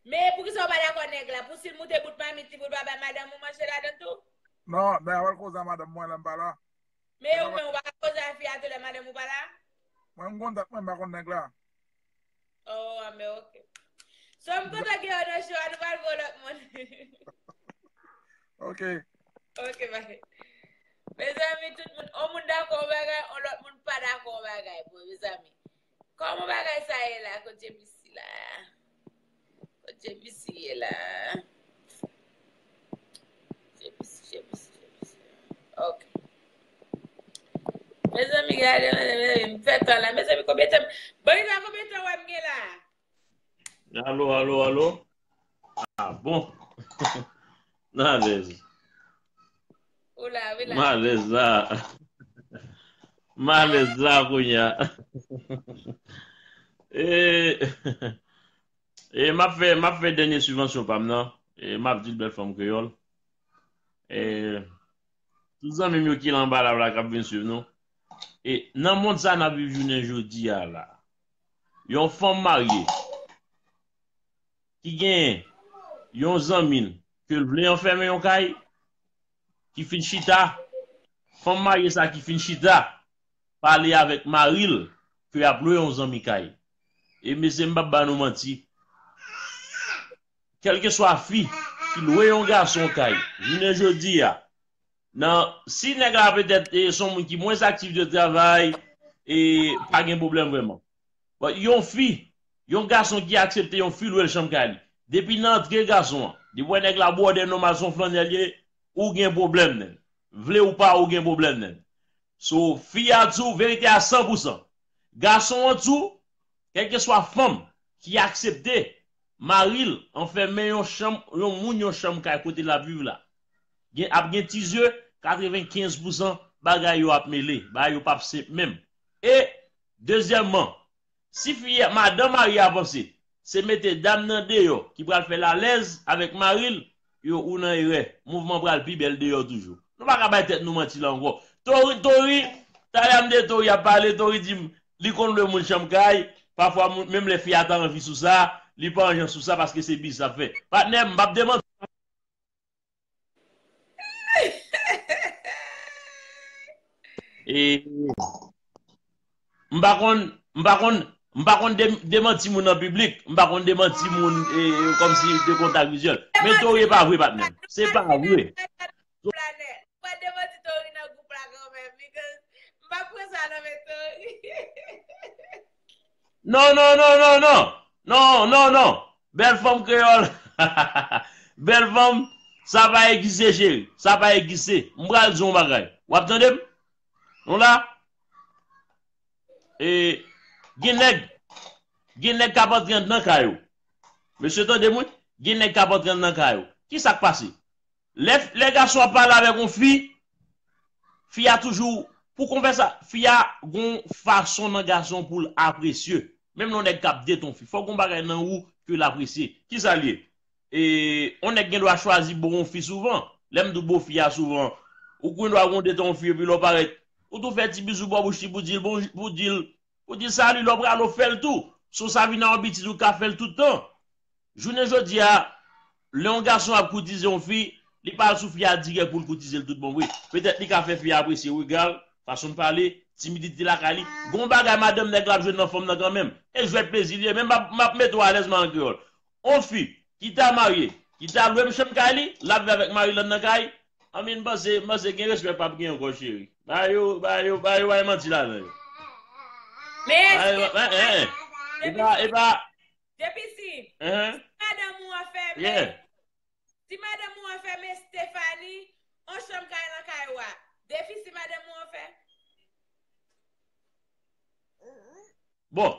Men poukisa w pa dakò nèg la? Pou si l moute bout mamit li, pou l pa bay madanm ou manje ladan tou? Non, dayè w al koze a madanm mwen lè m pa la. Men ou menm ou pa ka koze a fi a tou lè madanm ou pa la? Mwen m konn tèt mwen, m pa konn nèg la. Oh, a men ok. So m kontan gen w nan show a, nou pral voye lòt moun. Ok. Ok, bye. Mezanmi, tout moun, on moun dakò yon bagay, on lòt moun pa dakò yon bagay, bon, mezanmi. Kòman bagay sa ye la, kot J P C la? Kot J P C ye la? J P C, J P C, J P C. Ok. Mezanmi, gade, mezanmi, mezanmi, m fè tan la. Mezanmi, konbyen tan, bon, konbyen tan w wè m gen la? Alo, alo, alo. Ah, bon. M alèz. Ou la, ou la. M alèz la. M alèz la kounye a. E, e m ap fè, m ap fè dènye sibvansyon pa m nan. E m ap di l bèl fanm kreyòl. E tout zanmi m yo ki la anba la, la k ap vin swiv nou. E nan mond sa n ap viv jounen jodi a la, yon fanm marye ki gen yon zanmi l ke l vle anfèmen yon kay, ki fin chita, fanm marye sa ki fin chita, pale avèk mari l ke y ap lwe yon zanmi kay. E mesye, m p ap ba nou manti, kèlkeswa fi ki lwe yon gason kay, jounen jodi a, nan, si nèg la petèt, e, se yon moun ki mwens aktif de travay, e pa gen pwoblèm vrèman. But yon fi, yon gason ki aksepte yon fi lwe l chanm kay li. Depi nan antre gason an, depi w wè nèg la bwòdè nòmal se yon flannèl ye, ou gen pwoblèm nèt. Vle ou pa, ou gen pwoblèm nèt. So, fi a di w verite a san pou san. Gason an di w, kèlkeswa fanm ki aksepte mari l anfèmen yon chanm, yon moun yon chanm kay kote l ap viv la, gen, ap gen ti zye, katrevenkenz pou san bagay yo ap mele, bagay yo p ap senp menm. E, dezyèmman, si fi a, madanm mari a panse se mete dam nan deyò ki pral fè l alèz avèk mari l, yo, ou nan erè. Mouvman pral pi bèl deyò toujou. Nou pa ka bay tèt nou manti la ankò. Tori, Tori, talè a m tande Tori ap pale, Tori di m, li konn lwe moun chanm kay, pafwa moun, menm lè fi a ta anvi sou sa, li pa anjan sou sa paske se biznis l ap fè. Patnè m, m p ap demanti. E, m pa konn, m pa konn, m pa konn de-, demanti moun nan piblik, m pa konn demanti moun e, e, kòmsi de kontak vizyèl. Men Tori e pa vre, patnè m. Se pa vre. Mwen demanti Tori nan gwoup la kanmenm, because m pa pran sa nan men Tori. Non, non, non, non, non. Non, non, non. Bèl fanm kreyòl. Bèl fanm, sa pa egziste, cheri. Sa pa egziste. M pral di w yon bagay. W ap tande m? Nou la? E, gen nèg, gen nèg k ap antre anndan kay ou. Mesye, tande m, wi. Gen nèg k ap antre anndan kay ou. Ki sa k pase? Lè, lè gason ap pale avèk yon fi, fi a toujou, pou konvèsa, fi a gon fason nan gason pou l apresye. Menm lè yon nèg k ap date yon fi, fòk gon bagay nan ou ke l apresye. Ki sa l ye? E, yon nèg gen dwa chwazi bon yon fi souvan. Lè m di w bon fi a souvan, ou gen dwa gon date yon fi epi lè w parèt, ou tou fè ti bizou bò bouch li pou di l bonjou, pou di l, pou di l sali, lè w prale w fè l tou. Si w sa vin a abitid ou ka fè l tout tan. Jounen jodi a, lè yon gason ap koutize yon fi, li pa al sou fi a dirèk pou l koutize l tout bon vre. Petèt li ka fè fi a apresye rega l, fason l pale, timidite lakay li. Gon bagay madanm nèg la ap jwenn nan fanm nan kanmenm. E jwèt plezi li ye, men m ap, m ap mete w alèz, m al an kreyòl. On fi ki ta marye, ki ta lwe m chanm kay li, l ap viv avèk mari l anndan kay. Anmwey, m panse, m panse gen respè p ap gen ankò, cheri. Ba yo, ba yo, ba yo, ba yo manti ladan yo. Men Ba yo, èske en, en, en. E pa, e pa, Depi si, Hein? Si madanm ou an fèmen, Yeah. Si madanm ou an fèmen Stephanie, on chanm kay nan kay ou a. Depi si madanm ou an fè. Bon,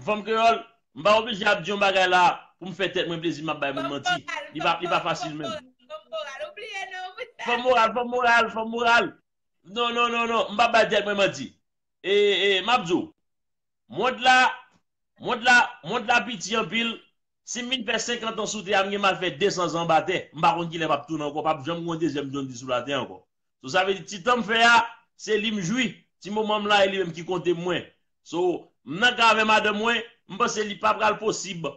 fanm kreyòl, m pa oblije ap di yon bagay la pou m fè tèt mwen plezi, m ap bay moun manti. Li pa, li pa fasil menm. Fanm moral, ou bliye non. Fanm moral, fanm moral, fanm moral. Non, non, non, non, m pa bay tèt mwen manti. E, e, m ap di w, mond la, mond la, mond la piti anpil. Si m vin fè senkant an sou tè a, m gen mal fè de san zan anba tè. M pa konn kilè m ap tounen ankò, p ap janm gen yon dezyèm John D sou latè ankò. So, sa vle di, ti tan m fè a, se li m jwi. Ti moman m la, e li menm ki konte mwen. So, m nan ka avè madanm mwen, m panse li pa pral posib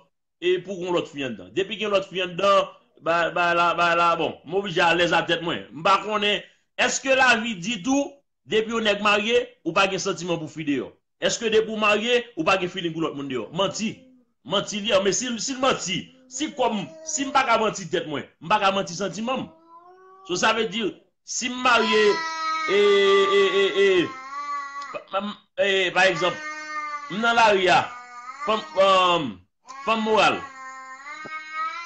e pou gon lòt fi anndan. Depi gen lòt fi anndan, ba, ba la, ba la, bon, m oblije alèz a tèt mwen. M pa konnen, èske lavi di tou, depi yon nèg marye, ou pa gen santiman pou fi deyò? Èske depi w marye, ou pa gen feeling pou lòt moun deyò? Manti. Manti li ye, men si, si l manti, si kòm, si m pa ka manti tèt mwen, m pa ka manti santiman m. So, sa vle di, si m marye, e, e, e, e, pa, pa, e, pa egzanp, m nan lari a, fanm, um, fanm moral.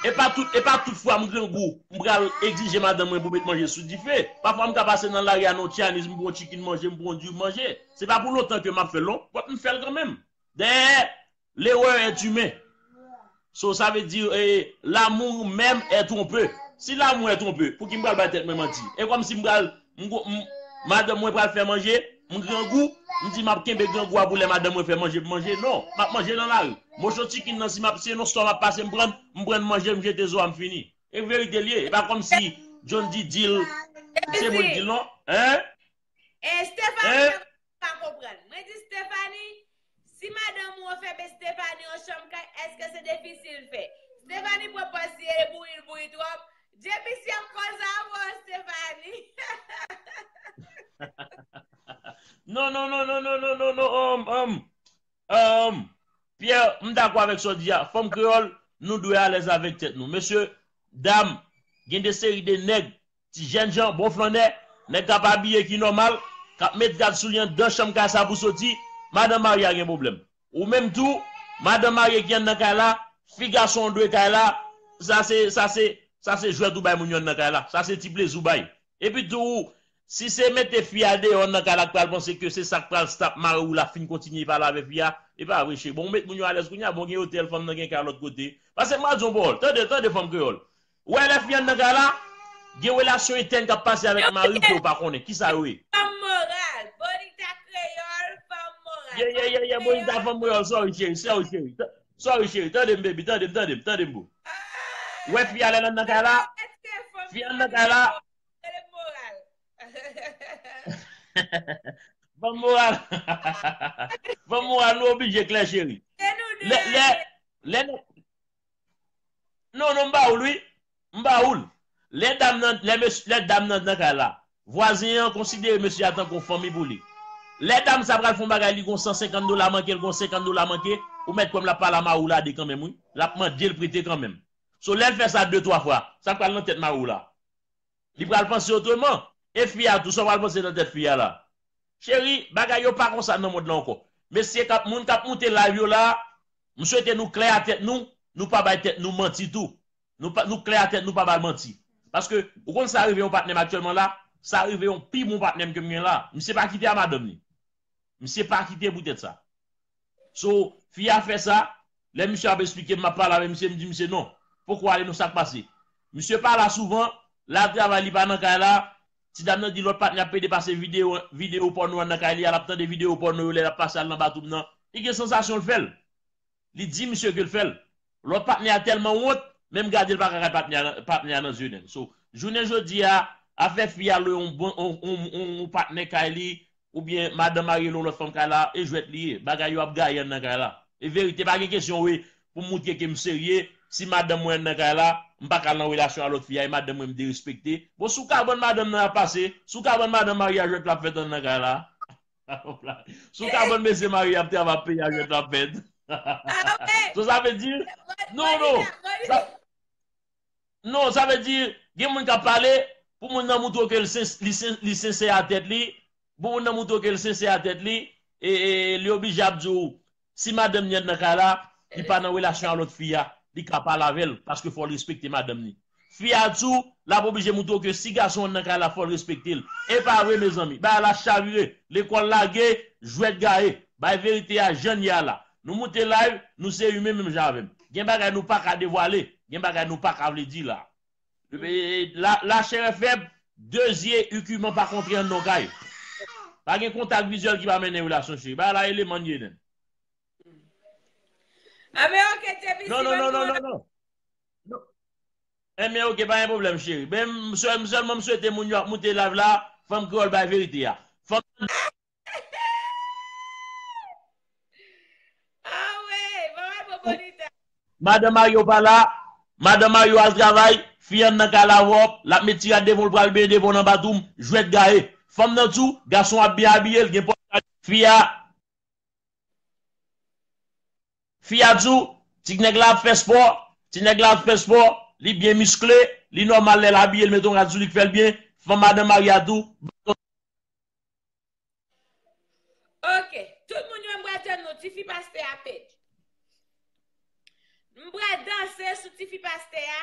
E pa tout, e pa tout fwa m grangou, m pral egzije madanm mwen pou met manje sou dife. Pafwa m ka pase nan lari a nan yon Chinese, m pran yon chicken manje, m pran yon diri manje. Se pa pou lontan ke m ap fè l non. But m fè l kanmenm. Dèyè, l'erreur est humaine. So, sa vle di, eh, l'amour même est trompeur. Si l'amour est trompeur, pouki m pral bay tèt mwen manti? E kòmsi m pral, m, m, madanm mwen pral fè manje, m grangou, m di m ap kenbe grangou a pou lè madanm mwen fè manje, m manje. Non, m ap manje nan lari. Moso chicken nan, si m ap, se nan store m ap pase, m pran, m pran manje, m jete zo a, m fini. E verite l ye. E pa kòmsi John D di l, se mwen ki di l non. Hein? E Stephanie pa konprann. Mwen di Stephanie, si madanm ou anfèmen Stephanie yon chanm kay, èske se defisil fè? Stephanie pran pòz li e bouri l bouri twòp. J P C ap koz avè w, Stephanie. Non, non, non, non, non, non, non, non, um, um, um, Pierre, m dakò avèk sa w di a. Fanm kreyòl, nou dwe alèz avèk tèt nou. Mesye, dam, gen de seri de nèg, ti jènjan, bon flannè, nèg k ap abiye ki nòmal, k ap met rad sou li anndan chanm kay sa pou soti, madanm marye a gen pwoblèm. Ou menm tou, madanm marye ki anndan kay la, fi gason w dwe kay la, sa se, sa se, sa se jwèt ou bay moun yo anndan kay la, sa se ti plezi w bay. Epi tou, si se mete fi a deyò anndan kay la k pral panse ke se sa k pral stop mari w la fin kontinye pale avè fi a, e pa vre cheri. Bon, ou met moun yo alèz kounye a, bon, gen otèl, fanm nan gen kay lòt kote. Paske m pral di w yon pawòl, tande, tande fanm kreyòl. Ou wè lè fi anndan kay la, gen relasyon entèn k ap pase avèk mari w ke w pa konnen. Kisa yo ye? Fanm moral. Bonita kreyòl, fanm moral. Yeah, yeah, yeah, yeah, Bonita fanm kreyòl. Sorry, cheri, sorry, cheri. Sorry, cheri. Tande m, baby. Tande m, tande m, tande m, boo. Ou wè fi a lè l anndan kay la? Fi a anndan kay la? Fanm moral. Fanm moral, nou oblije klè, cheri. Lè, lè, lè, non, non, m ba ou l, wi. M ba ou l. Lè dam nan, lè mesye, lè dam nan nan kay la, vwazen an konsidere mesye a tankou yon fanmi pou li. Lè dam sa pral fè yon bagay, li gon san senkant dola manke, li gon senkant dola manke, ou mèt kwè m, l ap pale a mari w la de kanmenm, wi. L ap mande l prete kanmenm. So, lè l fè sa de, twa fwa, sa k pral nan tèt mari w la? Li pral panse otreman. E fi a tou, sa w pral panse nan tèt fi a la? Cheri, bagay yo pa konsa nan mond lan ankò. Mesye k ap, moun k ap moute live yo la, m swete nou klè a tèt nou, nou pa bay tèt nou manti tou. Nou pa, nou klè a tèt nou, pa ba l manti. Paske, ou konn sa rive yon patnè m aktyèlman la, sa rive yon pi bon patnè m ke m gen la. Misye pa kite a madanm li. Misye pa kite poutèt sa. So, fi a fè sa, lè misye ap esplike m, m ap pale avè misye, m di misye, "Non, poko ale non, sa k pase?" Misye pa la souvan, l al travay, li pa nan kay la, ti dam nan di lòt patnè ap pede pase videyo, videyo pòno an nan kay li a, l ap tande videyo pòno yo lè l ap pase al nan bathroom nan. Li gen sansasyon l fè l. Li di misye ke l fè l. Lòt patnè a tèlman wont, menm gade l pa ka gad patnè a, patnè a nan zye nèg. So, jounen jodi a, afè fi a lwe yon bon, yon, yon, yon, yon patnè kay li, oubyen madanm marye lwe yon lòt fanm kay la, e jwèt li ye. Bagay yo ap gaye anndan kay la. E verite, pa gen kesyon wi, pou m moutre ke m serye, si madanm mwen anndan kay la, m pa ka al nan relasyon a lòt fi a, e madanm mwen m derespekte. Bon, sou kabann madanm nan ap pase, sou kabann madanm marye a jwèt la ap fèt anndan kay la. Sou kabann mesye marye ap travay ap peye a jwèt la ap fèt. So sa vle di, non, non. Sa, non, sa vle di, gen moun k ap pale, pou moun nan moutre w ke l sen-, li sen-, li sensè a tèt li, pou moun nan moutre w ke l sensè a tèt li, e, e, li oblije ap di w, si madanm li anndan kay la, li pa nan relasyon a lòt fi a, li ka pale avè l, paske fò l respekte madanm li. Fi a tou, l ap oblije moutre w ke si gason anndan kay la, fò l respekte l. E pa vre, mezanmi. Bagay la chavire. Lekòl lage, jwèt gaye. Bay verite a jan l ye a la. Nou moute live, nou se imen menm jan avè m. Gen bagay nou pa ka devwale, gen bagay nou pa ka vle di la. E, la, la chair est faible, de zye ikiman pa kontre anndan yon kay. Pa gen kontak vizyèl ki pa mennen relasyon, cheri. Bagay la eleman l ye, nen. Anben, oke, T V C, non, non, non, non, non, non. Non. Enben, oke, pa gen pwoblèm, cheri. Ben, m sèl-, sèlman m swete moun yo ap moute live la, fanm kreyòl bay verite a. Fanm Ah wi, bon, bon, bon, bonita. Madanm mari w pa la, madanm mari w al travay, fi a anndan kay la wòp, l ap met ti rad devan w, l pral benyen devan w nan bathroom, jwèt gaye. Fanm nan tou, gason ap byen abiye, l gen pòch, fi a, fi a tou, ti nèg la ap fè spò, ti nèg la ap fè spò, li byen miskle, li nòmal lè l abiye, l met yon rad sou li k fè l byen, fanm madanm mari a tou, Ok, tout moun yo, m pral tann nou, tifi pastè a page. M pral danse sou tifi pastè a,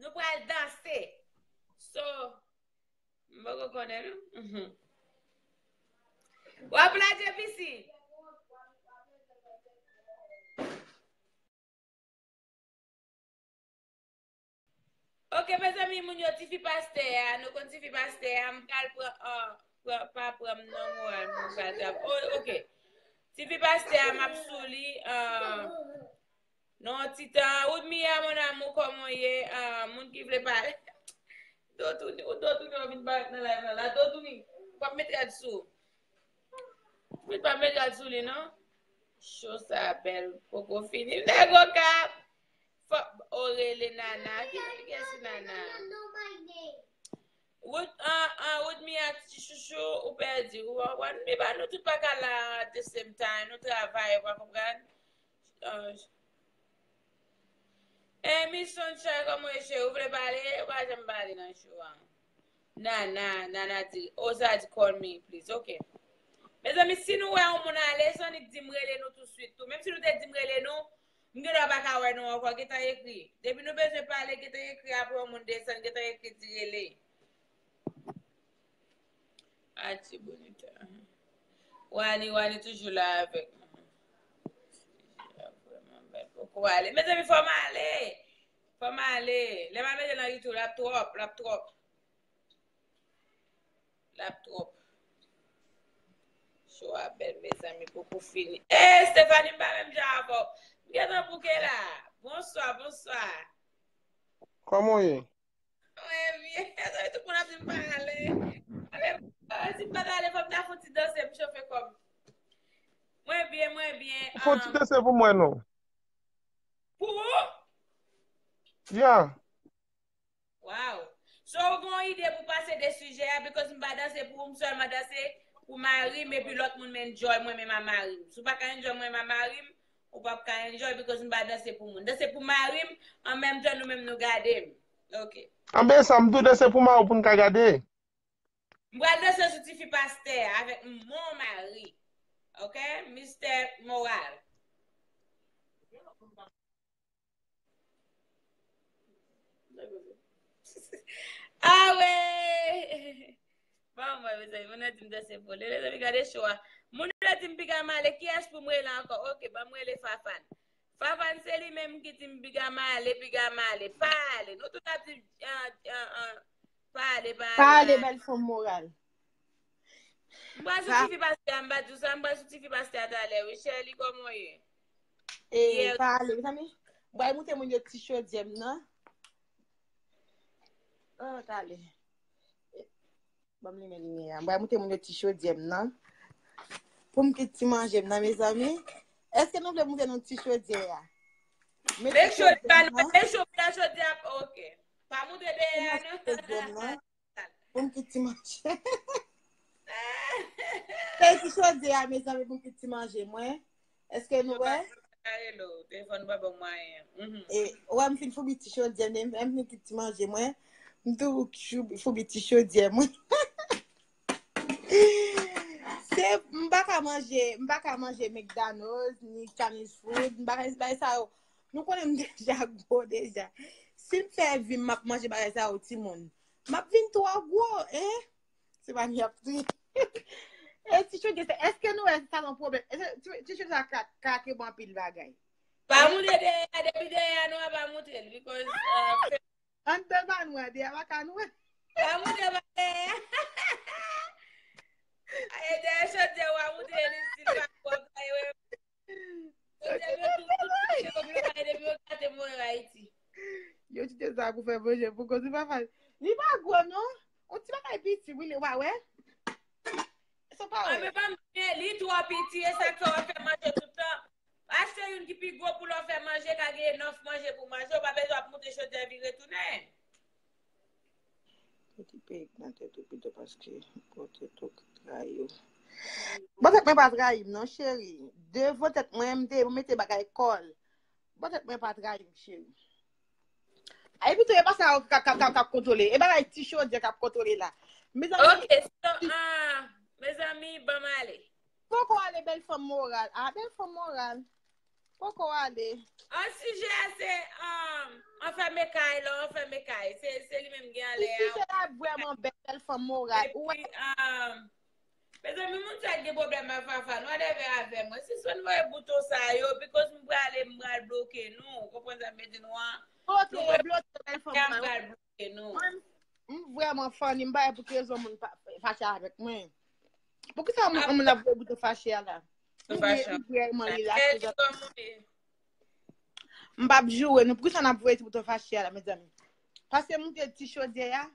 nou pral danse. So, m poko konnen non. Mhm. W ap la, J P C. Ok, mezanmi, moun yo, tifi pastè a, nou konn tifi pastè a, m pral pran, ah, pran, pa pran m non, moral, m pral travay. Oh, ok. Tifi pastè a, m ap sou li, ah, non, ti tan. Woodmia, mon amour, kòman w ye? Ah, moun ki vle pale. Dotouni, ou Dotouni, w vin parèt nan live la. La, Dotouni, w ap met rad sou. Vin pa met rad sou li, non. Show sa bèl, poko fini. Nèg Okap. Fò, o rele Nana. Ki, ki, kiyès ki Nana? Wood, ah, ah, Woodmia ti chouchou, ou pèdi. Ou, ou, men ba nou tout pa ka la at the same time. Nou travay, ou pa konprann? Ah, Emi Sunshine, kòman w ye, cheri? Ou vle pale? Ou pa janm pale nan show a. Nana, Nana di, Oza di, "Call me, please." Ok. Mezanmi, si nou wè yon moun ale, se annik di m rele nou touswit tou. Menm si nou te di m rele nou, m gendwa pa ka wè nou ankò, gentan ekri. Depi nou bezwen pale, gentan ekri, apre yon moun desann, gentan ekri, di rele. Ati bonita. Wani, Wani toujou la avèk nou. Vrèman bèl. Poko ale. Mezanmi, fò m ale. Fò m ale. Lè m ap mete nan YouTube, l ap twòp, l ap twòp. L ap twòp. Show a bèl, mezanmi, poko fini. Eh, Stephanie, m pa menm jan avè w. M Kèt an bouke la. Bonswa, bonswa. Kòman w ye? Mwen byen. Tout moun ap di m pa ale. Ale, si m pa t ale, fò m ta fè yon ti danse, m chofe kò m. Mwen byen, mwen byen. Fè yon ti danse pou mwen, non. Pou ou? Ya. Wow. So, ou gen yon ide pou pase de sijè a, because m pa danse pou ou, m sèlman danse pou mari m, epi lòt moun m enjoy mwen menm a mari m. Si w pa ka enjoy mwen menm a mari m, ou p ap ka enjoy, because m pa danse pou moun. Danse pou mari m, an menm tan nou menm nou gade m. Ok. Anben sa, m tou danse pou mari w pou n ka gade. M pral danse sou tifi pastè a avèk mon mari. Ok? Mistè Moral. Awe! Bon, mwen, mezanmi, moun nan di m danse pou li. Mezanmi, gade cho a. Moun nan di m piga m ale. Kiyès pou m rele ankò? Ok, ban m rele Fafan. Fafan, se li menm ki di m piga m ale, piga m ale. Pa ale. Nou tout ap di, ah, ah, ah, pa ale, pa ale. Pa ale, bèl fanm moral. M pral sou tifi pastè a, m pa di w sa, m pral sou tifi pastè a talè, wi, Sherly, kòman w ye? E, pa ale, mezanmi. M pral moute moun yo ti chodyè m nan. Oh, talè. Ban m limen limyè a. M pral moute moun yo ti chodyè m nan. Pou m kit ti manje m nan, mezanmi. Èske nou vle moute nou ti chodyè a? Make sure, make sure, make sure, ok. Pa moute dèyè a, non. Pou m kit ti manje. Fè ti chodyè a, mezanmi, pou m kit ti manje mwen. Èske nou wè? Telefòn pa ban mwayen. E, ou wè, m fin foubi ti chodyè, m, m fin kit ti manje mwen. M tou foubi ti chodyè mwen. Se, m pa ka manje, m pa ka manje McDonald's, ni Chinese food, m pa ka bay sa yo. Nou konnen m deja gwo deja. Si m fè vi m, m ap manje bagay sa yo, timoun. M ap vin twò gwo, en? Se pa m y ap di. E ti chodyè, èske nou wè sa yon pwoblèm? Èske ti, ti chodyè sa ka, ka kreye bon anpil bagay? Pa moute dèyè a, depi dèyè a nou a pa moute l, because, uh, anndan pa nou a, dèyè a pa ka nou a. Pa moute pa dèyè a. Ay, dèyè chodyè w a moute li, si l pa pwòp, ay, wè. Chodyè m yo tou, tou, tou, tou, tou, tou, depi yo gate m voye Ayiti. Yo kite sa pou fè manje pou koz li pa fasil. Li pa gwo non. On ti bagay piti, wi, li, w a wè. Sa pa wè. Men pa m, li twò piti, e sa k fè w ap fè manje tout tan. Achte youn ki pi gwo pou lè w fè manje, ka gen enòf manje pou manje, ou pa bezwen ap moute chodyè vire tounen. Mete peyik nan tèt ou pito paske bò tèt ou k trayi w. Bò tèt mwen pa trayi m non, cheri. Devan tèt mwen, m te mete bagay kòl. Bò tèt mwen pa trayi m, cheri. Ay, pito, e pa sa k ap, k ap, k ap, k ap kontwole. E bagay ti chodyè k ap kontwole la. Mezanmi, ok, so, ah, mezanmi, ban m ale. Poko ale, bèl fanm moral. Ah, bèl fanm moral. Poko ale. An sijè a se, um, anfème kay, lè w anfème kay. Se, se li menm gen anlè a. Ti sijè a vrèman bèl, bèl fanm moral. Ou wè? Epi, um, mezanmi, moun sa gen pwoblèm ak Fafa. Nou anève avè mwen. Sispann voye bouton sa yo, because m prale, m pral bloke nou. Ou konprann sa m vle di nou an? Bloke, bloke, bèl fanm moral. M pral bloke nou. Mwen, m vrèman funny, m pa wè pou ki rezon moun pa, fache avèk mwen. Poukisa moun, moun ap voye bouton fache a la? M vrèman rilaks. M p ap joure nou. Poukisa n ap voye ti bouton fache a la, mezanmi? Pase moute ti chodyè a.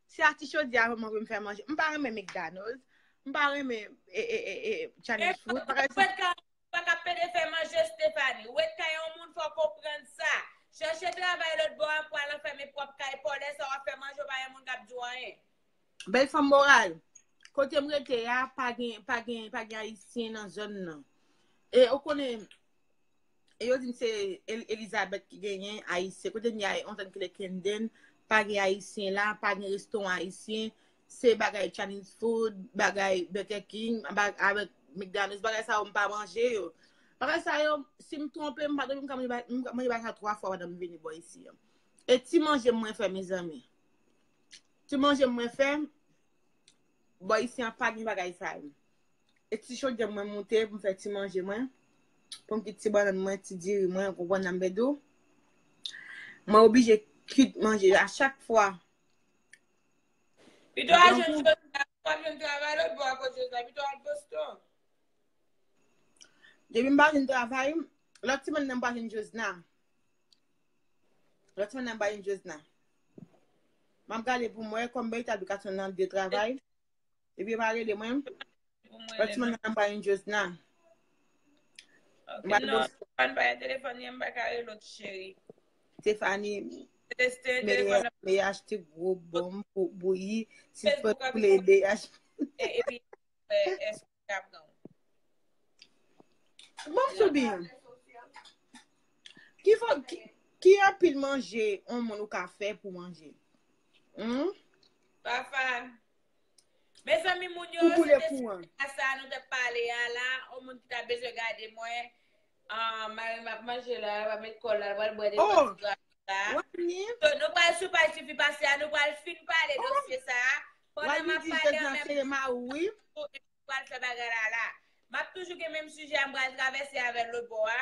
Se a ti chodyè a mwen vle m fè manje. M pa renmen McDonald's. M pa renmen, e, e, e, e, Chinese food. Bagay sa. Pa ka pede fè manje, Stephanie. Ou ret kay yon moun, fò w konprann sa. Chèche travay lòt bò a pou al anfème pwòp kay pa w. Lè sa w ap fè manje, w pa gen moun k ap di w anyen. Bèl fanm moral. Kote m rete a, pa gen, pa gen, pa gen Ayisyen nan zòn nan. E ou konnen, e yo di m se El-, Elizabeth ki genyen Ayisyen. Kote m ye a, on zòn ki rele Camden, pa gen Ayisyen la, pa gen restoran Ayisyen. Se bagay Chinese food, bagay Burger King, ba-, avèk McDonald's, bagay sa yo m pa manje yo. Bagay sa yo, si m twonpe, m pa twonpe, m ka manje ba-, m ka manje bagay sa twa fwa pandan m vini bò isi an. E ti manje mwen fè, mezanmi. Ti manje mwen fè, bò isi an pa gen bagay sa yo. E ti chodyè mwen moute pou m fè ti manje mwen. Pou m kit ti bannann mwen, ti diri mwen, ou konprann sa m vle di w. Mwen oblije kit manje a chak fwa. Pito al jwenn Josna, w ap jwenn travay lòt bò akoz Josna, pito al Boston. Depi m pa jwenn travay, Lòt semèn nan m pa jwenn Josna. Lòt semèn nan m pa jwenn Josna. M ap gade pou m wè kòm mwen ta aplikasyon nan de travay. Epi yo pa rele mwen. Lòt semèn nan m pa jwenn Josna. Ok, non, Stefan pa gen telefòn li, m pa ka rele l, cheri. Stefani, meyè achte gwo bonm pou bouyi, si fò pou ede achte. Epi, èske Capgon. Bon, Soubi. Ki fò, ki, ki anpil manje yon moun ou ka fè pou manje? Hmm? Pafan. Mezanmi, moun yo, se te sa nou te pale a la. Yon moun ki ta bezwen gade mwen. Ah, mari m ap manje la, l ap met kò l la, l pral bwè de pati dwa la. So, nou pral sou paj Tifi Pastè a, nou pral fin pale dosye sa a. Pandan m ap pale an menm tan, nou pral fè bagay la la. M ap toujou gen menm sijè a, m pral travèse avè l lòt bò a.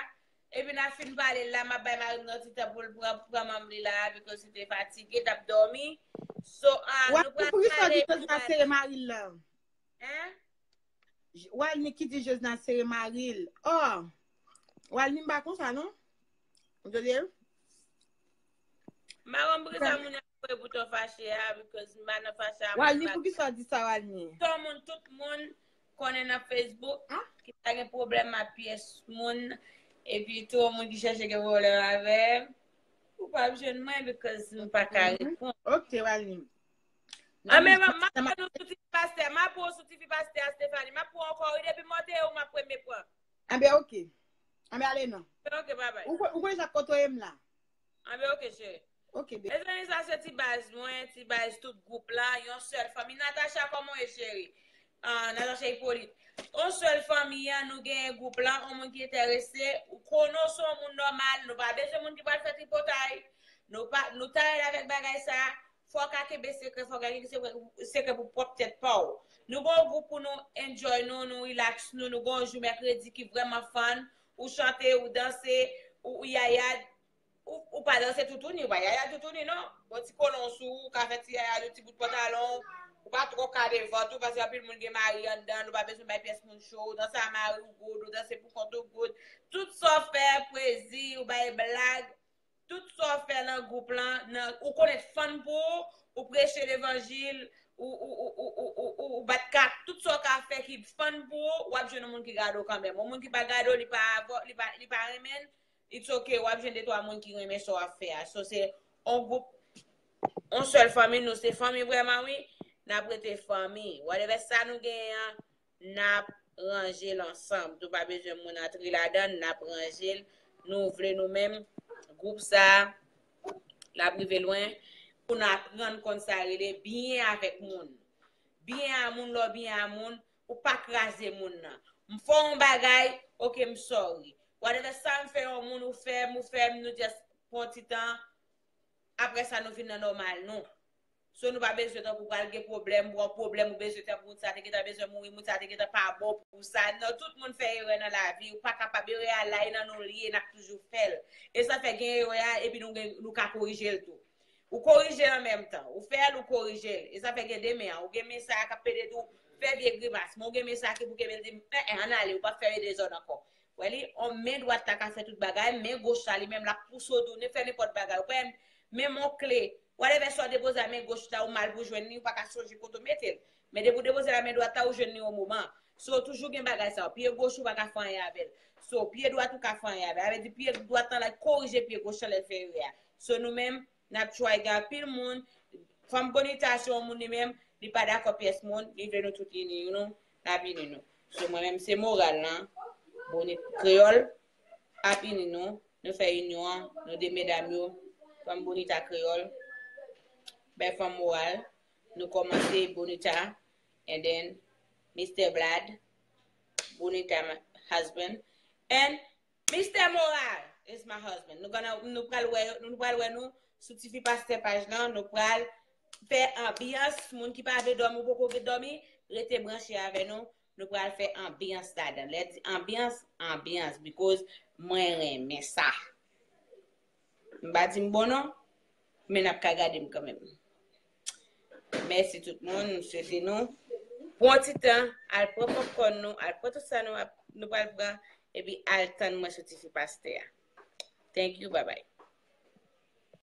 Epi n ap fin pale l la, m ap bay mari m yon ti tan pou l pran, pran manm li la, because li te fatige, t ap dòmi. So, ah, nou pral pale, nou pral sere mari l la. Hein? Walny ki di Josna sere mari l. Oh! Walny m pa konsa non. Ou tande? Maron, poukisa moun ap voye bouton fache a? Because m pa nan fache a. Walny, poukisa w di sa, Walny? Tout moun, tout moun konnen nan Facebook ki pa gen pwoblèm ak pyès moun. Epi tou, yon moun ki chèche gen pwoblèm avè m, ou p ap jwenn mwen because m pa ka reponn. Ok, Walny. Ah, men m ap pran nou sou Tifi Pastè. M ap pran sou Tifi Pastè a, Stefani. M ap pran ankò, wi, depi m monte ou m ap premye pran. Anben, ok. Anben, ale non. Ok, bye bye. Ou konn sa kote w ye m la. Anben, ok, cheri. Ok, baby. Mezanmi, sa se ti baz mwen, ti baz tout gwoup la, yon sèl fanmi. Natacha, kòman w ye, cheri? Ah, Natacha Hyppolite. Yon sèl fanmi an, nou genyen gwoup la, yon moun ki enterese, ou konnen w se yon moun nòmal, nou pa bezwen moun ki pral fè tripotay. Nou pa, nou ta rèd avèk bagay sa. Fò w ka kenbe sekrè, fò w ka kenbe sekrè, sekrè pou pwòp tèt pa w. Nou gen yon gwoup pou nou enjoy nou, nou relax nou, nou gen yon jou mèkredi ki vrèman fun, ou chante, ou danse, ou, ou yaya, ou, ou pa danse toutouni, ou pa yaya toutouni non. Bon ti kolon sou ou, ou ka fè ti yaya, yon ti bout pantalon, ou pa twò kale vant ou, paske anpil moun gen mari anndan, nou pa bezwen bay pyès moun cho, ou danse a mari w good, ou danse pou kont ou good. Tout sa w fè, pwezi, ou bay blag, tout sa w fè nan gwoup lan, nan, ou konnen fun pou ou, ou preche levanjil, ou, ou, ou bat kat, tout sa w ka fè ki fun pou ou, w ap jwenn yon moun ki gade w kanmenm. Yon moun ki pa gade w, li pa avè w, li pa, li pa renmen l, it's ok, w ap jwenn de twa moun ki renmen sa w ap fè a. So, se yon gwoup, yon sèl fanmi, nou se fanmi vrèman, wi. N ap rete fanmi. Whatever sa nou genyen an, n ap ranje l ansanm. Nou pa bezwen moun antre ladan l, n ap ranje l. Nou vle nou menm, gwoup sa a, l ap rive lwen. Pou n aprann konn sa rele byen avèk moun. Byen a moun, lè w byen a moun, ou pa kraze moun nan. M fè w yon bagay, ok, m sorry. Whatever sa m fè yon moun, ou fè m, ou fè m, nou just pran ti tan. Apre sa, nou vin nan nòmal nou. So, nou pa bezwen tankou pral gen pwoblèm, pran pwoblèm, ou bezwen tankou moun sa te gentan bezwen mouri, moun sa te gentan pa bon pou sa. Non, tout moun fè erè nan lavi, ou pa kapab, erè a la, e nan nou l ye, n ap toujou fè l. E sa fè gen erè a, epi nou gen, nou ka korije l tou. Ou korije l an menm tan, ou fè l, ou korije l. E sa fè gen de men an, ou gen men sa a k ap pede di w fè vye grimas, men ou gen men sa a ki pou kenbe l di, en, en, ann ale, ou p ap fè dezòd ankò. Wè li, on men dwat la ka fè tout bagay, men goch la li menm l ap pouse w tounen fè nenpòt bagay. Ou kwè men m on kle, whatever sa w depoze a men goch la, ou mal pou jwenn li, ou pa ka sonje kote w mete l. Men depi w depoze l a men dwat la, ou jwenn li yon moman. So, toujou gen bagay sa yo. Pye goch ou pa ka fè anyen avè l. So, pye dwat ou ka fè anyen avè l. Sa vle di pye dwat lan la korije pye goch lan lè l fè erè a. So, nou menm, n ap try gen anpil moun. Fanm Bonita se yon moun li menm, li pa dakò pyès moun, li vle nou tout ini nou, n ap ini nou. So mwen menm se moral lan, Bonita Kreyòl ap ini nou, nou fè inyon an, nou de medam yo, Fanm Bonita Kreyòl, bèl fanm moral, nou kòmanse Bonita, and then Mister Vlad, Bonita my husband, and Mister Moral is my husband. Nou gonna, nou pral wè, nou pral wè nou sou Tifi Pastè paj lan, nou pral fè anbyans, moun ki pa vle dòmi, ou poko vle dòmi, rete branche avè nou, nou pral fè anbyans ladan. Lè di anbyans, anbyans, because mwen renmen sa. M pa di m bon non, men n ap ka gade m kanmenm. Mèsi tout moun, m swete nou pran ti tan, al pran popcorn nou, al pran tout sa nou ap, nou pral pran, Epi al tann mwen sou Tifi Pastè a. Thank you, bye bye.